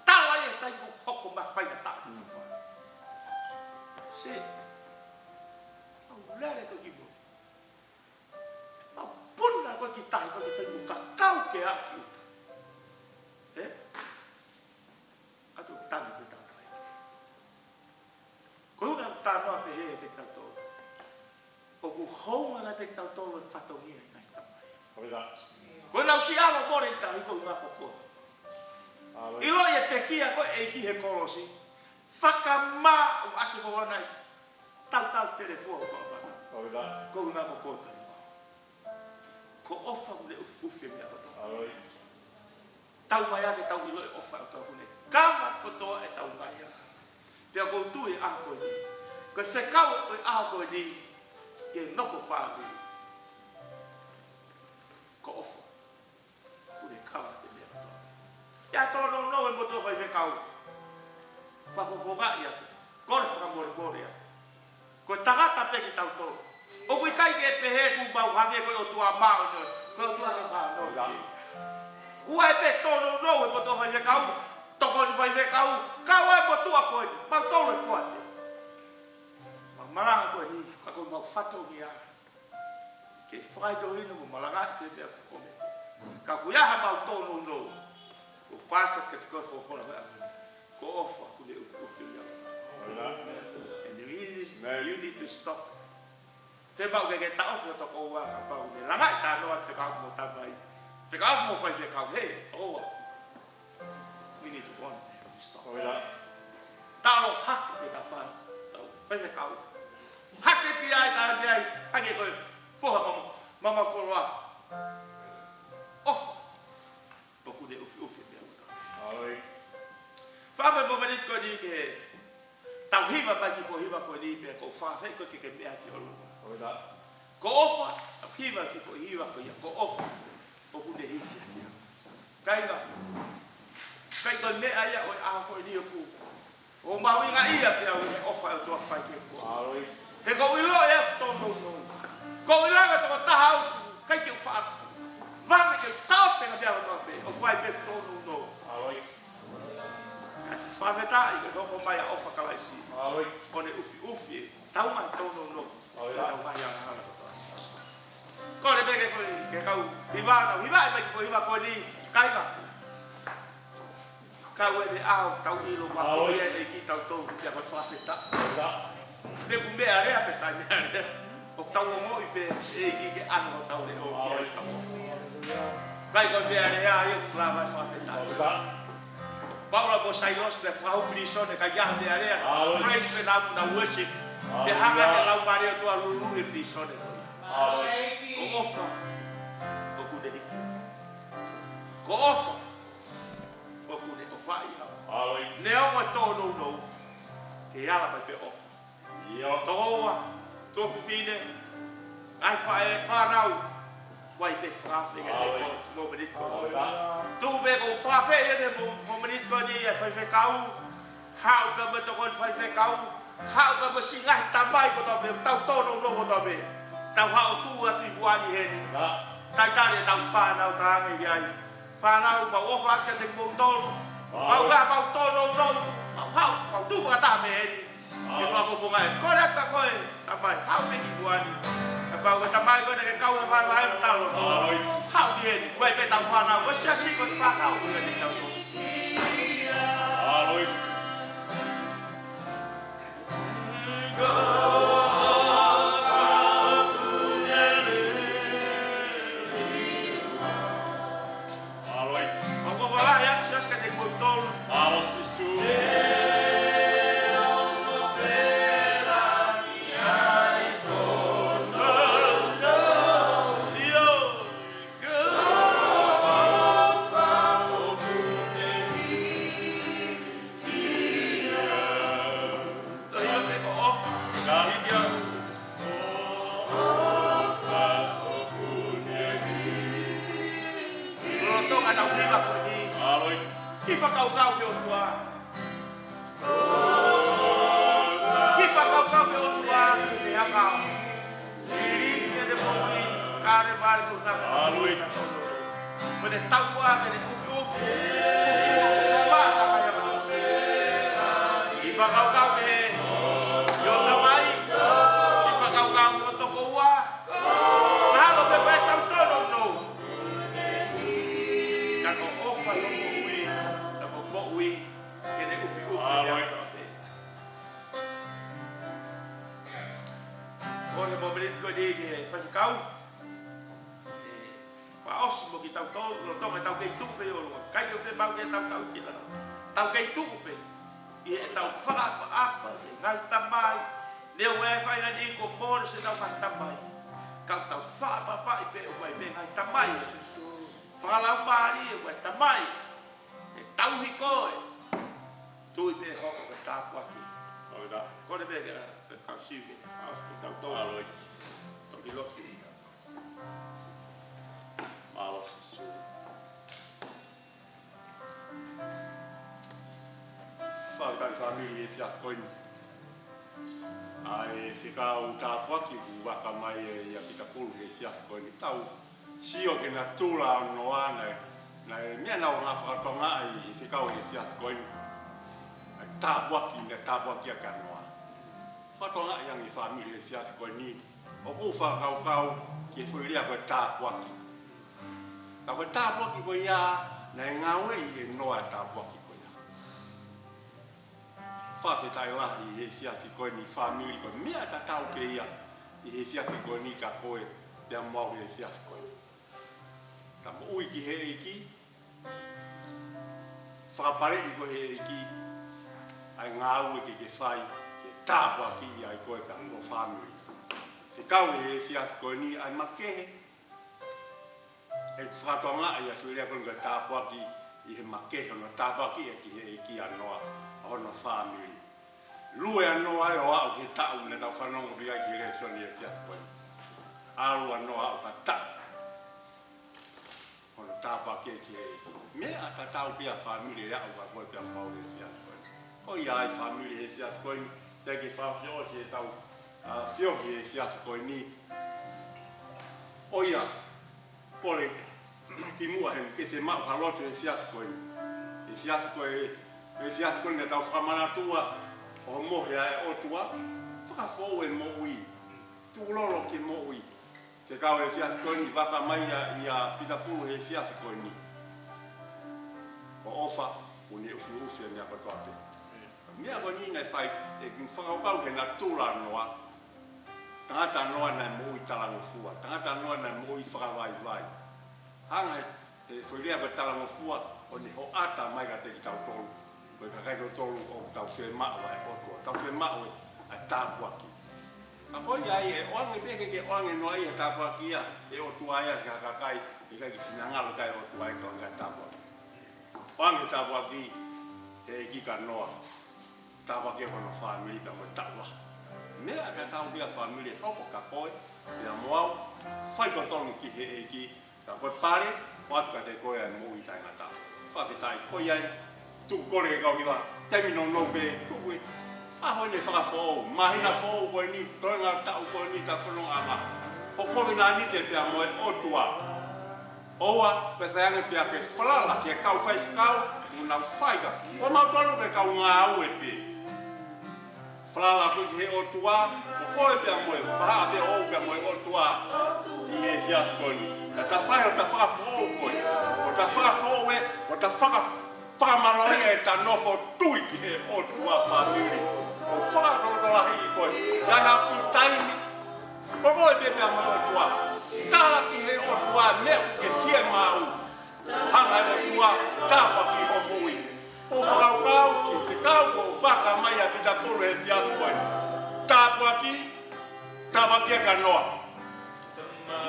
Tala ia tai ko hoko mai faingataʻa ki he fāmili. Se, mau lele ko ki moto. Mau puna ko ki tahi ko ki fai mo kakau ke aʻu ki ʻuta. Ē? ʻAtu tangi ki tahi. Ko e ʻuhinga ʻoku talanoa pehē kiate kitautolu. ʻOku hounga kiate kitautolu e fatongia ʻi he ngaahi tamai. ʻOku ʻikai. Ko ʻenau siʻi ʻalu mole ʻi tahi ko e ʻuhinga ko koe. ʻAlu. ʻIloʻi e pekia ko e ʻEiki he kolosi. Fakamā ʻo ʻasi mo ʻanai. Tautau telefua ʻo fakafana. ʻOku ʻikai. Ko e ʻuhinga ko koe. Ko e ʻofa ʻoku ne ʻufiʻufi e meʻa kotoa. ʻAlu. Tau mai ake tau ʻilo e ʻofa ʻa e ʻOtua ʻoku ne kava kotoa e tau mai ake. Pea ʻoku ou tui ʻa ko eni. Ko e fekau ʻo e ʻaho ko eni. Ke nofo fāmili. Ko e ʻofa. ʻOku ne kava e meʻa kotoa. ʻIa tōnounou e motuʻa faifekau. Fakafofongaʻi atu. Kole fakamolemole atu. Ko e tangata pē kitautolu. ʻOku ʻikai ke pehē kuo mau hangē ko e ʻOtua māʻoniʻoni. Ko e ʻOtua ke māʻoniʻoni. ʻOku ʻi ai pē tōnounou e motuʻa faifekau. Tokoni faifekau. Kau ai motuʻa ko ē. Mau tolu e kuate. Mau malanga ko eni. Ka ko e mau fatongia. Ke fai tō inu mo malanga ke meʻa ko ē. Ka ʻoku ʻi ai ha mau tōnounou. Ko pasa ke te koe fofola meʻa. Ko e ʻofa ʻoku ne ʻufiʻufi ia. And you need, you need to stop. Te mau ke ke taʻofi ʻo toko ua kapau ne langaʻi talanoa te kau mo tamai. Te kau mo faifekau he, ʻoua. We need to warn them to stop. ʻOku ʻikai. Talo hake ke ka fai. Tau, faifekau. Hake ki ai, ka ki ai. Hake ko e foha mama, mama koloa. ʻOfa. ʻOku ne ʻufiʻufi e meʻa kotoa. ʻAlu. Fai mai mo mani ko eni ke tau hiva mai ki he foʻi hiva ko eni pea ko e fafai ko ē ke ke meʻa ki ʻolunga. ʻOku ʻikai. Ko e ʻofa, tau hiva ki he foʻi hiva ko ia, ko e ʻofa. ʻOku ne hiki hake au. Kāinga. ʻIkai ko e meʻa ia ʻo e ʻaho ko eni ʻoku ʻo mahuʻingaʻia pē au he ʻofa ʻa e ʻOtua fai ki he kuo. ʻAlu. He ʻoku ou ʻilo ʻe au tōnounou. ʻOku ou ʻilo ʻe au tokotaha au, ʻikai ke u faʻa. Vane ke tau pē ngā meʻa kotoa pē, ʻoku ʻi ai pē tōnounou. ʻAlu. Kae fakafetaʻi ke hoko mai ʻa e ʻofa ʻa Kalaisi. ʻAlu. ʻOku ne ʻufiʻufi, tau mai tōnounou. ʻAlu. Tau mai angahala kotoa. Kole pē ke kole. Ke kau hiva, tau hiva, ʻe mai ki he hiva ko eni, kāinga. Kau ʻi he ʻaho, tau ʻilo ʻoku ʻi ai ʻEiki ʻiate kitautolu, pea ko e fakafetaʻi. Pe ko e meʻalea pe taʻemeʻalea. ʻOku tau ongoʻi pē ʻEiki ke ʻange hotau leʻo ki ai. Kai ko e meʻalea ia ʻoku lava e fakafetaʻi. Paula mo Sailosi naʻe fakahū pilīsone, kai ʻi ai ha meʻalea. Praise pē namu na worship. Pea hanga he Laumālie ʻo e ʻOtua ʻo luluʻi e pilīsone. Ko e ʻofa ʻoku ne hiki. Ko e ʻofa ʻoku ne ʻofaʻi au. Neongo e tōnounou, ke ala mai pē ʻofa. Tokoua, tuofefine, ngaahi faʻē, fānau, ʻoku ʻi ai pē fakaafe kiate koe he mōmeniti ko eni. Tuku pē ke u fakaafe ʻi he mo-, mōmeniti ko eni ʻa e faifekau, haʻu pē mo e tokoni faifekau, haʻu pē mo e siʻi ngaahi tamai kotoa pē, tau tōnounou kotoa pē, tau haʻu ʻo tuʻu atu ʻi muʻa ni heni. Talitali ʻetau fānau, talaange ki ai. Fānau, mau ʻofa atu kiate kimoutolu. Mau ngā, mau tōnounou, mau haʻu, mau tuʻu fakataha mei heni. Ke fakapoponga e kole atu ko ē, tamai, haʻu pē ki muʻa ni. Kapau ko e tamai ko ē naʻa ke kau he vahevahe ʻo e talo. Haʻu ki heni, ko e pē ʻetau fānau, ko e siasi ko e fānau, ko e ni tau. Mālō. Mau kau valahi atu siasi kiate kimoutolu. Mālō Sīsū. Lolotonga ʻetau hiva ko eni. Mālō. Ke fakakaukau ki he ʻOtua. Ke fakakaukau ki he ʻOtua, ke hanga ʻo liliu ʻene moʻui, Kalevale ko e naka. Mālō. Ko ʻene taua, ko ʻene ʻufiʻufi, ke fakakaukau ki he, ki hoʻo tamai, ke fakakaukau ki hoʻo tokoua, mahalo pē ʻoku ʻikai ke tau tōnounou. Ka ko e ʻofa ʻi hoʻo moʻui, ka ko e moʻui, ke ne ʻufiʻufi. Aleluia. Ko e mōmeniti ko eni ki he faifekau. ʻE, fakaʻosi mo kitautolu, lolotonga ʻetau kei tuʻu pē ʻi ʻolunga. ʻIkai ke u fiemaʻu ke tau tau ki la. Tau kei tuʻu pē. ʻI heʻetau fakaʻapaʻapa ki he ngaahi tamai. Neongo e faʻahinga ni kuo mole siʻetau ngaahi tamai. Ka tau fakaʻapaʻapaʻi pē ʻoku ʻi ai pē ngaahi tamai. Fakalaumālie ʻoku ʻi ai tamai. ʻE tauhi koe. Tui pē hoko ko e tāpuaki. Kole pē ke, ke kau sivi. Fakaʻosi kitautolu. Aleluia. Toki lotu. Mālō Sīsū. Fakafetaʻi fāmili he efiafi ko eni. ʻA e fekau tāpuaki kuo ʻomai ʻe ia kiate kitautolu he efiafi ko eni, tau sio ki he natula ʻo Noa, naʻe, naʻe meʻa naʻa nau fakatokangaʻi he fekau he efiafi ko eni. ʻA e tāpuaki, naʻe tāpuakiʻaki ʻa Noa. Fakatokangaʻi ange fāmili he efiafi ko eni, ʻoku ou fakakaukau ki he foʻi lea ko e tāpuaki. Ka ko e tāpuaki ko ia, naʻe ngāueʻi ʻe Noa e tāpuaki ko ia. Fakafetaʻi lahi he efiafi ko eni fāmili, ko e meʻa tatau pē ia ʻi he efiafi ko eni kia koe pea mo au he efiafi ko eni. Ka moʻui ki he ʻEiki, fakapaleʻi koe he ʻEiki, ʻa e ngāue ke ke fai, ke tāpuakiʻi ai koe pea mo ho fāmili. Fekau he efiafi ko eni ʻa e makehe, ʻe fakatokangaʻi ʻa e foʻi lea ko eni ko e tāpuaki ʻi he makehe, hono tāpuakiʻi ʻe he ʻEiki ʻa Noa, ʻa hono fāmili. Lue ʻa Noa ʻo aʻu ki he taʻu naʻa tau fanongo ki ai ki he lēsoni he efiafi ko eni. ʻAlu ʻa Noa ʻo aʻu ki ha taʻu. Hono tāpuakiʻi ʻe he ʻEiki. Meʻa tatau pē ia fāmili ʻe aʻu kia koe pea mo au he efiafi ko eni. Ko ia ai fāmili he efiafi ko eni, te ke fakaʻosi ʻetau, ʻa, feohi he efiafi ko eni. ʻOiauē, kole kimuʻa heni ke te maʻu ha lotu he efiafi ko eni. He efiafi ko e, he efiafi ko eni naʻa tau fakamanatua ʻa e mohe ʻa e ʻOtua, fakafoʻou e moʻui, tukulolo ki he moʻui. Te Kau he efiafi ko eni, vaka mai ʻa, ʻa Pita Pulu he efiafi ko eni. Ko e ʻofa, ʻoku ne ʻufiʻufi e meʻa kotoa pē. Meʻa ko eni naʻe fai, ʻe kei fakakaukau ki he natula ʻo Noa. Tangata ʻa Noa naʻe moʻui talangofua. Tangata ʻa Noa naʻe moʻui fakavaivai. Hanga he, he foʻi lea ko e talangofua, ʻo ne hoʻata mai kiate kitautolu. Ko e kakai kotoa ʻoku tau fiemaʻu ʻa e ʻOtua. Tau fiemaʻu ʻa e tāpuaki. Ka ko ia ai ʻe ʻoange pē ke ke ʻoange noa ʻi he tāpuaki ia ʻa e ʻOtua ia ki ha kakai, ʻikai ke finangalo ʻe he ʻOtua ia ke ʻoange ʻa e tāpuaki. ʻOange tāpuaki ʻe he ʻEiki kia Noa. Tāpuaki ko hono fāmili pea mo e taʻu lahi. Meʻa ke tau pea fāmili ʻe hoko kia koe, pea mo au, fai totonu ki he ʻEiki, ka ko e pale, ʻoatu kiate koe ʻa e moʻui taʻengata. Fakafetaʻi, ko ia ai, tuku kole ki he kau hiva, taimi nounou pē, tuku ē. ʻAho ni fakafoʻou, māhina foʻou ko eni, toenga taʻu ko eni, taʻu ko eni ʻa e ʻAfiona. Ko e kovinānite pea mo e ʻOtua. ʻOua, pea sai ange pea ke falala ki he kau faifekau, ʻoku nau fai ka. Ko mautolu ko e kau ngāue pē. Falala koe ki he ʻOtua, ko koe pea mo e, vahaʻa pē ʻoʻou pea mo e ʻOtua. ʻI he efiafi ko eni. Ka ta fai ʻo ta fakafoʻou koe. ʻO ta fakafoʻou ē, ʻo ta faka-, fakamālō ʻi heʻeta nofo tui ki he ʻOtua fāmili. ʻO fakalotolahiʻi koe. ʻI ai ha kiʻi taimi. Ko koe pē pea mo e ʻOtua. Tala ki he ʻOtua meʻa ʻoku ke fiemaʻu. Hanga ʻe he ʻOtua, tāpuaki hoʻo moʻui. ʻOku ou fakakaukau ki he fekau ʻoku vaka mai ʻa Pita Pulu he efiafi ko eni. Tāpuaki, tāpuaki kia Noa.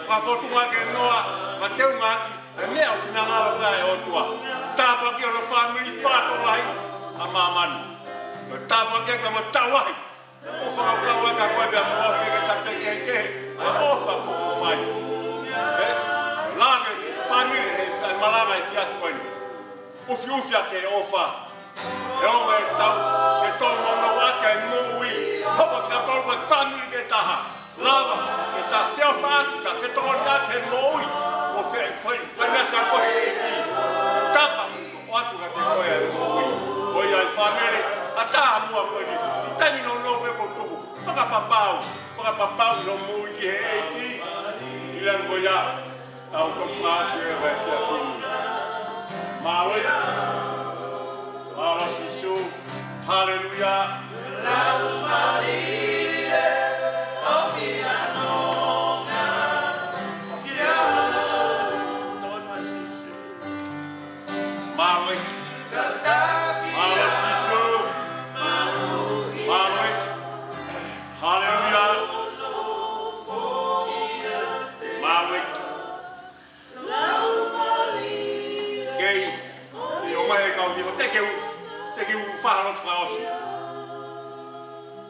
Ka fotunga ke Noa, ka teunga ʻaki, ʻa e meʻa ʻoku finangalo ʻa e ʻOtua. Tāpuaki hono fāmili fakatokolahi ʻa māmani. Tāpuaki kia mo taulahi. ʻOku ou fakakaukau ai kia koe pea mo au he ʻikai ke ta pehē kehekehe, ʻa e ʻofa ʻoku ou fai. Ē, lave fāmili he, he malanga he efiafi ko eni. ʻUfiʻufi ʻa e ʻofa. ʻE ʻoua ʻe tau, ke tōnounou ʻaki ʻa e moʻui. Hoko kitautolu ko e fāmili ke taha. Lava, ke ta feʻofaʻaki, ta fetokoniʻaki he moʻui. ʻO fe, fe, fai meʻa kia koe he ʻEiki. Tapa, ʻoatu kiate koe ʻa e moʻui. Ko ia ai fāmili, ʻatā muʻa ko eni. ʻI he taimi nounou pē kuo tuku. Fakapapau, fakapapauʻi hoʻo moʻui ki he ʻEiki. ʻI he ʻaho ko ia, tau toki fakaʻosi e efiafi ni. Mālō. Mālō Sīsū. Haleluia. Mālō. Mālō Sīsū. Mālō. Haleluia. Mālō. Kei, ʻi o mai e kau hiva, te ke u, te ke u fakalotu fakaʻosi.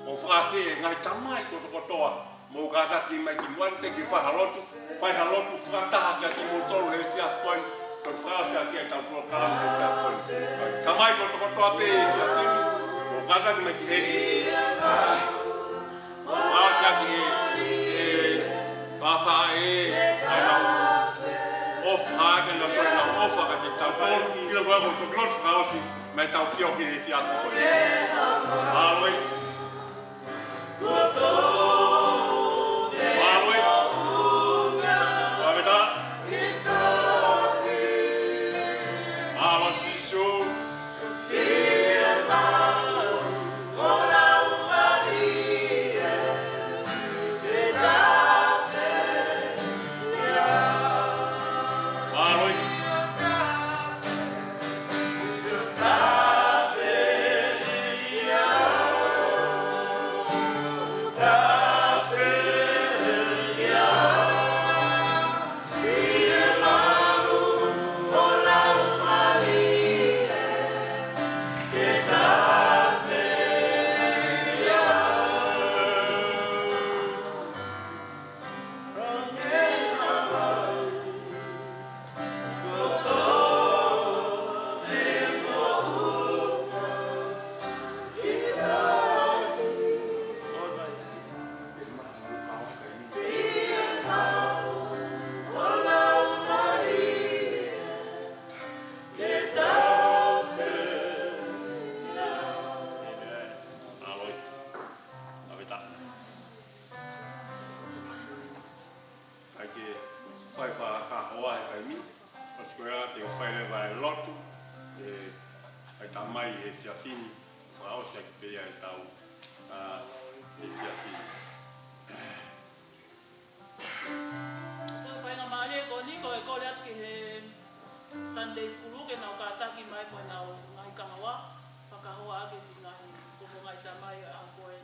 ʻO fakafeʻao e ngaahi tamai kotokotoa, mou kātaki mai ki muʻa ni te ke u fakalotu, fai ha lotu fakataha kia kimoutolu he efiafi ko eni, ʻo fakaʻosi ʻaki ʻetau polokalama he efiafi ko eni. Tamai kotokotoa pē he efiafi ni, mou kātaki mai ki heni. Fakataha ki he, ʻe, pāpā ē, ʻa e ʻofa, ke na toe na ʻofa kiate kitautolu, ʻi he ʻaho ko ē ʻoku toki lotu fakaʻosi, mei heʻetau feohi he efiafi ko eni. Mālō. Mālō. Fakafetaʻi. Mālō Sīsū. Ke fai fakakahoa he taimi ni, ʻosi ko ia te u fai leva e lotu, ʻe, ʻe tamai he efiafi ni, fakaʻosi ʻaki pē ia ʻetau, ʻa, efiafi ni. So, faingamālie ko eni ko e kole atu ki he Sunday School ke nau kātaki mai mo ʻenau ngaahi kahoa, fakahoa ʻaki siʻi ngaahi, ko e ngaahi tamai ʻa ko ē.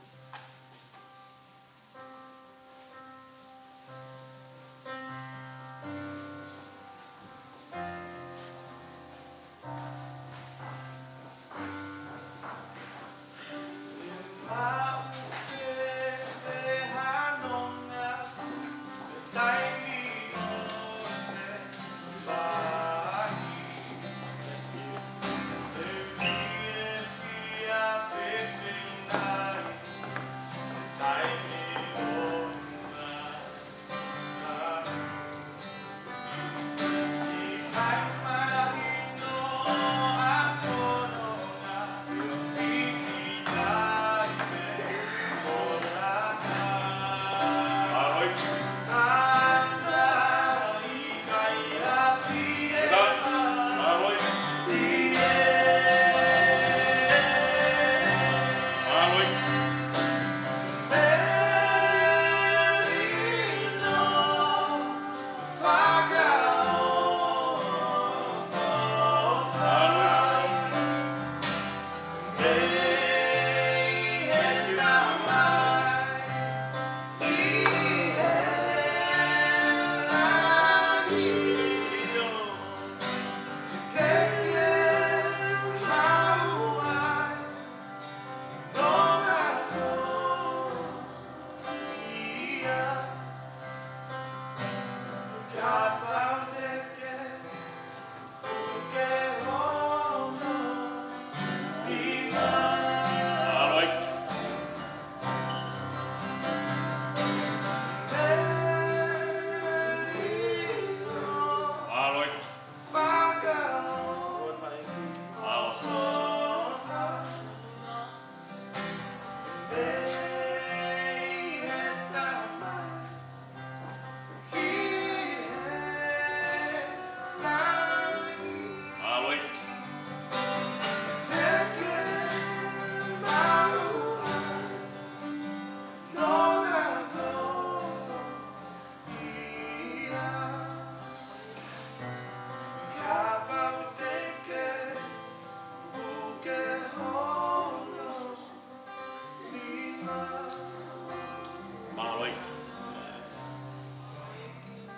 Mālō.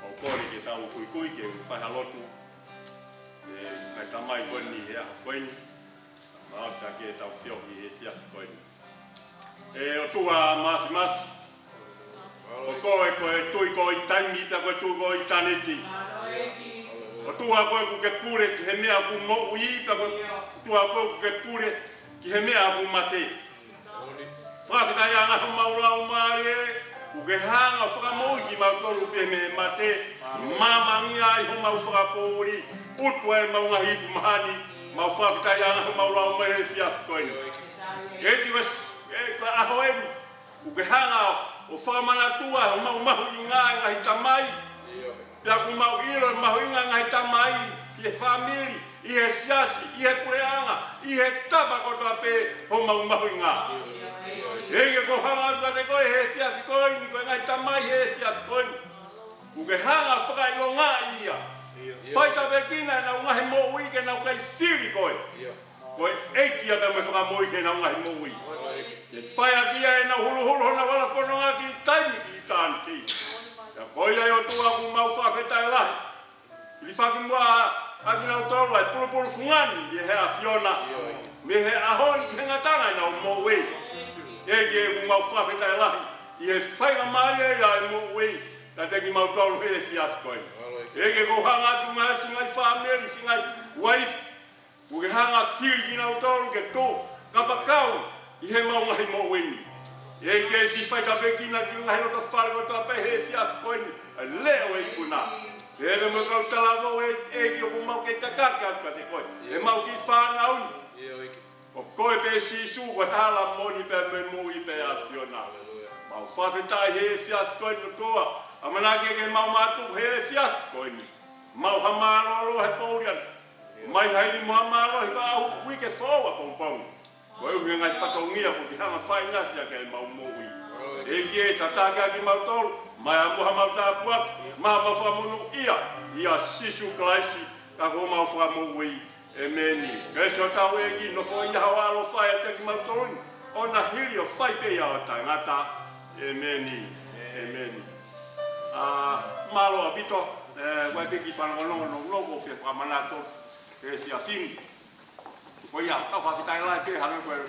ʻOku ou kole ke tau kuikui ke u fai ha lotu. ʻE, ngaahi tamai ko eni he ʻaho ko eni. Mau ʻoatu ʻetau feohi he efiafi ko eni. ʻE ʻOtua Māfimafi, ko koe ko e Tuʻi ko ʻitāniti, pea ko e Tuʻi ko ʻitāniti. ʻOtua, ko koe ʻoku ke pule ki he meʻa ʻoku moʻui, pea ko e ʻOtua, ko koe ʻoku ke pule ki he meʻa ʻoku mate. Fakafetaʻi ʻa e ngaahi ʻo homau laumālie, ʻoku ke hanga ʻo fakamoʻui kimautolu pē mei he mate, māmangia ai homau fakapoʻuli, utu ai ʻemau ngaahi ipu mahani. Mau fakafetaʻi ʻa e ngaahi ʻo homau laumālie he efiafi ko eni. ʻEiki, ʻe, ko e ʻaho eni, ʻoku ke hanga ʻo fakamanatua homau mahuʻinga e ngaahi tamai. Pea ʻoku mau ʻilo e mahuʻinga e ngaahi tamai ʻi he fāmili, ʻi he siasi, ʻi he puleʻanga, ʻi he tapa kotoa pē homau mahuʻinga. ʻEiki, ʻoku ou hanga atu kiate koe he efiafi ko eni, ko e ngaahi tamai he efiafi ko eni, ʻoku ke hanga ʻo fakaʻilongaʻi ia. Fai tāpuekina ʻenau ngaahi moʻui ke nau kei fili koe. Ko e ʻEiki ia pea mo e Fakamoʻui ki heʻenau ngaahi moʻui. Ke fai ʻaki ia ʻenau huluhulu honau hala fononga ki taimi ki ʻitāniti. Pea ko ia ʻe ʻOtua ʻoku mau fakafetaʻi lahi. Hilifaki muʻa ʻa kinautolu ʻa e pulupulu fungani mei he ʻAfiona. Mei he ʻaho ni ki he ngataʻanga ʻenau moʻui. ʻEiki, ʻoku mau fakafetaʻi lahi ʻi he faingamālie ia ʻa e moʻui kiate kimautolu he efiafi ko eni. ʻEiki, ʻoku ou hanga atu ngaahi siʻi ngaahi fāmili, siʻi ngaahi uaifi, ʻoku ke hanga ʻo fili kinautolu ke tuʻu kapakau ʻi heʻemau ngaahi moʻui ni. ʻEiki, ke siʻi fai tāpuekina ki he ngaahi loto fale kotoa pē he efiafi ko eni, ʻa e leʻo ʻo e ikuna. Pea mo e kau talavou, ʻEiki, ʻoku mau kei kakake atu kiate koe. ʻEmau kiʻi fānau ni. ʻO koe pē Sīsū, ko e hala moʻoni pea mo e moʻui pea ʻAfiona. Mau fakafetaʻi he efiafi ko eni ʻOtua. ʻAmanaki ke mau mātuku he efiafi ko eni. Mau ha mālōlō he poʻuli ni. Mai haili mo ha mālō he ka au uike foʻou ʻapongipongi. Koeʻuhi ko e ngaahi fatongia kuo ke hanga ʻo fai ʻaki ʻemau moʻui. ʻEiki, tataki ʻaki kimautolu, mai ʻa mo ha mau tāpuaki, mai ʻa mau fakamonūʻia, ʻia Sīsū Kalaisi, ka ko homau Fakamoʻui. ʻEmeni. Kelesi ʻa hotau ʻEiki, nofoʻia hoʻo ʻaloʻofa ʻiate kimautolu ni, ʻo na hili ʻo fai pē ia ʻo taʻengata. ʻEmeni. ʻEmeni. ʻA, mālō ʻaupito, ē, ʻoku ʻi ai pē kiʻi fanongonongo nounou ʻoku ou fie fakamanatu he efiafi ni. Ko ia, tau fakafetaʻi lahi pē hangē ko e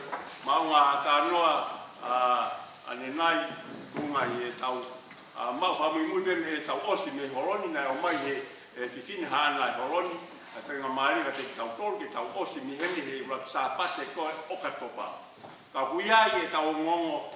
maʻunga talanoa, ʻa, ʻanenai, tuʻunga ʻi heʻetau, ʻa, maʻu fakamuimui pē mei heʻetau ʻosi mei holo ni, naʻe ʻomai ʻe he, ʻe he fefine haʻana e holo ni, ʻa e faingamālie kiate kitautolu, ke tau ʻosi mei heni he ʻuluaki Sāpate ko ē ʻo ʻOkatopa. Ka ʻoku ʻi ai ʻetau ongoongo,